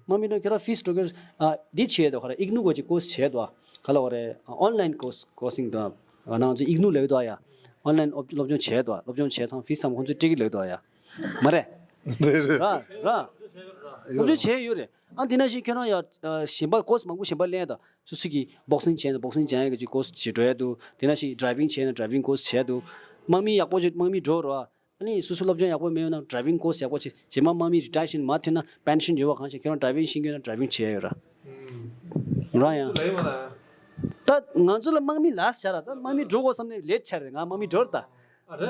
དམག་མི་འགྲོ་ཁྱེད་རང་ཕིས་འགྲོ་གི་ཨ་འདི་བྱས་དོ་ཁ་ར་ཨིག་ནུ་གོ་ཅིག་ཀོ་སི་བྱས་དོ། ག་ལ་བ་རེ་ཨོན་ལན་ཀོ་སི་ཀོ་སིང་དོ། ང་ནང་ཚོ་ཨིག་ནུ་ལེགས་དོ་ཡ། ཨོན་ལན་སློབ་སློབ་སྦྱོང་བྱས་དོ། སློབ་སྦྱོང་བྱས་ཚང་ཕིས་སམ་ཁོང་ཚོས་སྤྲད་ཀྱི་ལེགས་དོ་ཡ། མ་རེད། རེད་རེད། ར་ར། སློབ་སྦྱོང་བྱས་ཡོད་རེད། ཨ་དེ་ན་ཞིག་ཁྱོད་རང་ཡ་ཨ་གཞན་པ་ཀོ་སི་མང་པོ་གཞན་པ་ལེན་ཡ་དང་སོ་སོ་གི་བོག་སིང་བྱས་ན་བོག་སིང་སྦྱང་ཡ་གི་ཅིག་ཀོ་སི་ཅིག་འགྲོ་ཡ་འདུག་དེ་ན་ཞིག་ཌ་རའི་ཝིང་བྱས་ན་ཌ་རའི་ཝིང་ཀོ་སི་བྱས་འདུག་དམག་མི་ཡག་པོ་ཅིག་དམག་མི་འགྲོ་རོགས་ཨ། ཨ་ནི་སོ་སོ་སློབ་སྦྱོང་ཡག་པོ་མེད་ན་ཌ་རའི་ཝིང་ཀོ་སི་ཡག་པོ་ཅིག་རྗེས་མ་དམག་མི་རི་ཊ་ཡར་ཕྱིན་མ་ཐོན་ན་པེན་ཤན་ཡོད་པ་གང་ཞིག་ཁྱོད་རང་ཌ་རའི་ཝིང་ཤེས་ཀྱི་ཡོད་ན་ཌ་རའི་ཝིང་བྱས་ཡ་ཡོད་ར། རང་ཡང་། ད་ང་ཚོ་ལ་དམག་མི་ལ་ཤ་ར་ད་དམག་མི་འགྲོ་དགོས་བསམ་ནས་ལེ་ཊི་ཆགས་རེད། ང་དམག་མི་འགྲོ་རེད་ད།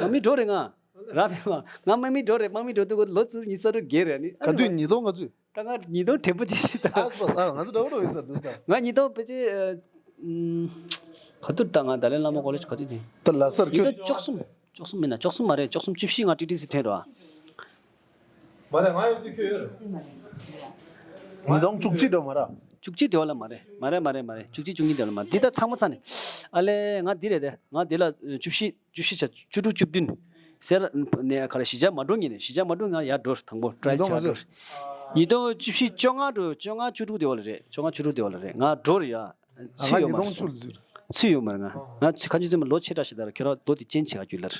དམག་མི་འགྲོ་རེད་ང་། ར་ཕེ་མ། ང་དམག་མི་འགྲོ་རེད། དམག་མི་འགྲོ་དུས་ལོ་ཚུར་ཉི་ཤུ་རྩ་དྲུག་བརྒལ་རེད་ནི། ག་དུས་ཉིས་སྟོང་ག་ཚོད། ད་ང་ཉིས་སྟོང་དྲན་པོ་ཅི་ཞིག་ད། ཨ་སོ་ཨ་ང་ཚོ་འདྲ་བོ་འདྲ་བོ་ཡིན་ས་འདུག་ད། ང་ཉིས་སྟོང་ཕལ་ཆེར་ཨ། ཨུམ། ག་དུས་ད་ང་ད་ལའི་བླ་མ་ཀོ་ལེཇ་ག་དུས་དེ། ད་ལ་སར་ཉིས་ཁྱོད། སྟོང་བཅུ་གསུམ། བཅུ་གསུམ་མིན་ན་བཅུ་གསུམ་མ་རེད། བཅུ་གསུམ་བཅུ་བཞི་ང་ཊི་ཊི་སི་ཐོན་རོགས། མ་རེད་ང་ཡོད་དུས་ཁྱོད་ཡོད་རེད། ཉིས་སྟོང་བཅུ་གཅིག་འགྲོ་མ་ར། བཅུ་གཅིག་དེ་བ་ལ་མ་རེད། མ་རེད་མ་རེད་མ་རེད། བཅུ་གཅིག་བཅུ་གཉིས་དེ་བ་ལ་མ་རེད། འདི་ད་ཚང་མ་ཚང་ནས། ཨ་ལས་ང་འདི་རེད་དེ། ང་འདི་ལ་བཅུ་བཞི། བཅུ་བཞི་བྱ་བཅུ་དྲུག་བཅུ་བདུན། སེར་ནས་ག་རེ་གཞིས་ཆགས་མ་འགྲོ་ངེས་ནས་གཞིས་ཆགས་མ་འགྲོ་ང་ཡར་འགྲོ་དང་པོ་ཊི་རའི་ཉིས་སྟོང་བྱ་ག་འགྲོ། ཚོད། ཉིས་སྟོང་བཅུ་བཞི་བཅོ་ལྔ་འགྲོ་བཅོ་ལྔ་བཅུ་དྲུག་དེ་བ་ལ་རེད། བཅོ་ལྔ་བཅུ་དྲུག་དེ་བ་ལ་རེད། ང་འགྲོ་རེད་ཡ། ང་ཚུད་ཡོད་མ་རེད། ཚུད་ཡོད་མ་རེད་ང་། ང་ཚུད་ག་ཚོད་ཚོད་མ་ལོ་ཆེ་དྲགས་ཞིག་ལ་ར་ཁྱོད་རང་རྡོ་དེ་ཅན་བྱེད་ག་རྒྱུ་ལ་ར།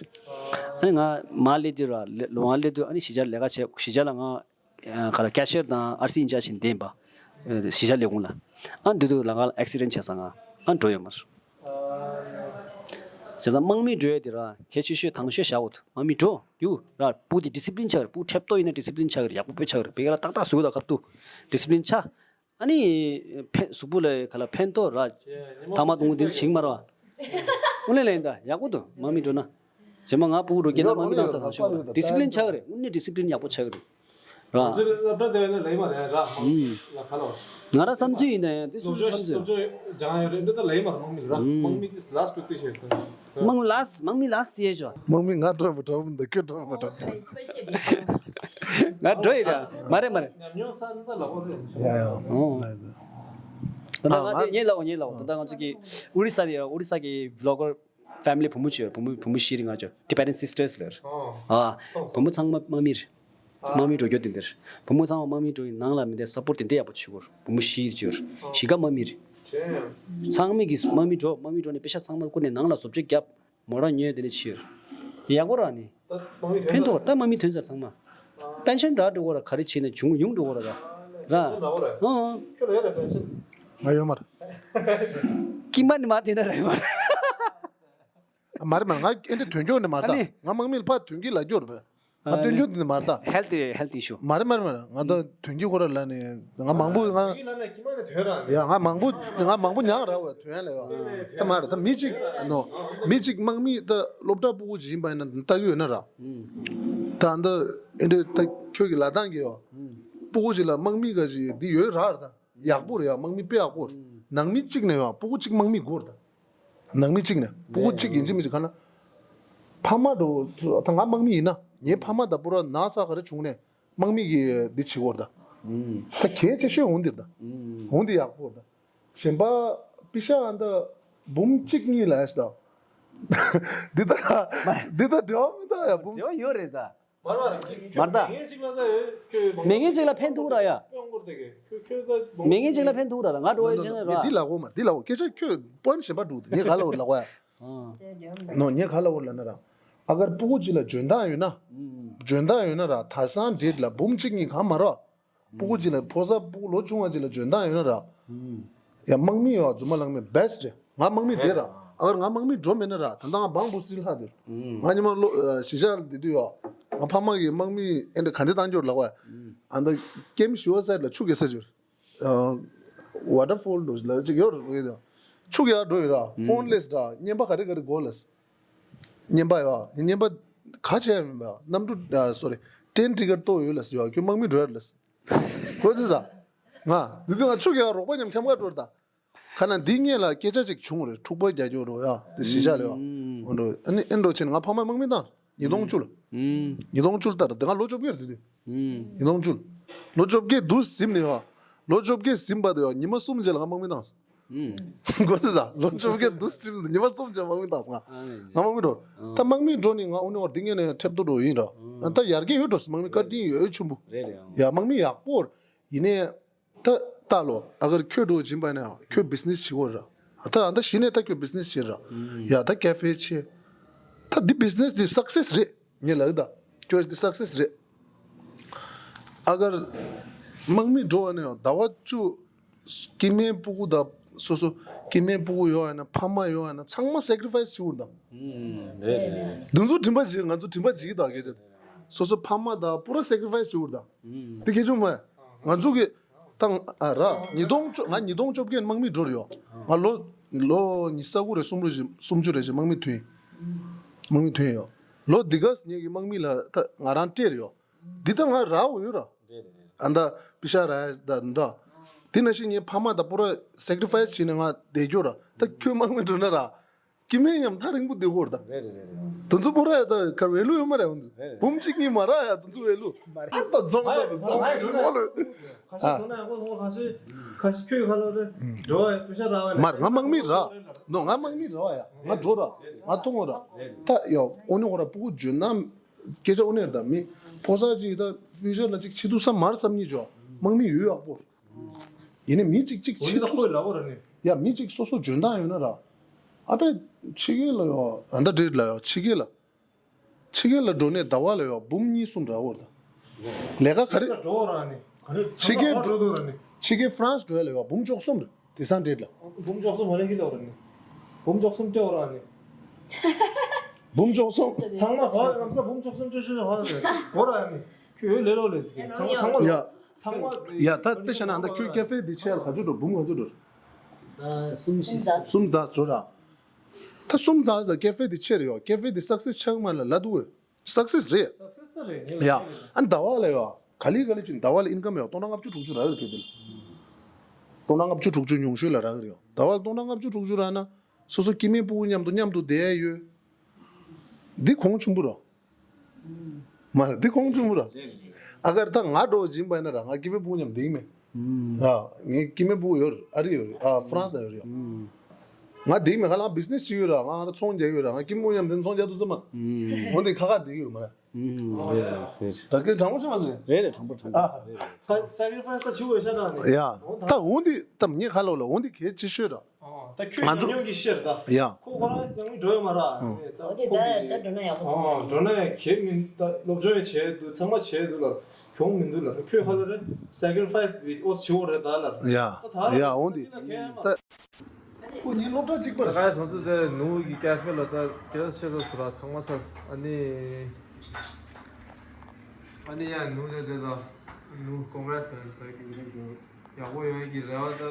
ཨ་ནི་ང་མ་སླེབས་དུས་ར་ལོ་མ་སླེབས་དུས་ཨ་ནི་གཞིས་ཆགས་ལས་ཀ་བྱས་གཞིས་ཆགས་ལ་ང་ག་ལ་ཀེ་ཤི་ཡར་དང་ཨར་སི་ཨིན་ཅར་ཇི་བྱས་བསྡད་པ། གཞིས་ཆགས་ལས་ཁུངས་ལ། ཨ་འདི་དུས་ལ་ང་ལ་ཨེག་སི་ཌེན་ཊི་བྱས་སོང་ང་། ཨ་འགྲོ་ཡོད་མ་རེད། བྱས་ཙང་དམག་མི་འགྲོ་ཡ་དེ་ར་གལ་ཆེ་ཤོས་དང་ཤོས་བཞག་འོ་དུ་དམག་མི་འགྲོ་རྒྱུ་ར་སྤུ་གུ་དེ་ཌི་སི་པི་ལིན་ཆགས་རེད། སྤུ་གུ་ཁྲེབ་ཏོ་ཡིན་ན་ཌི་སི་པི་ལིན་ཆགས་རེད། ཡག་པོ་དཔེ་ཆགས་རེད། བེ་ག་ལ་ཏག་ཏག་བཟོ་གི་ད་ཁ་ཐུག་ཌི་སི་པི་ལིན་ཆགས། ཨ་ནི་ཕན་གཟུགས་པོ་ལ་ག་ལ་ཕན་ཐོགས་ར། ཐ་མག་དུང་དུང་འདི་ཚོ་བྱེད་ཀྱི་མ་རེད་བ། དངོས་གནས་ལ་ཡིན་ད་ཡག་པོ་འདུག་དམག་མི་འགྲོ་ན། རྗེས་མ་ང་སྤུ་གུ་འགྲོ་སྐྱེས་ན་དམག་མི་ནང་ས་དང་ཤོག་ཌི་སི་པི་ལིན་ཆགས་ཀྱི་རེད། དངོས་གནས་ཌི་སི་པི་ལིན་ཡག་པོ་ཆགས་ཀྱི་རེད། ར། ང་ཚོའི་སློབ་གྲྭ་དེ་ནས་ལས་མ་རེད་ར། དམག་མི་ལ་ཁ་ལོ། ང་ར་བསམ་ཚུལ་ཡིན་ན་ཡང་དེ་སློབ་སློབ་སྦྱོང་བསམ་ཚུལ། སློབ་སྦྱོང་སྦྱང་ཡོད་རེད་འདི་ད་ལས་མ་རེད། དམག་མི་ལ་དམག་མི་དེ་ལ་སྤྲོད་རྩིས་བྱས་ཏེ། དམག་མི་ལ་དམག་མི་ལ་ཟེར་ཡས་ཆོག་དམག་མི་ང་འགྲོ་མི་འགྲོ་མི་འདུག་ཁྱོད་འགྲོ་མི་འགྲོ། ང་འགྲོ་ཡི་ར། མ་རེད་མ་རེད། ཉམས་མྱོང་བསགས་ན་ད་ལ་འོ་རེད། ཡ་ཡ། ཨོ། ད་ལྟ་ང་དེ་ངས་ལབ་འོ་ངས་ལབ་འོ་ད་ལྟ་ང་ཚོ་གི་ཨོ་རི་ས་དེ་ཨོ་རི་ས་གི་བི་ལོ་གར་ཕེ་མི་ལི་བུ་མོ་ཅིག་ཡོད། བུ་མོ་བུ་མོ་བཞི་རེད། ང་ཚོ་ཊི་བེ་ཊན་སིས་ཊར་སི་ལབ་རེད། ཨ་བུ་མོ་ཚང་མ་དམག་མི་རེད། དམག་མི་འགྲོ་རྒྱུ་དེ་འདྲ་རེད། བུ་མོ་ཚང་མ་དམག་མི་འགྲོ་ཡིན་ནང་ལ་མི་དེ་སབ་པོར་ཊི་དེ་འདྲ་ཡག་པོ་བྱེད་དགོས་རེད། བུ་མོ་བཞི་རེད་ཅིག་ཡོད་རེད། གཞིས་ཀ་དམག་མི་རེད། ཚང་མ་གིས་དམག་མི་འགྲོ་དམག་མི་འགྲོ་ནས་པེ་ཤ་ཚང་མ་བསྐུར་ནས་ནང་ལ་བཟོ་བཅོས་བརྒྱབ། མོ་རང་ཉོས་དེ་ནས་ཕྱིར། ཡག་པོ་ར་ནི། ཕན་ཐོགས་ད་དམག་མི་ཐོན་ཚར་ཚང་མ། པེན་ཤན་རག་འགྲོ་གོ་ར་ག་རེ་བྱས་ནས་བྱུང་ཡོང་འགྲོ་གོ་ར་ད། ར། ཨང་། ཁྱོད་ལ་ཡོད་རེད་པེན་ཤན། ང་ཡོད་མ་རེད། ཀི་མ་ནི་མ་དེ་ན་རེད་མ་རེད། མ་རེད་མ་རེད། ང་ཨེ་འདྲ་ཐོན་ཆོག་ནི་མ་རེད་ད། ཨ་ནི། ང་དམག་མི་ལ་ཕར་ཐོན་གྱི་ལ་སྐྱོར་བས། ང་སྟོན་ཆོག་དེ་ནི་མ་རེད་ད། ཧེལ་ཐི་ཧེལ་ཐི་ཨི་ཤུ། མ་རེད་མ་རེད་མ་རེད། ང་ད་ཐོན་གྱི་ཁོ་ར་ལ་ནི་ང་མང་པོ་ང་། ཡ་ང་མང་པོ་ང་མང་པོ་མྱངས་ར་བས་ཐོན་ཡ་ལ་ཡ། ད་མ་རེད་ད་མི་གཅིག་ནོ། མི་གཅིག་དམག་མི་ད་སློབ་གྲྭ་སྤུ་གུ་ཅིག་ཡིན་པ་ཡིན་ན་ལྟ་གི་ཡོད་ན་ར། ད་ད་ཨེ་འདྲ་ད་ཁྱོད་ཀྱི་ལ་དང་གི་ཡོ། སྤུ་གུ་ཅིག་ལ་དམག་མི་ག་ཅིག་འདི་ཡོད་ར་ར་ད། ཡག་པོ་རེད་ཡ། དམག་མི་དཔེ་ཡག་པོ་རེད། ནང་མི་གཅིག་ནས་ཡ་སྤུ་གུ་གཅིག་དམག་མི་དགོས་རེད་ད། ནང་མི་གཅིག་ནས་སྤུ་གུ་གཅིག་ཡིན་གཅིག་མིན་གཅིག་ག་ན། ཕ་མ་འགྲོ་ད་ང་དམག་མི་ཡིན་ན་ངའི་ཕ་མ་ད་པུ་ར་ན་ཚ་ག་རེ་བྱུང་ནས་དམག་མི་གི་འདི་བྱེད་དགོས་རེད་ད། ད་གལ་ཆེ་ཤོས་འོང་འདིར་ད། འོང་འདི་ཡག་པོ་རེད་ད། གཞན་པ་པི་ཤ་ཨ་ད་འབུམ་གཅིག་གཉིས་ལ་ཡ་ཞིག་ད། འདི་ད་འདི་ད་འབྲེལ་བ་མི་འདུག་ཡ་འབུམ། འབྲེལ་བ་ཡོད་རེད་ད། མ་རེད་མ་རེད། མེད་ངེས་གཅིག་ལ་ད་ཁྱོད་མེད་ངེས་གཅིག་ལ་ཕན་ཐོགས་ར་ཡ། མེད་ངེས་གཅིག་ལ་ཕན་ཐོགས་ར་ད་ང་འགྲོ་བའི་ཆེན་ར། འདི་ལ་གོ་མ་འདི་ལ་གོ་སྐད་ཆ་ཁྱོད་པོན་གཞན་པ་འགྲོ་འདུག་ངས་ག་ལ་བོར་ལ་གོ་ཡ། ནོ་ངས་ག་ལ་བོར་ལ་ན་ར། ཨ་གར་སྤུ་གུ་གཅིག་ལ་འཇོན་ཐང་ཡོད་ན། འཇོན་ཐང་ཡོད་ན་ར་ད་སང་འདྲེད་ལ་འབུམ་གཅིག་གཉིས་གང་མ་ར། སྤུ་གུ་གཅིག་ལ་ཕོ་གསར་སྤུ་གུ་ལོ་ཆུང་བ་གཅིག་ལ་འཇོན་ཐང་ཡོད་ན་ར། ཡ་དམག་མི་ཡོད་རྫུན་མ་ལང་མི་བེ་སི་ཊི་རེད། ང་དམག་མི་དེ་ར། ཨ་གར་ང་དམག་མི་འགྲོ་མེད་ན་ར། ད་ལྟ་ང་འབངས་བུ་སྲིད་ལྷག་དེར། ང་ཉི་མ་ལོ་གཞིས་ཆགས་ལ་བསྡད་དུས་ཡོ། ང་ཕ་མ་གིས་དམག་མི་ཨེ་འདྲ་ག་འདྲ་བཏང་རྒྱུར་ལབ་པ། ཨ་ད་ཀེམ་ཞི་བ་སའིཌ་ལ་ཆུ་རྐྱལ་ས་ཅིག་ཡོད་རེད། ཝ་ཊར་ཕོལ་འདྲ་ལ་ཅིག་ཡོད་རེད། ཆུ་རྐྱལ་འགྲོ་ཡོད་ར། ཕོན་ལེས་ར། རྔན་པ་ག་རེ་ག་རེ་དགོས་ལས། རྔན་པ་ཡོ། རྔན་པ་ག་བྱས་ཡོད་མེད་པ། གནམ་གྲུ་ཨ་སོ་རི། ཊེན་ཊི་ཊི་ཀེ་ཊི་གཏོང་ཡོད་ལས་ཡོ། ཁྱོད་དམག་མི་འགྲོ་ཡོད་ལས། གོ་ཚོད་ས། ང་འདི་དུས་ང་ཆུ་རྐྱལ་རོགས་པ་མཉམ་འཁྱམ་ག་འགྲོ་ར་ད། ཁ་ན་འདི་སྔོན་ལ་སྐད་ཆ་ཅིག་བྱུང་རེད། འཁྲུག་པ་རྒྱག་རྒྱུ་རོ་ཡ། དེ་གཞིས་ཆགས་ལ་ཡོ། འོ་འགྲོ། ཨ་ནི་ཨེ་འགྲོ་ཕྱིན་ང་ཕ་མ་དམག་མི་བཏང་། ཉིས་སྟོང་བཅུ་ལ། ཉིས་སྟོང་བཅུ་ལ་ལྟར་དེ་ང་ལོ་བཅོ་བརྒྱད་རེད་དེ་དུས། ཉིས་སྟོང་བཅུ་ལ། ལོ་བཅོ་བརྒྱད་དུ་ཟིན་ནས་ཡོ། ལོ་བཅོ་བརྒྱད་ཟིན་པ་དེ་ཡོ། ཉི་མ་གསུམ་རྗེས་ལ་ང་དམག་མི་བཏང་། གོ་ཚོད་ས། ལོ་བཅོ་བརྒྱད་དུ་ཟིན་ཉི་མ་གསུམ་རྗེས་དམག་མི་བཏང་སོང་ང་། ང་དམག་མི་འགྲོ། ད་དམག་མི་འགྲོ་ནས་ང་འོ་ནས་འོར་འདི་ངས་ནས་ཁྲེབ་ཏོ་འགྲོ་ཡིན་ར། ད་ཡར་རྒྱས་ཡོད་འགྲོ་སོང་། དམག་མི་བཀའ་དྲིན་ཡོད་ཆེན་པོ། རེད་རེད། ཡ་དམག་མི་ཡག་པོ་ཡིན་ནས། ད་ལྟ་ལོ་ཨ་གར་ཁྱོད་འགྲོ་བཞིན་པ་ན་ཁྱོད་བི་ཛི་ནེ་སི་བྱེད་དགོས་ར། ད་ཨ་ད་གཞི་ནས་ད་ཁྱོད་བི་ཛི་ནེ་སི་བྱེད་ར། ཡ་ད་ཀེ་ཧྥེ་བྱེད། ད་འདི་བི་ཛི་ནེ་སི་འདི་སག་སེ་སི་རེད། ངས་ལབ་ད། ཁྱོད་འདི་སག་སེ་སི་རེད། ཨ་གར་དམག་མི་འགྲོ་བ་ན་ཡང་ཟླ་བ་བཅུ། སྐྱེ་དམན་སྤུ་གུ་དང་སོ་སོ་སྐྱེ་དམན་སྤུ་གུ་ཡོད་ཡ་ན་ཕ་མ་ཡོད་ཡ་ན་ཚང་མ་སེ་ཀི་རི་ཕ་ཡི་སི་བྱེད་དགོས་ར་ད། རེད་རེད། འདི་ཚོ་དྲན་པ་བརྗེད། ང་ཚོ་དྲན་པ་བརྗེད་ཀྱི་ད་སྐད་ཆ་དེ། སོ་སོ་ཕ་མ་དང་པུ་ར་སེ་ཀི་རི་ཕ་ཡི་སི་བྱེད་དགོས་ར་ད། དེ་གལ་ཆེན་པོ་མ་རེད། ང་ཚོ་གི་ད་ང་ཨ་ར་ཉིས་སྟོང་བཅོ་ང་ཉིས་སྟོང་བཅོ་བརྒྱད་དམག་མི་འགྲོ་རེད་ཡོ། ང་ལོ་ལོ་ཉི་ཤུ་རྩ་དགུ་རེད། སུམ་ཅུ་རེད། སུམ་ཅུ་རེད་ཅེ་དམག་མི་ཐོན། དམག་མི་ཐོན་ཡོ། ལོ་འདི་ག་ངེད་ཀྱི་དམག་མི་ལ་ད་ང་རང་སྤྲད་རེད་ཡོ། འདི་ད་ང་རག་འོ་ཡོད་ར། ཨ་ད་པི་ཤ་ར་ཡ་ད་འདི། དེ་ནང་བཞིན་ངའི་ཕ་མ་ད་པུ་ར་སེ་ཀི་རི་ཕ་ཡི་སི་བྱས་ནས་ང་བསྡད་རྒྱུ་ར། ད་ཁྱོད་དམག་མི་འགྲོ་ན་ར། སྐྱེ་དམན་མཉམ་ཐག་རིང་པོ་བསྡད་ཡོད་ར་ད། རེད་རེད་རེད་རེད། དེ་ཚོ་པུ་ར་ཡ་ད་གར་ཝེ་ལུ་ཡོད་མ་རེད། འོན་ཏེ་རེད་རེད། འབུམ་གཅིག་གཉིས་མ་རག་ཡ། དེ་ཚོ་ཝེ་ལུ་མ་རེད། ཨ་ད་རྫོང་ད་རྫོང་ད་ལོ་ལོ། ཁ་ཤས་འགྲོ་ན་ཡག་པོ་འདུག་ཁ་ཤས་ཁ་ཤས་ཁྱོད་ཁ་ལོ་རེད། འགྲོ་བ་པུ་ཤ་ར་བ་མ་རེད། ང་དམག་མི་ར། ནོ་ང་དམག་མི་ར་བ་ཡ། ང་འགྲོ་ར། ང་གཏོང་ར། ད་ཡ་འོ་ནི་འོ་ར་སྤུ་གུ་འཇོན་ན་སྐད་ཆ་འོ་ནི་ར་ད་མི་ཕོ་གསར་ཅིག་ད་ཕུ་ཅར་ལ་ཅིག་ཆེ་དུ་ས་མར་བསམ་ཉིད་ཅོ། དམག་མི་ཡོད་ཡག་པོ། ཡིན་ནའི་མི་གཅིག་གཅིག་ཆེ་དུ་ཡ་མི་གཅིག་སོ་སོ་འཇོན་ཐང་ཡོད་ན་ར། ཨ་པའི་ཕྱི་རྒྱལ་ལ་ཡོ། ཨ་ད་འདྲེད་ལ་ཡོ། ཕྱི་རྒྱལ་ལ། ཕྱི་རྒྱལ་ལ་འགྲོ་ནས་ཟླ་བ་ལ་ཡོ་འབུམ་གཉིས་གསུམ་རག་འོ་ད། ལས་ཀ་ག་རེ། འགྲོ་ར་ནི། ཕྱི་རྒྱལ་འགྲོ་འགྲོ་ར་ནི། ཕྱི་རྒྱལ་ཧྥ་རན་སི་འགྲོ་ཡ་ལ་ཡོ་འབུམ་བཅུ་གསུམ་རེད། དེ་སང་འདྲེད་ལ། འབུམ་བཅུ་གསུམ་ཧོ་ལེ་གི་ལོ་ར་ནི། འབུམ་བཅུ་གསུམ་སྤྲད་འོ་ར་ནི། འབུམ་བཅུ་གསུམ། ཚང་མ་གོ་རམ་ས་འབུམ་བཅུ་གསུམ་སྤྲད་ཤོད་ཧོ་ར་གོ་ར་ནི། ཁྱོད་ལས་ལོ་ལས་ཚང་མ་ཚང་མ་ལོ། ཡ། ཚང་མ། ཡ་ད་དཔེ་བཞག་ན་ད་ཁྱོད་ཀེ་ཧྥེ་འདི་ཆེ་ལ་ག་ཚོད་འགྲོ། འབུམ་ག་ཚོད་འགྲོ། གསུམ་བཞི་གསུམ་རྫ་འགྲོ་ར། ད་གསུམ་རྫ་ཟེར་ཀེ་ཧྥེ་འདི་ཆེ་རེད་ཡོ། ཀེ་ཧྥེ་འདི་སག་སེ་སི་ཆགས་མ་ལ་ལ་འདུག་ཨེ། སག་སེ་སི་རེད། སག་སེ་སི་རེད། ཡ། ཨ་ཟླ་བ་ལ་ཡོ། ག་ལི་ག་ལི་ཅིག་ཟླ་བ་ལ་ཨིན་ཀམ་ཡོ་སྟོང་ཕྲག་ལྔ་བཅུ་དྲུག་ཅུ་རག་གི་རེད་ཁྱོད་དེ་ལ། སྟོང་ཕྲག་ལྔ་བཅུ་དྲུག་ཅུ་ཉུང་ཤོས་ལ་རག་གི་རེད་ཡོ། ཟླ་བ་ལ་སྟོང་ཕྲག་ལྔ་བཅུ་དྲུག་ཅུ་རག་ན། སོ་སོ་སྐྱེ་དམན་སྤུ་གུ་མཉམ་དུ་མཉམ་དུ་བསྡད་ཡ་ཡོད། འདི་གོང་ཆེན་པོ་ར། མ་རེད། འདི་གོང་ཆེན་པོ་ར། ཨ་གར་ད་ང་འགྲོ་བཞིན་པ་ཡིན་ན་ར་ང་སྐྱེ་དམན་སྤུ་གུ་མཉམ་བསྡད་ཀྱི་མེད། ར། ངའི་སྐྱེ་དམན་སྤུ་གུ་ཡོད་རེད། ཨ་རི་ཡོད་རེད། ཨ་ཧྥ་རན་སི་ལ་ཡོད་རེད་ཡ། ང་བསྡད་ཀྱི་མེད། ཁ་ལག་བི་ཛི་ནེ་སི་བྱེད་ཀྱི་ཡོད་ར། ང་ང་ར་ཚོང་རྒྱག་གི་ཡོད་ར། ང་སྐྱེ་དམན་སྤུ་གུ་མཉམ་དེ་ཚོང་རྒྱག་ཐུབ་ས་མ་རེད། འོན་ཏེ་ཁ་ཁ་བསྡད་ཀྱི་ཡོད་མ་རེད། རེད་རེད་རེད། ད་སྐད་དྲང་པོ་བཤད་མ་ཟེར། རེད་རེད། དྲང་པོ་དྲང་པོ། ཨ། རེད་རེད། ད་སེ་ཀི་རི་ཕ་ཡི་སི་ད་བྱེད་དགོས་ཤ་ད་ནི། ཡ། ད་འོན་ཏེ་ད་ངས་ཁ་ལོ་ལ་འོན་ཏེ་གལ་ཆེ་ཤོས་ར། ད་ཁྱོད་ང་ཚོ་ཉམས་མྱོང་གི་ཤེར་ད། ཡ། ཁོ་ཁོ་རང་ཉམས་མྱོང་འགྲོ་ཡོད་མ་ར། ཨ། ད་ད་ད་འགྲོ་ན་ཡག་པོ་འདུག་འགྲོ་ན་ཡག་གལ་མིན། ད་སློབ་སྦྱོང་ཡང་བྱས་འདུག་ཚང་མ་བྱས་འདུག་ལ་གྱོང་མི་འདུག་ལ། ཁྱོད་ཁ་ལོ་རེད། སེ་ཀི་རི་ཕ་ཡི་སི་འོ་བྱེད་འོ་རེད་ད་ལ། ཡ། ད་ད་ཡ་འོན་ཏེ། ད་ཁོ་གཉིས་སློབ་གྲྭ་གཅིག་པ་རེད། ད་ག་ས་ཚོ་དེ་ནུ་གི་ཀ་ཧྥེ་ལ་ད་ཁྱེད་ཤེས་ས་སུ་ར་ཚང་མ་ས་ཨ་ནི། ཨ་ནི་ཡ་ནུ་དེ་དེ་ད་ནུ་ཀོང་གྷ་རེ་སི་ནང་བོད་ཀྱི་མི་རིགས་ཡག་པོ་ཡོང་གི་རེ་བ་ད།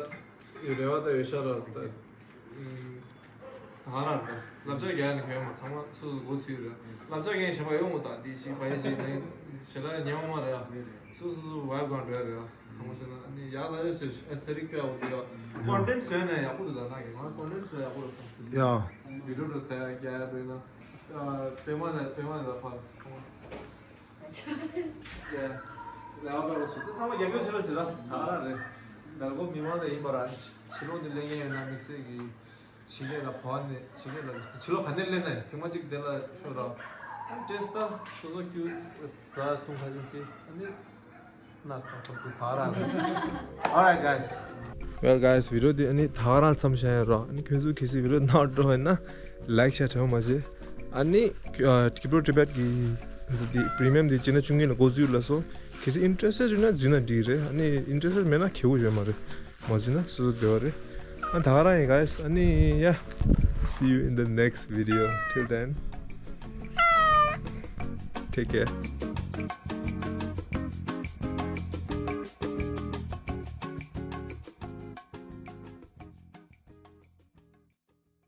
ཡོད་རེ་བ་ད་ཡོད་ཤ་ར་ད། ད་ག་རང་ད་བསླབ་བྱ་རྒྱག་ནས་གས་མ་ཚང་མ་སོ་སོ་འགོ་ཚུགས་རེད། བསླབ་བྱ་རྒྱག་ཞེ་པོ་ཡོང་གོ་ད་འདི་ཞིག་བ་ཡི་ཞིག་ནས་ཞེ་དྲག་ཉན་བ་མ་རེད། སོ་སོ་སོ་བའི་སྒང་འགྲོ་ཡ་རེད། ཚང་མ་བྱས་ན་ཨ་ནི་ཡག་ད་ཡོད་ཟེར་ཨེ་སི་ཐེ་ཊིག་དཔེ་ཡག་པོ་འདུག་ཡ། ཀོན་ཊེན་ཊི་བཟོས་ནས་ཡག་པོ་འདུག་ད་ན་གི་ང་ཀོན་ཊེན་ཊི་བཟོས་ཡག་པོ་རེད། ཡ། བི་ཌིའོ་འགྲོ་ཟེར་ཡ་རྒྱག་ཡ་འདུག་ཡིན་ན། པད་མ་ལ་པད་མ་ལ་ཕར་ཚང་མ། ཡ། ལས་ཀ་སྤེལ་རོགས་བྱེད། ཚང་མ་རྒྱབ་སྐྱོར་བྱེད་རོགས་བྱེད་ད། ད་རང་རེད། ལ་གོ་མི་མང་ད་ཡིན་པ་ར། ཕྱི་ལོགས་ནས་ལས་ངན་ཡོད་ན་དམིགས་བསལ་གྱི། ཕྱི་རྒྱལ་ལ་བ་ནས་ཕྱི་རྒྱལ་ལ་ཕྱི་ལོགས་ག་ནས་སླེབས་ན་ཡང་ཐེངས་མ་གཅིག་དེ་ལ་ཤོག་ར། ཨ་ནི་སྟྲེས་ད་སོ་སོ་ཀྱུ་ཟ་འཐུང་ཁ་ཤས་ཤིག་ཨ་ནི་ན་ཁ་ཁ་ཁུ་ཕ་ར་རེད། Alright guys. Well guys, བི་ཌིའོ་འདི་ཨ་ནི་ད་ག་རང་མཚམས་བཞག་ཡིན་ར། ཨ་ནི་ཁྱོད་ཚོ་གལ་སྲིད་བི་ཌིའོ་ནོར་འགྲོ་ཡིན་ན་ལའིཀ་ཤེར་དྲན་པ་མ་བརྗེད། ཨ་ནི་ཨ་Kibro Tibet གི་འདི་པི་རི་མི་ཡམ་འདི་བྱས་ན་བཅུ་གཉིས་ལ་འགོ་འཛུགས་ལ་སོ། གལ་སྲིད་ཨིན་ཊི་རེ་སི་ཊེཌ་ཡོད་ན་འཛུལ་ན་འགྲིག་རེད། ཨ་ནི་ཨིན་ཊི་རེ་སི་ཊེཌ་མེད་ན་ཁེ་པོ་ཡོད་མ་རེད། མ་འཛུལ་ན་སོ་སོ་འདོད་པ་རེད། ཨ་ད་ག་རང་ཡིན་guys། ཨ་ནི་ཡ། See you in the next video. Till then, take care.